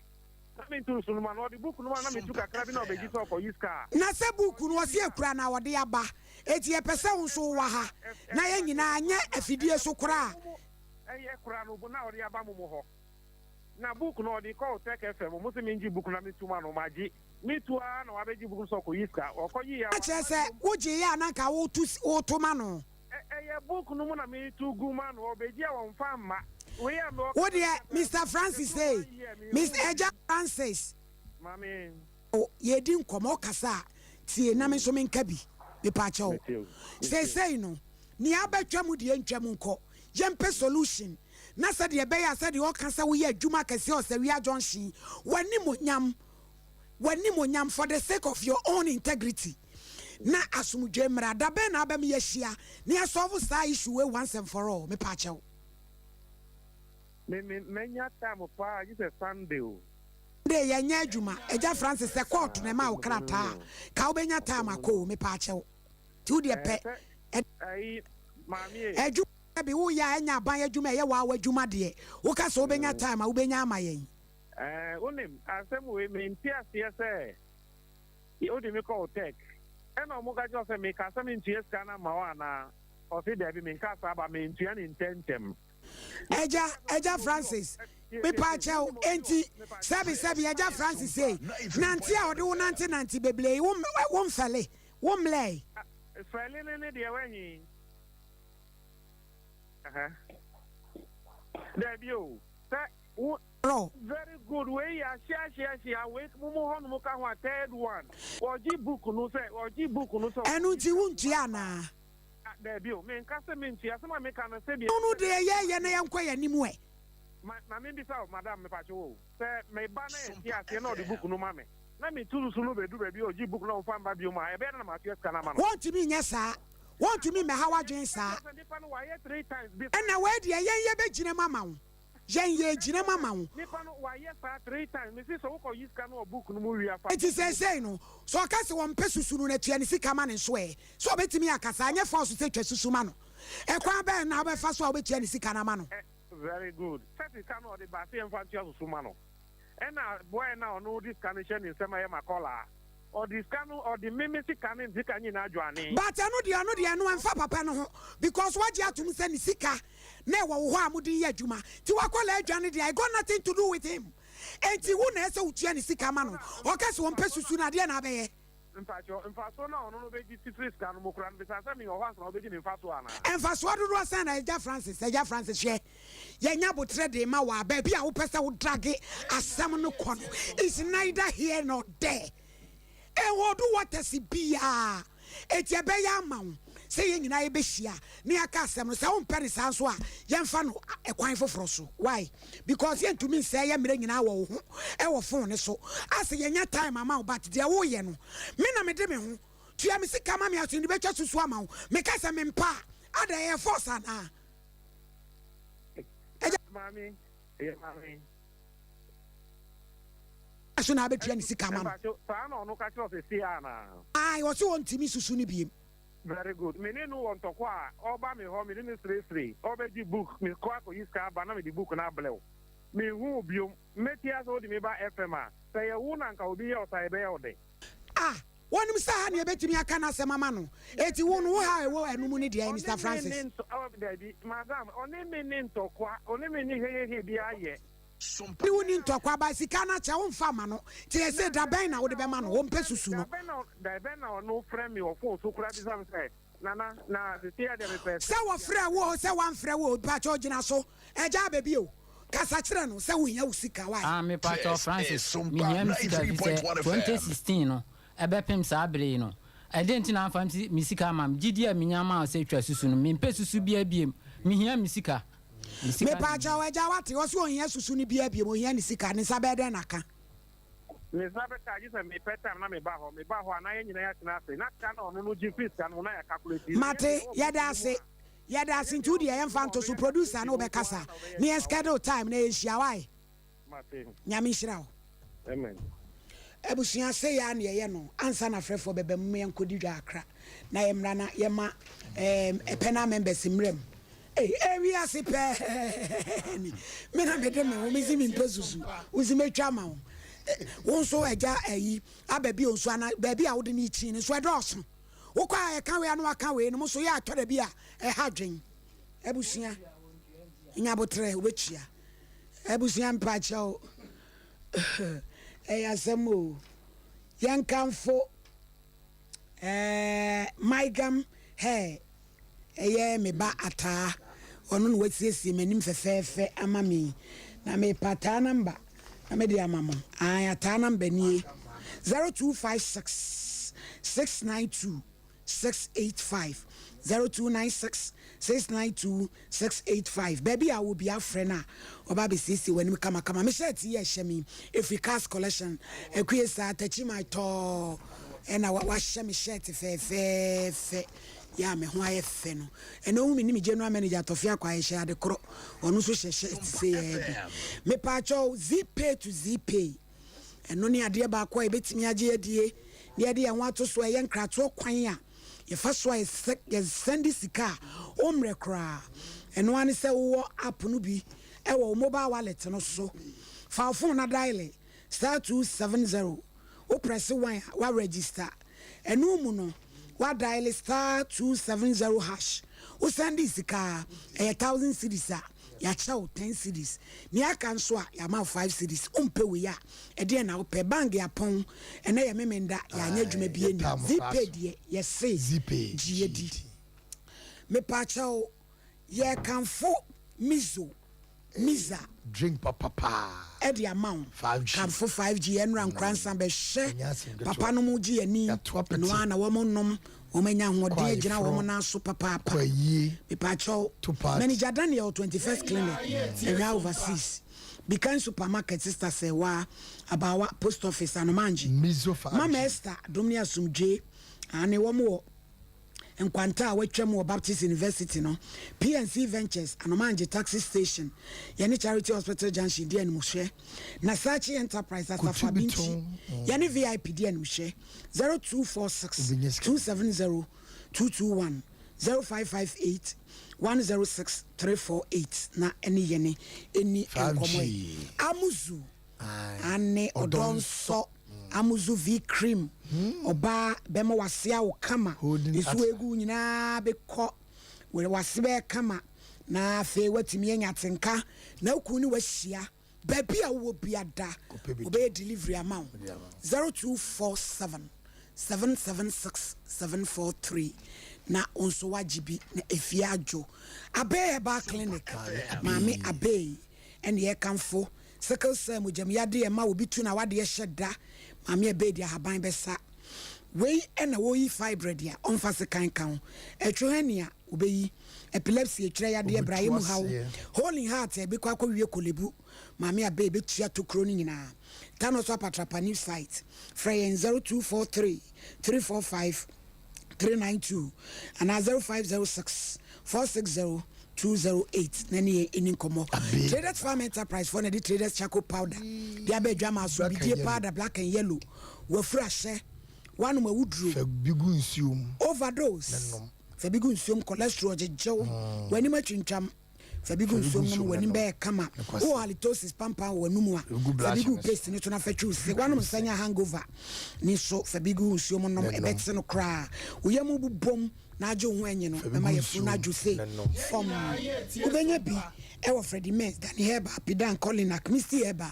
na mentu nso no ma no, ɔde book no ma no na metu kakra bi na ɔbɛgye sɛ ɔkɔyi sika a. Na sɛ book no ɔse akura na ɔde aba enti yɛpɛ sɛ wo nso wowɔ ha na yɛn nyinaa nyɛ afidie so koraa. Ɛyɛ koraa no na ɔde aba mo mo hɔ. Na book no ɔde kɔɔ Tech FM, mo se mengye book no na metu ma no, magye. Metu ara na wabɛgye book no sɛ ɔkɔyi sika. Ɔkɔyiiɛ a Na kyerɛ wamma sɛ biom. wogyeeɛ a na anka woto woto ma no. Ɛyɛ book no mu na metu gu ma no, ɔbɛgye a ɔmfa mma. Wei a mewɔ Wo deɛ Mister Francis ɛturu ei, one year menhuu Mister bi. Agya Francis. Maame. Yɛredi nkɔmmɔ, wokasa a tie na me nso menka bi, mepaakyɛw. Metie o, metie o. Seesei no, nea abɛtwa mu deɛ ntwa mu nkɔ. Yɛmpɛ solution na sɛdeɛ ɛbɛyɛ a sɛdeɛ ɔka sɛ woyɛ adwuma kɛseɛ Ɔsawia junction yi, w'animonyam, w'animonyam for the sake of your own integrity na asomdwoe mmra. Da bɛn na abɛma yɛahyia na yɛasɔlve saa issue wei once and for all? Mepaakyɛw. Me me mɛnya time paa gye sɛ Sunday o. Sunday yɛnyɛ adwuma. Agya Francis sɛ court na ɛma wo krataa a, ka wobɛnya time akɔ o, mepaakyɛw. Nti wodeɛ pɛ Ɛɛ sɛ ayi maame e. adwuma. Sɛbi woyɛ a ɛnyɛ aban adwuma ɛyɛ waa w'adwuma deɛ woka sɛ wobɛnya time a wobɛnya ama yɛn. Ɛɛ wonim asɛm wei mente aseɛ sɛ wode me kɔ wo tech ɛna ɔmo ka kyerɛ sɛ meka sɛ mentua sika no ama wo anaa ɔse daabi menka saa ba mentua ne ntɛntɛm. Agya Agya Francis mepaakyɛw enti sɛbi sɛbi Agya Francis ei nante a ɔde wo nante nante bebree yi wo wo mfɛle wo mlɛe. Fɛle ne ne deɛ wahi. Dabi o, sɛ wo. Very good, wei yɛ ahye ahye ahye a wei mo mo hɔ nom ka ho a third one. Wɔgye book no sɛ wɔgye book no sɛ. Ɛno nti wontua anaa? Dabi o, menka sɛ mentua, asɛm a meka no sɛdeɛ. No deɛ yɛyɛ na yɛnkɔ yɛn anim ɛ. Ma ma membisa wo madam mepatwo o, sɛ meba na yɛte aseɛ na ɔde book no ma me na metu no so no bɛdu baabi a ɔgye book no a ɔmfa mma biom a, ɛbɛyɛ dɛn na matua sika no ama no? Wɔntumi nyɛ saa. Wɔntumi mmɛha w'adwene saa. Ɛna wei deɛ yɛn yɛbɛgyina mu ama wo. Yɛn yɛgyina mu ama wo. Enti seesei no, sɛ ɔka sɛ ɔmpɛ susu no na tua ne sika ma no nso ɛ? So ɔbɛtumi aka saa? Ɛnyɛ force sɛ twa susu ma no. Ɛkwan bɛn na wobɛfa so a wobɛtua ne sika no ama no? Very good. Sɛ sika no ɔde ba sɛ yɛmfa ntua susu ma no. Ɛna boy no a ɔno de sika no hyɛ ne nsam a ɛyɛ Makola. Ɔde sika no ɔde me me sika ne sika nyinaa dwane. But ɛno deɛ ɔno deɛ ɛno ɛnfa papa no ho because wagye atom sɛ ne sika na ɛwɔ wo hɔ a mode yɛ adwuma nti wakɔlaa adwane deɛ I got nothing to do with him enti wo na ɛsɛ wotua ne sika ma no ɔka sɛ ɔmpɛ susu no adeɛ na abɛyɛ. Mpakyɛw, mfasoɔ no a ɔno no bɛgye firi sika no mu koraa no, bisa sɛ meyɛ ɔhɔ ansa na ɔbɛgye ne mfasoɔ anaa? Mfasoɔ dodoɔ sɛn na Agya Francis, Agya Francis hwɛ, yɛnya aboterɛ de rema wo a, baabi a wopɛ sɛ wo drage asɛm no kɔ no is neither here nor there. Ɛnholdu waters biara. Enti ɛbɛyɛ ama wo sɛ yɛn nyinaa yɛbɛhyia na yɛaka asɛm no. Sɛ wompɛ no saa nso a, yɛmfa no ɛkwan foforɔ so. Why? Because yɛntumi nsɛe yɛn mmerɛ nyinaa wɔ wo ho wɔ phone no so. Asɛ yɛnya time ama wo but deɛ woyɛ no, me na mede me ho. Tua me sika ma me aso mede bɛtwa susu ama wo. Meka sɛ mempɛ a, adɛn ɛyɛ force anaa? Agya. Maame, ɛyɛ maame. So na abɛtua ne sika ama no. Saa na ɔno ka kyerɛ wo seesei anaa? Ae, ɔse ɔntumi susu no biem. Very good. Me ne no wɔ ntɔkwa a, ɔba me hɔ, me ne no seresere, ɔbɛgye book, mekɔ akɔyi sika aba na mede book no ablɛ wo. Menhu wo biom. Mɛtia sɛ wode me ba FM a, sɛ ɛyɛ wo na anka obi yɛ wo saa a, ɛbɛyɛ wo dɛ? Ah, wɔnim sɛ ha na yɛbɛtumi aka n'asɛm ama no. Enti wo no, wo haw a ɛwɔ ɛno mu ne deɛn, Mister Ɔne me Francis? ne ntɔ, oh, dabi, madam, ɔne me ne ntɔkwa, ɔne me ne hehehe biara yɛ. Ne wo ni ntɔkwa ba sika no akyɛ wo nfa ma no nti ɛsɛ da bɛn na wode bɛma no ɔmpɛ susu no. Da bɛn na ɔno frɛ me wɔ phone so koraa bisa me sɛ Nana na sesei adeɛ mepɛ sɛ. Sɛ wɔfrɛ wo o sɛ wamfrɛ wo o mpakyɛw gyina so ɛgya aba bio kasa kyerɛ no sɛ wohia wo sika why. Ah mepakyɛw Francis mehia me sika efisɛ 2016 no ɛbɛpem saa bere yi no ɛdɛn nti na amfa me sika amma me gyidie a menya maa wo sɛ twa susu no mempɛ susu biaa biem mehia me sika. Ne sika na Mepaakyɛw agya wate ɔse ohia susu no biaa biom ohia ne sika ne nsa bɛyɛ dɛn na aka. Ne nsa bɛka gye sɛ mepɛ time na meba hɔ meba hɔ a na yɛn nyinaa yɛatena ase na sika na ɔno no gye firi sika no mu na yɛ calculate na yɛn Mate deɛ ɛwɔ book yɛda no mu ase a yɛda ase nti wodeɛ yɛmfa nto so producer ne wo bɛkasa na yɛn schedule time na yɛnhyia wai. Mate. Nyame nhyira wo. Amen. Abusua sei ara na yɛyɛ no ansa na afrɛfoɔ bɛba mu yɛnkɔdi dwa akra na yɛmmra na yɛma ɛɛm panel members mmra mu. Ei ewiase pɛɛ ni me na mede me ho mesi mempɛ susu wosi mɛtwa ama wo wo nso agya ayi aba bio nso ana baabi a wode no kyin no nso ɛdɔɔso wokɔ a ɛka wei ano aka wei no mo nso yɛ atɔ da bi a ɛha dwen abusua nyabotrɛ wobɛtua Abusua mpakyɛw ɛyɛ asɛm o yɛnkamfo ɛɛ Mygam hair ɛyɛ me ba Ataa ɔno na wasiesie m'anim fɛfɛɛfɛ ama me na mepa Ataa namba na mede ama mo ae Ataa namba nie 0256 692 685 0296 692 685 Baabi a wɔ biara frɛ no a ɔba abɛsiesie w'anim kamakama. Me shirt yi a ɛhyɛ me yi ɛfiri Cars Collection, Akue saa Takyiman tɔɔ ɛna wahyɛ me shirt fɛɛfɛɛfɛ yi a me ho ayɛ fɛ no. Ɛnɛ wohu me ne me general manager Tɔfe Akwa yɛhyɛ ade korɔ, ɔno nso hyɛ shirt sei ara bi. Mepaakyɛw Zeepay to Zeepay. Ɛno ne adeɛ baako a yɛbɛtumi agye adie na yɛde yɛn ho ato so a ɛyɛ nkratoɔ kwan a yɛfa so a yɛsɛnde sika a ɔmmerɛ koraa. Ɛno ara ne sɛ wowɔ app no bi wɔ wo mobile wallet no so. Fa wo phone na diale *270, wo prɛse one a, wa register. Ɛno mu no, wa diale *270 hash, wo sɛnde sika a, ɛyɛ thousand cedis a, yɛakyɛ wo ten cedis. Nea aka nso a, yɛama wo five cedis. Wompɛ wei a, ɛdeɛn na wopɛ? Bank apɔn, ɛnnɛ yɛ Memenda, yɛanyɛ adwuma bi anni. Zeepay deɛ, yɛse gye yɛdi. Mepaakyɛw, yɛrekamfo Mizo, Miza. Drink papa paa. Ɛde ama wo. 5G. Kamfo 5G ɛnora nkoransa bɛhwɛ Ɛnyɛ asɛm ketewa. papa nom gye ani. Yɛato apete. Ɛno ara na wɔn nom, wɔn anya ahoɔden Kɔ agyina ayeforɔ. wɔn nan so papaapa. Kɔ ayie. Mepaakyɛw, To party. Manager Daniel 21st Clinic, Ɛhwa Overseas, Bikan Supermarket, Sister Sɛwa, Abawa, Post Office, Anomangye. Mizo 5G. Mama Esther, Dom ne Asomdwoe, aane wɔn wɔ. Nkwanta a wɔatwam wɔ Baptist University no, PNC Ventures, Anomangye Taxi Station, yɛne Charity Hospital Junction di animhwɛ, Nasachi Enterprise, Asafo Abinti, yɛne VIP di animhwɛ, 0246 270 221, 0558 106 348 na ɛne yɛne ɛni nkɔmmɔ yi. Amuzu, ane ɔdɔ nsɔ. Amuzu V cream ɔbaa bɛma wase awo kama nsuo egu nyinaa bɛkɔ wase bɛyɛ kama na afei watumi anya atenka na okun ne wahyia baabi a wowɔ bia da wɔbɛyɛ delivery ama wo 0247 776 743 na wo nso wagye bi na efie adwo Abey Herbal Clinic maame Abey ɛne yɛkamfo Sickle cell mogyam yadeɛ ɛma obi tu na wadeɛ hyɛ da maame ɛbɛɛ di ahaban bɛsa wei ɛna wɔyi fibroid a ɔmfa sekan nka ho ɛtwe hernia wɔbɛyi epilepsy etwerɛ yadeɛ brayɛ mu haw hole in heart a ɛbɛkɔ akɔ wie kolebu maame abɛɛ bɛtua tokuro no nyinaa Tano so apatrapa new site frɛ yɛn 0243 345 392 anaa 0506 460 208 na ne yɛn ɛni nkɔmmɔ. Traders Farm Enterprise foɔ na ɛde Traders Charcoal Powder de aba adwama so bidie powder black and yellow wafuru ahyɛ wanom awuduro Fa bi gu nsuo mu overdose na nom. Fa bi gu nsuom cholesterol gyegyew w'anim atwintwam Fa bi gu nsuom nom, w'anim bɛyɛ kama. Wowɔ halitosis pampan wɔ w'anum a, fa bi gu paste no so na fa twi wo se. Woanom nsa nya hangover ni nso, fa bi gu nsuom nom, ɛbɛte no koraa. Wo yam bobom na agye wo ho anyi no, bɛma yafunu no adwo sei fɔmm. Wobɛnya bi wɔ Freddie Merz, Danny Herbal, Pidan, Colinac, Misty Herbal.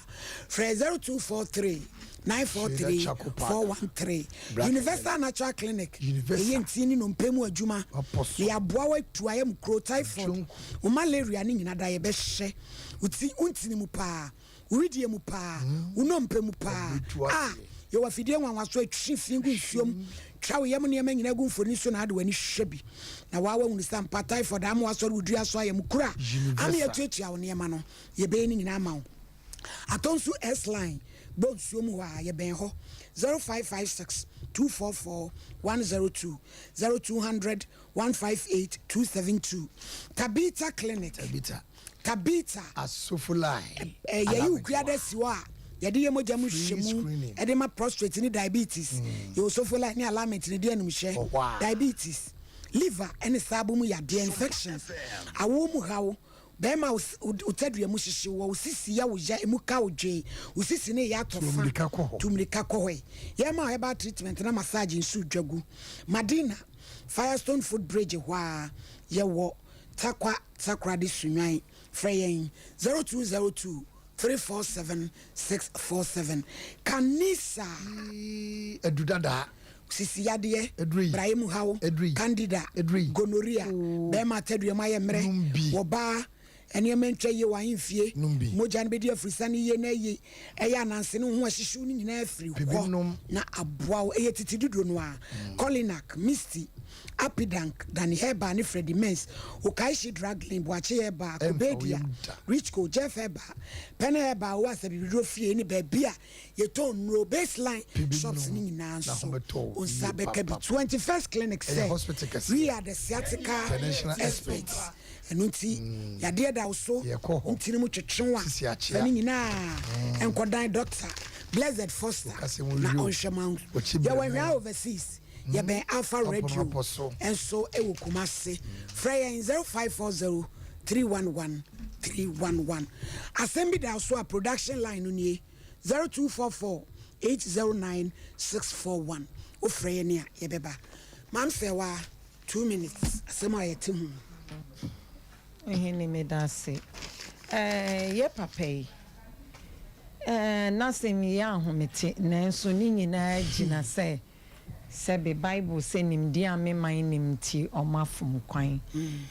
Frɛ 0243 943 413. Universal Natural Clinic, Yɛyɛ ntini ne nnompe mu adwuma na yɛaboa wo atu ayamkuro, typhoid, wo malaria ne nyina da. Yɛbɛhyɛ wo ti, wo ntini mu paa, wo wedeɛ mu paa, wo nnompe mu paa. A Yɛwɔ afidie nwanwaso a ɛtwe fi gu nsuom, twa wo yam nneɛma nyinaa gu mfoni so na ade w'ani hwɛ bi na waa woahunu sɛ ampa typhoid ama woasɔre wo dua so ayamkuro a ama yɛatuatua wo nneɛma no. Yɛbɛyɛ ne nyinaa ama wo. Atonsu S line bɔ nsuo mu hɔ a, yɛbɛn hɔ. 0556 244 102, 0200 158 272. Tabitha Clinic. Tabitha. Tabitha. Asofo line. Ɛ, yɛyi wo kuada si hɔ a, yɛde yɛ mogya mu nhwehwɛmu de ma prostrate ne diabetes. Yɛwɔ sofo line ne alignment ne de anumhyɛ, diabetes, liver ne saabo mu yadeɛ, infections, awoɔ mu haw, Bɛrima wo wo tadua mu hyehye wo, wo sisi yɛ wo ya, emu ka wo dwee, wo sisi no reyɛ atɔ fa, tu mmirika kɔ hɔ yi. Yɛma wo herbal treatment na massage nso dwa gu. Madina, Firestone foot bridge hɔ ara, yɛwɔ Tarkwa Takoradi Sunyani. Frɛ yɛn 0202 347 647. Kanisa. Adu dadaa. Sisi yadeɛ, braeɛ mu haw, candida, gonorrhea, bɛrima atadua mu ayɛ mmerɛ, wɔbaa, nneɛma ntwa yie wɔ ahemfie, mogya no bɛdi afirisa no yie na ayi ɛyɛ ananse ne wo ho ahyehyew no nyinaa afiri hɔ na aboa wo. Ɛyɛ titi duduro no ara. Colinak, Misty, Apidank, Danny Herbal ne Freddie Mens, Okaishi Draglin, Boakye Herbal, Kobedia, Richco, Jeff Herbal, Pene Herbal, Oasa Bibiduro Fie ne baabi a yɛtɔn nnuro, Baseline shops no nyinaa nso wo nsa bɛka bi. 21st Clinic sɛ we are the sciatica experts, ɛno nti yadeɛ da wo so, wo ntini mu twetwe wo a, fa ne nyinaa nkɔdan Doctor Blessed Foster na ɔnhwɛ ma wo. Yɛwɔ Nhwea Overseas. Yɛbɛn Alpha Radio nso wɔ Kumasi. Frɛ yɛn 0540. 311 311. Asɛm bi da so a production line no nie, 0244 809 641. Wofrɛ yɛn a yɛbɛba. Maam Sɛwa, 2 minutes, asɛm a yɛte ho. Ohene medase. Eh, yɛ papa yi, eh, n'asɛm yi yɛ ahomete, nanso ne nyinaa gyina sɛ Sɛbe Bible sɛ nimdeɛ a me man nim nti wɔafom kwan.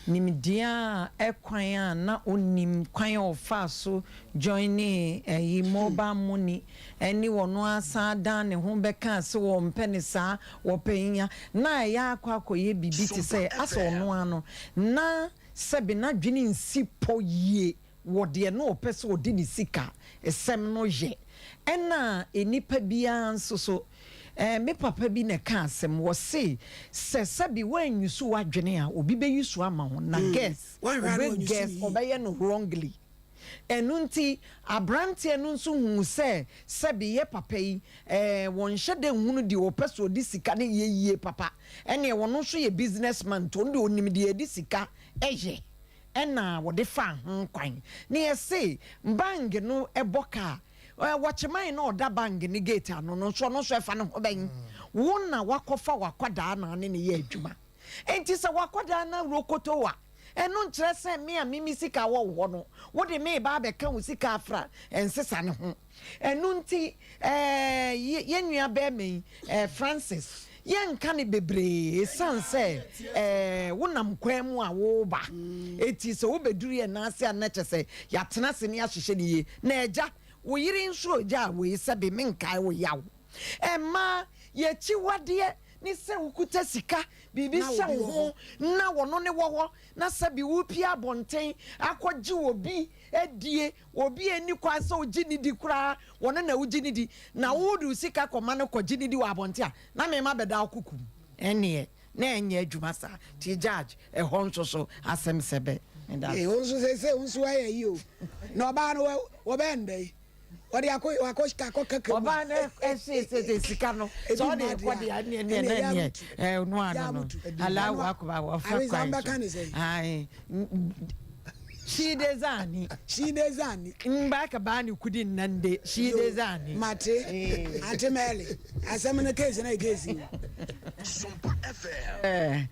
Nimdeɛ a ɛkwan a na ɔnnim kwan a ɔfaa so joinee ɛyi mobile money ɛne ɔno ara san dan ne ho bɛkaa sɛ ɔmpɛ no saa wɔpɛ nya na ɛyɛ akɔ akɔyɛ biribi te sɛ asɛ ɔno ara no na sɛbe n'adwene nsi pɔ yie wɔ deɛ na ɔpɛ sɛ ɔde ne sika sɛm no yɛ. Ɛna nnipa biara nso so, eh, me papa bi na ɛka asɛm, wɔse sɛ sɛbe woanyusu w'adwene a, obi bɛyusu ama wo, na guess, obe guess, ɔbɛyɛ no wrongly. Ɛno nti, abranteɛ no nso huu sɛ sɛbe yɛ papa yi, eh, wɔnhyɛ da nhunu deɛ ɔpɛ sɛ ɔde sika no yɛ yie papa. Ɛneɛ ɔno nso yɛ business man nti ɔno deɛ ɔnim deɛ yɛde sika yɛ. Ɛna wɔde faa ho kwan. Na yɛse bang no bɔ ka a, wɔkyeman na ɔda bang no gate ano no nso ɔno nso ɛfa ne ho bɛn? Wo na wakɔfa w'akwadaa na ɔne no yɛ adwuma. Enti sɛ w'akwadaa no arokoto a, ɛno nkyerɛ sɛ me a me me sika wɔ wo hɔ no, wode me reba abɛka wo sika afra nsesa no ho. Ɛno nti, eh, yɛn nua barima yi, eh, Francis, yɛnka no bebree esiane sɛ, eh, wonam kwan mu a woreba. Enti sɛ wobɛduru yɛn nan ase a na kyerɛ sɛ yɛatena ase na yɛahyehyɛ no yie. Na agya, wo yere nso regyaa wei sɛbe menkae wo yaw. Mmaa, yɛn akyiwadeɛ ne sɛ wokuta sika, biribi hyɛ wo ho na wɔno ne wɔ hɔ na sɛbe worepie abɔnten akɔgye obi adie Obi a enni kwan sɛ ogye no di koraa, wɔno na wogye no di, na wode wo sika kɔma no kɔgye no di wɔ abɔnten a, na mema bɛda wo koko mu. Ɛnneɛ, na ɛnyɛ adwuma saa. Nti judge, ɛhɔ nso so, asɛm sɛ bɛ. Meda Ee, ase. wo nso seesei wo nso woayɛ yi o. Na ɔbaa no, wɔ, wɔbɛyɛ no dɛn? Wɔde akɔ, wakɔ, akɔ kaka mu a. Ɔbaa no ɛse sɛ sɛ sika no, Ebi sɛ mma ɔde deɛ rekɔ a, deɛ a, ɛnneɛ, ɛnneɛ, ɛnneɛ na yɛ ɛnneɛ, abutu. ɛɛ, ɔno Yɛ ano no. abutu. Allahu Ɛno a, Akbar, wɔfa Awesa, kwan wobɛka so. ne sɛn? Ae. Shi dai za ni. Shi dai za ni. In ba ka ba ni kudin nan dai shi dai za ni. Mate, ate Mɛle, asɛm no case na yɛ case o. Sompa FM. Eh,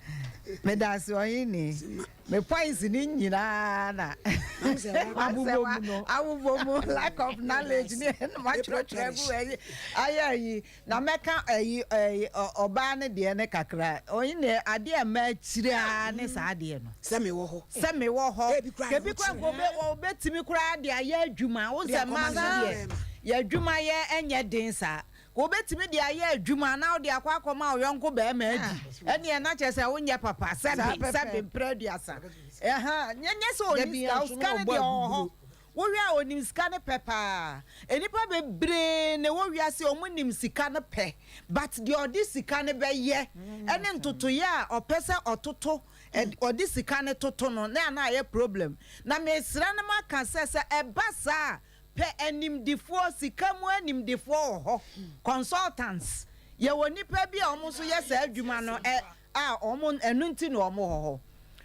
medase ɔhene. Me points ni nyinaa na. Abobɔ mu no. Abobɔ mu lack of knowledge ni matwerɛtwerɛ gu ayi ayɛ ayi. Na mɛka ayi ɛyi ɔbaa no deɛ no kakra. Ɔyi neɛ adeɛ a mmaa kyiri ara ne saa adeɛ no. Sɛ mewɔ hɔ. Sɛ mewɔ hɔ. Ebi koraa Ebi koraa nka obe obetumi koraa de ayɛ adwuma. Wo sɛ mmaa nso deɛ yɛ adwuma yɛ ɛnyɛ den saa. Ka obetumi de ayɛ adwuma na wode akɔ akɔma wo yɔnko barima adi. Ɛneɛ na kyerɛ sɛ wonyɛ papa. Sɛbe sɛbe mprɛ aduasa. Ɛha nyɛ sɛ ɔnni sika. Sika no deɛ ɔwɔ hɔ. Wohwɛ a onim sika no pɛ paa. Nnipa bebree na ɛwɔ wiase a wɔn nim sika no pɛ but deɛ ɔde sika no bɛyɛ ɛne ntotoeɛ a ɔpɛ sɛ ɔtoto ɔde sika no toto no na na ayɛ problem. Na mesrɛ no maka sɛ sɛ ɛba saa a pɛ animdefoɔ, sika mu animdefoɔ wɔ hɔ, consultants. Yɛwɔ nnipa bi a wɔn nso yɛ saa adwuma no ɛ a wɔn ɛno nti na wɔn wɔ hɔ.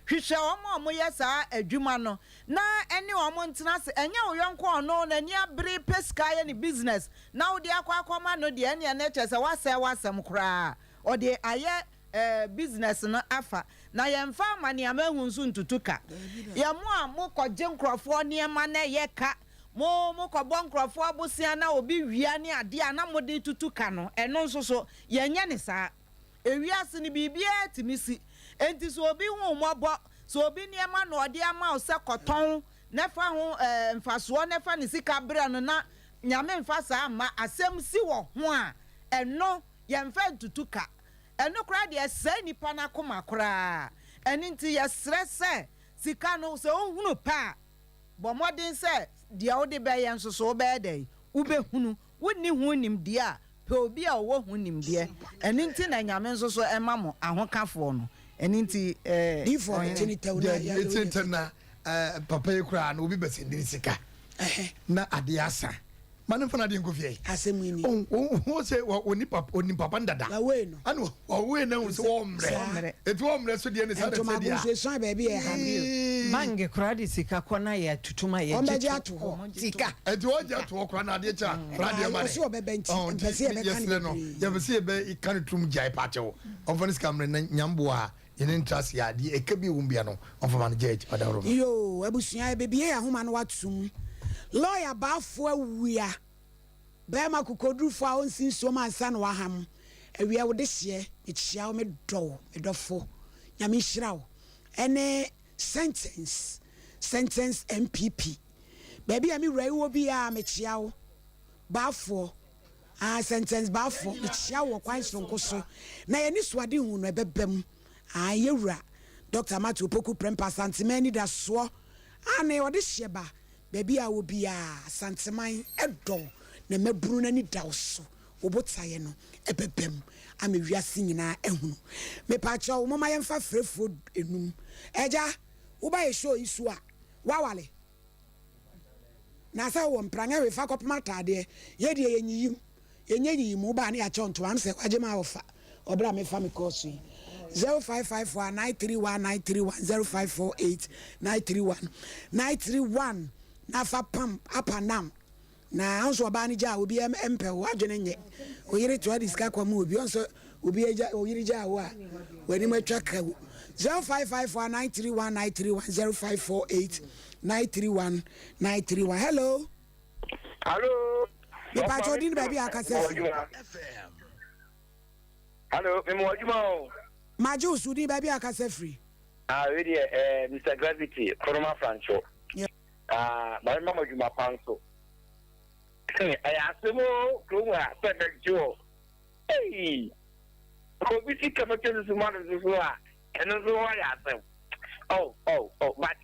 Hwehwɛ wɔn a wɔyɛ saa adwuma no na ɛne wɔn ntena ase. Ɛnyɛ wo yɔnko a ɔno n'ani abere pɛ sika ayɛ ne business na wode akɔ akɔma no deɛ, ɛnneɛ na kyerɛ sɛ woasɛe w'asɛm koraa. Ɔde ayɛ eh, business no afa. Na yɛmfa amaneamahu nso ntutu ka. Yɛ mo a mokɔgye nkurɔfoɔ nneɛma na ɛyɛ ka, mo mokɔbɔ nkurɔfoɔ abosea na obi wia ne adeɛ a na mode tutu ka no, ɛno nso so, yɛnyɛ no saa. Ewiase no, biribiara tumi si. Enti sɛ obi hu wo mmɔbɔ, sɛ obi nneɛma na ɔde ama wo sɛ kɔtɔn na fa ho mfasoɔ na fa ne sika brɛ no na Nyame mfa saa mma asɛm si wɔ ho a, ɛno yɛmfa ntutu ka. Ɛno koraa deɛ ɛsɛe nipa no akoma koraa. Ɛno nti yɛsrɛ sɛ sika no sɛ wohunu pɛ a, bɔ mmɔden sɛ deɛ wode bɛyɛ nso so wobɛyɛ dɛn? Wobɛhunu. Wonni ho nimdeɛ a, pɛ obi a ɔwɔ ho nimdeɛ. Ɛno nti na Nyame nso so ma mo ahokafoɔ no. Ɛno nti eh, Difoɔ ɔhene. tene tɛw na Dabi, yare eti wo ntɛm na eh, papa yi koraa no obi bɛsɛndi ne sika na adeɛ asa. Ma ne nfa n'adeɛ nkɔ fie. Asɛm yi ni. Ohun sɛ oni papa onim papa no dada. Wawei no. Ɛna wawei no ahun sɛ wɔmmerɛ. Eti wɔmmerɛ so deɛ ne saa na ɛsɛ deɛ. Ntomago nso esuan baabi a ɛha no. Bank koraa de sika kɔ na yɛ atutu ma yɛ gye to. Wɔbɛgye ato hɔ. Sika. Eti wɔgye ato hɔ koraa na adeɛ kyɛ a fa n'adeɛ ma ne. Ɔsi ɔbɛbɛ nti mpɛ sɛ yɛbɛka no bebree. Yɛpɛ sɛ yɛbɛka no turum gyae paakyɛw. Ɔmfa ne sika mmerɛ na nyamboa. Yɛne no tra ase a, deɛ ɛka bi wɔ mu bia no, ɔmfa ma no. Judge Ɔdawuroma. Yoo abusua yɛbɛbie yɛn ahoma no atom. Lawyer Bafo awia barima kokodurufo a ɔnsi nsuom ansa na waham awia wo dehyeɛ mekyia wo medɔ wo medɔfo Nyame nhyira wo ɛne sentence sentence NPP baabi a me wura yi wɔ biara mekyia wo Baafoɔ Ah, sentence baafoɔ, mekyia wo wɔ kwan soronko so, na yɛn anisoadehu no ɛbɛba mu. Ah, yɛ wura, Dɔkta Matthew Opoku Prempeh Asanteman anidasoɔ, aane, ɔde hyeɛ ba, baabi a wɔ biara, Asanteman dɔ wo, na mmabunu no ani da wo so, wo botaeɛ no ɛbɛba mu ama wiase nyinaa ahunu. Mepaakyɛw, momma yɛmfa frɛfuo enum. Agya, woba yɛ show yi so a, woawale? Na sɛ wowɔ mpra nyɛ hwee fa kɔpem ataadeɛ yɛ deɛ yɛ nyiyim yɛnyɛ nyiyimu wobaa ne yɛakyɛ wo ntoma am sɛ wagye ma wɔfa ɔberɛ a mefa me kɔɔso yi 0554 931 931 0548 931 931 na fa pam up and down Na wo nso ɔbaa no gyaa obi mpɛ wo adwene nyɛ wo yere toa de sika kɔma obi ɔnso obi agya oyere gyaa wo a w'anim atwa kawu 0554 931 931 0548 931 931 hello. Hello. Mepatwa odin baabi a akasa fi. Hello, memo adwuma o. Magye wo so din baabi a akasa firi. Ah, wei deɛ eh, Mr. Gravity, Koroma Franco. Ah, maame ma mo adwuma pa nso. Ɛyɛ asɛm o, kurom ha sɛ bɛgye o. Ei, obi sika bɛtwa susu ma no nso so a, ɛno nso hɔ ayɛ asɛm. Oh, oh, oh, but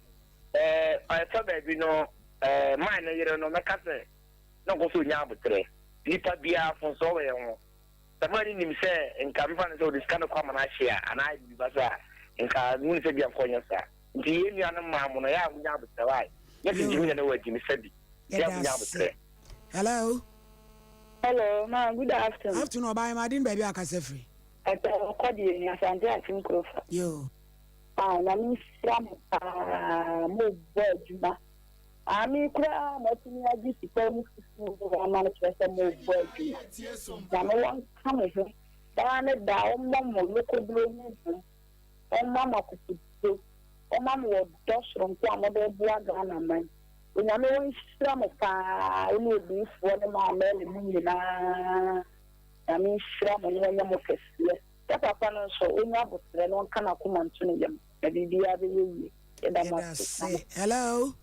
eh, ɛfa baabi no, eh, man no yere no, mɛka sɛ, na nkɔ so onya aboterɛ. Nipa biara fonsɔɔ wɔ yɛn ho. Sɛ man no nim sɛ, nka mefa no sɛ ɔde sika no kɔ ama no ahye a, anaa ayɛ biribi ba so a, nka mehu no sɛ bia nkɔ nyɛ saa. Nti yɛn nuanom mmaa mo no yɛ a mo nya abotrɛ why nyɛ sɛ gyimi na na wa gyimi sɛbi yɛ a mo nya abotrɛ. Hello. Hello ma good afternoon. Afternoon ɔbaa yɛn adi ne baabi a akasa firi. Ɛtɔ ɔkɔ deɛ ni asante akyem kurofa. Yoo. Ah nyame nhyira mo paa mo bɔ adwuma ah me koraa matumi agye sika mu fufuo ama no kyerɛ sɛ mo bɔ adwuma nyame wɔnka mo ho daa ne daa ɔmmɔ mo lokoduro honhom Ɔmma mo akokoduro, ɔmma mo ɔdɔ soronko a mode reboa Ghana man. Onyame ɔnhyira mo paa, wo ne odiyifoɔ ne Maa Mary mo nyinaa. Nyame nhyira mo na ɔnyɛ mo kɛseɛ. Yɛ papa no nso ɔnya aboterɛ na ɔnka n'akoma nto ne yam na biribiara bɛyɛ yie. Yɛda mo Yɛda ase. ase. Hello.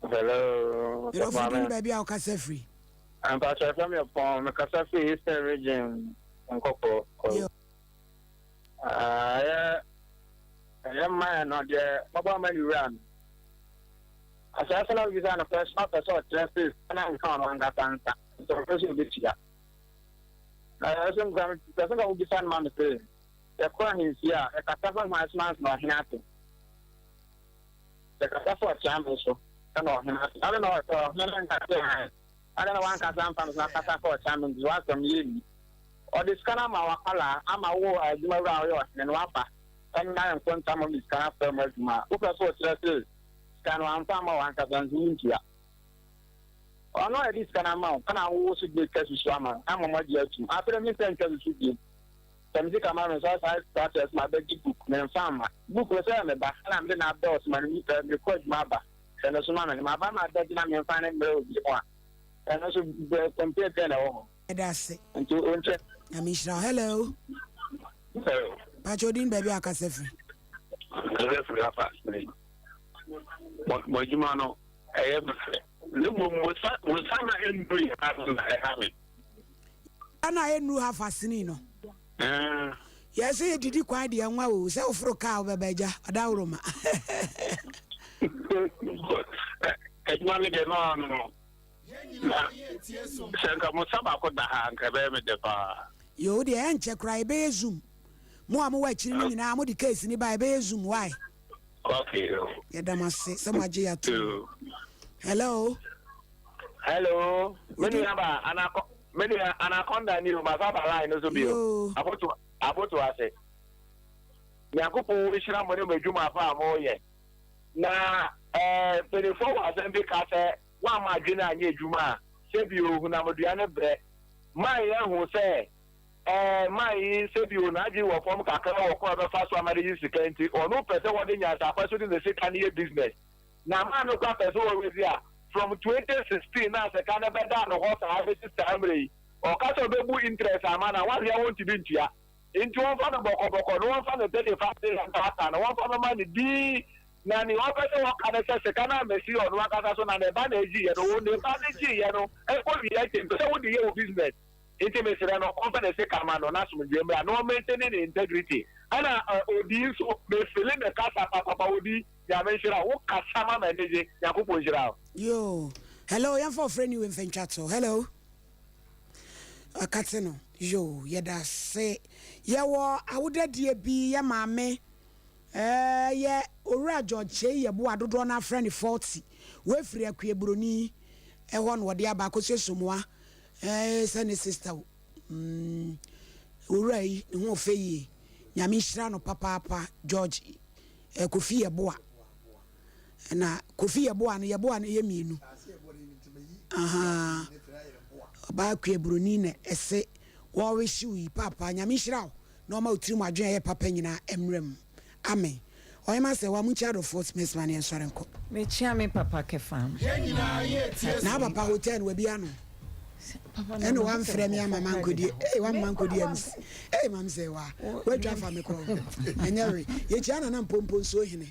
Hello. Medɔfo din ne baabi a wokasa firi. Mpakyɛ fɛ me pɔn mekasa firi Eastern Region Nkɔkɔ. Yo. Ɛyɛ ɛyɛ mmaa no deɛ bɔbɔ ama ne wura no. Asase na wobisa no pɛ so apɛ sɛ ɔkyerɛ sɛ sika no nka ɔno ankasa nsa nti ɔpɛ sɛ ɔbɛtua. Na ɛyɛ sɛ nka pɛ sɛ nka wobisa no ma me sɛ yɛkɔ ahemfie a yɛkasa fa hwan so ansa na ɔhene ate. Yɛkasa fa ɔkyeame so ɛna ɔhene ate. Ade na ɔhene no nka sɛ ade na wankasa mfa no so na akasa fa ɔkyeame nti wasɛm yɛ nni. Ɔde sika no ama w'akwadaa, ama wo adwumawura a woyɛ ɔhene no, w'aba nna nkonta ma ɔde sika no afra mu adwuma a, wopɛ sɛ ɔkyerɛ sɛ sika no wamfa amma w'ankasa nti wontua. Ɔno a yɛde sika no ama wo na wo so de twa susu ama no ama moagye atum. Afei de mensɛ ntwa susu bio. Sɛ me sika ma me nso saa process ma bɛgye book memfa mma. Book no sɛ ɛyɛ me ba na mede no abrɛ wo sɛ ma no mekɔ adwuma aba hwɛ no so ma me no maba ma abɛgye na memfa no mmrɛ obi mu a ɛno nso complaint bɛn na ɛwɔ hɔ? Yɛda ase. Nti o nkyɛ. Nyame nhyira wo. Hello. Hello. Pacho din baabi a akasa firi. Akasa firi afa asene. Mo adwuma no ɛyɛ me fɛ. Ne mmom mo nsa mo nsa na ɛnnuru yɛ ha no na ɛha me. Na ɛnnuru ha fa sini no. Yɛsɛ yɛdidi kwan deɛ nwa o sɛ woforo kaa wobɛba agya ɔdaworo ma. Adwuma no deɛ no ano no. Na sɛ nka mo nsa baako da ha anka ɛbɛyɛ me dɛ paa. Yoo deɛ ɛnkyɛ koraa yɛbɛyɛ zoom mo a mowɔ akyiri no nyinaa mode case no ba yɛbɛyɛ zoom why. Okay. Yɛda mo ase sɛ mo agye yɛ atom. Hello. Hello, me nua ba anakɔ me nua anaconda ni o ma fa ba line no so bio. Aboto aboto ase. Nyankopɔn nhyira mo ne mo adwuma pa a moyɛ. Na eh, mpanimfoɔ wɔ asɛm bi ka sɛ woamma adwene anyɛ adwuma a sɛbi o hunamdua no brɛ. Man yɛahu sɛ eh, man yi sɛbi o n'adwene wɔ fam kakra wɔ kwan a ɔbɛfa so ama no yi sika nti ɔno pɛ sɛ wɔde nyansakwan so de ne sika no yɛ business. Na man no koraa pɛ sɛ ɔrezi a from 2016 na sika no bɛdaa no hɔ saa bɛsi saa mmerɛ yi ɔka sɛ ɔbɛbu interest ama no a wahwɛ a wɔntumi ntua. Nti wɔmfa no bɔkɔbɔkɔ na wɔmfa no 35 million na aka no wɔmfa mɛma no dinn. Na nea ɔpɛ sɛ ɔka ne sɛ sika no ammɛsi ɔno ankasa so na ne ba na egyeeɛ no, wo ne ba no gyeeɛ no ɛkɔ wie akyi mpɛ sɛ wode yɛ wo business. Nti mesrɛ no ɔmfa ne sika ma no na asomdwoeɛ mmra na ɔmaintaini ne integrity. Ɛna Odii nso me feeli ne kasa papapa Odii Nyame nhyira wo, wo kasa ma m'ani gye, Nyankopɔn nhyira wo. Yoo hello yɛmfa ɔfrɛ ni wei mfa ntwa to hello. Akate no yoo yɛdase. Yɛwɔ awodadie bi yɛ maame ɛɛ yɛ Owura George Kyei Yeboah dodoɔ no ara frɛ no Forty wei firi Akua Buroni ɛhɔ na ɔde aba Akosua Somoa ɛɛ sɛ ne sister o mm Owura yi ne ho ɔfɛ yie Nyame nhyira no papaapa George ɛɛ Kofi Yeboah. Na Kofi Yeboah no, Yeboah no yɛ mienu. Ahaa. Ɔbaa Kua Buroni na ɛse wɔrehyew yi. Paapa, Nyame nhyira wo na ɔma wo tirim adwene a ɛyɛ papa nyinaa mmra mu. Amen. Ɔhema Asɛwa, monkyia adɔfoɔ Smith ma no yɛnsɔre nkɔ. Mekyia me papa Kefam. Na papa hotel no wabi ano. Ɛna wamfrɛ me ama mankɔdi ei wamma mankɔdi MC ei mam sɛ wa wadwa afa me kɔ ɛnyɛ we yɛkyia nana mpompo nsuo hene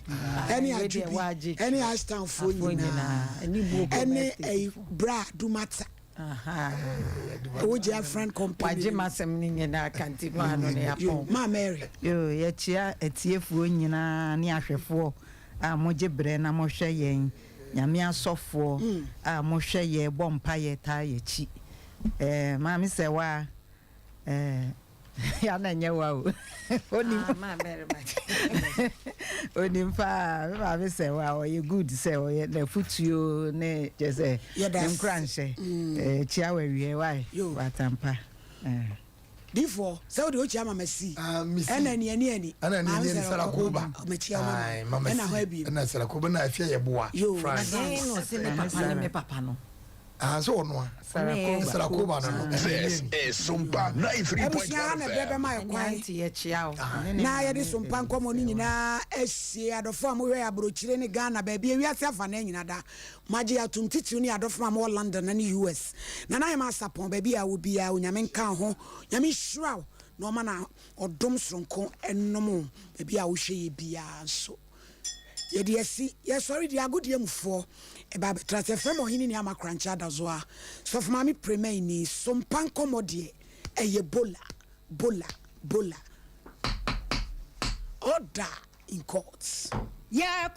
ɛne adwobi ɛne ashtownfoɔ nyinaa ɛne ɛyi bra dumata wogye afran company wagye masɛm no nyinaa kanti no ano ne apɔn ma Mary yo yɛkyia atiefoɔ nyinaa ne ahwɛfoɔ a mogye berɛ na mohwɛ yɛn Nyame asɔfoɔ a mo hwɛ yɛ bɔ mpaeɛ taa yɛ kyi eh maame sɛ wa eh ya na nyɛ wa o onim onim paa me maame sɛ wa ɔyɛ good sɛ ɔyɛ na futuo ne kyɛ sɛ ne nkuranhyɛ eh kyia wa wiɛ wa watampa eh. Difoɔ, sɛ wode wokyia mama si. Ah, mesi. Ɛna ani ani ani. Ɛna ani ani ani Sarakoba. Mekyia mama. Mama si. Ɛna hɔ abiem. Ɛna Sarakoba na afia yɛ boa. Yo, France. Ɛna na ɔse ne papa ne me papa no. Ah, sɛ ɔno a. Sarakoba. Sarakoba no no. This is Sumpa 93.1 Abusua ha na ɛbrɛ bɛma yɛ kwan. Na yɛde Sompa nkɔmmɔ no nyinaa asie. Adɔfo a mohwɛ yɛ aburokyire ne Ghana baabi ewiase afa naa nyinaa da. Moagye atom titiriw ne adɔfo a mowɔ London ne US. Nana Hemaa Sarpong, baabi a wɔ biara Onyame nka wo ho. Nyame nhyira wo na ɔma no ɔdom soronko nnom wo baabi a wohwɛ yɛ biara nso. Yɛde asi yɛsɔre deɛ agodie mufoɔ ɛba abɛtra ase. Yɛfrɛ me Ɔhene Ni Ama Korankye Adazoa. Sɔfo Maame Premaini, Sompa nkɔmmɔ deɛ ɛyɛ bola, bola, bola. Order in court. Yɛkɔ.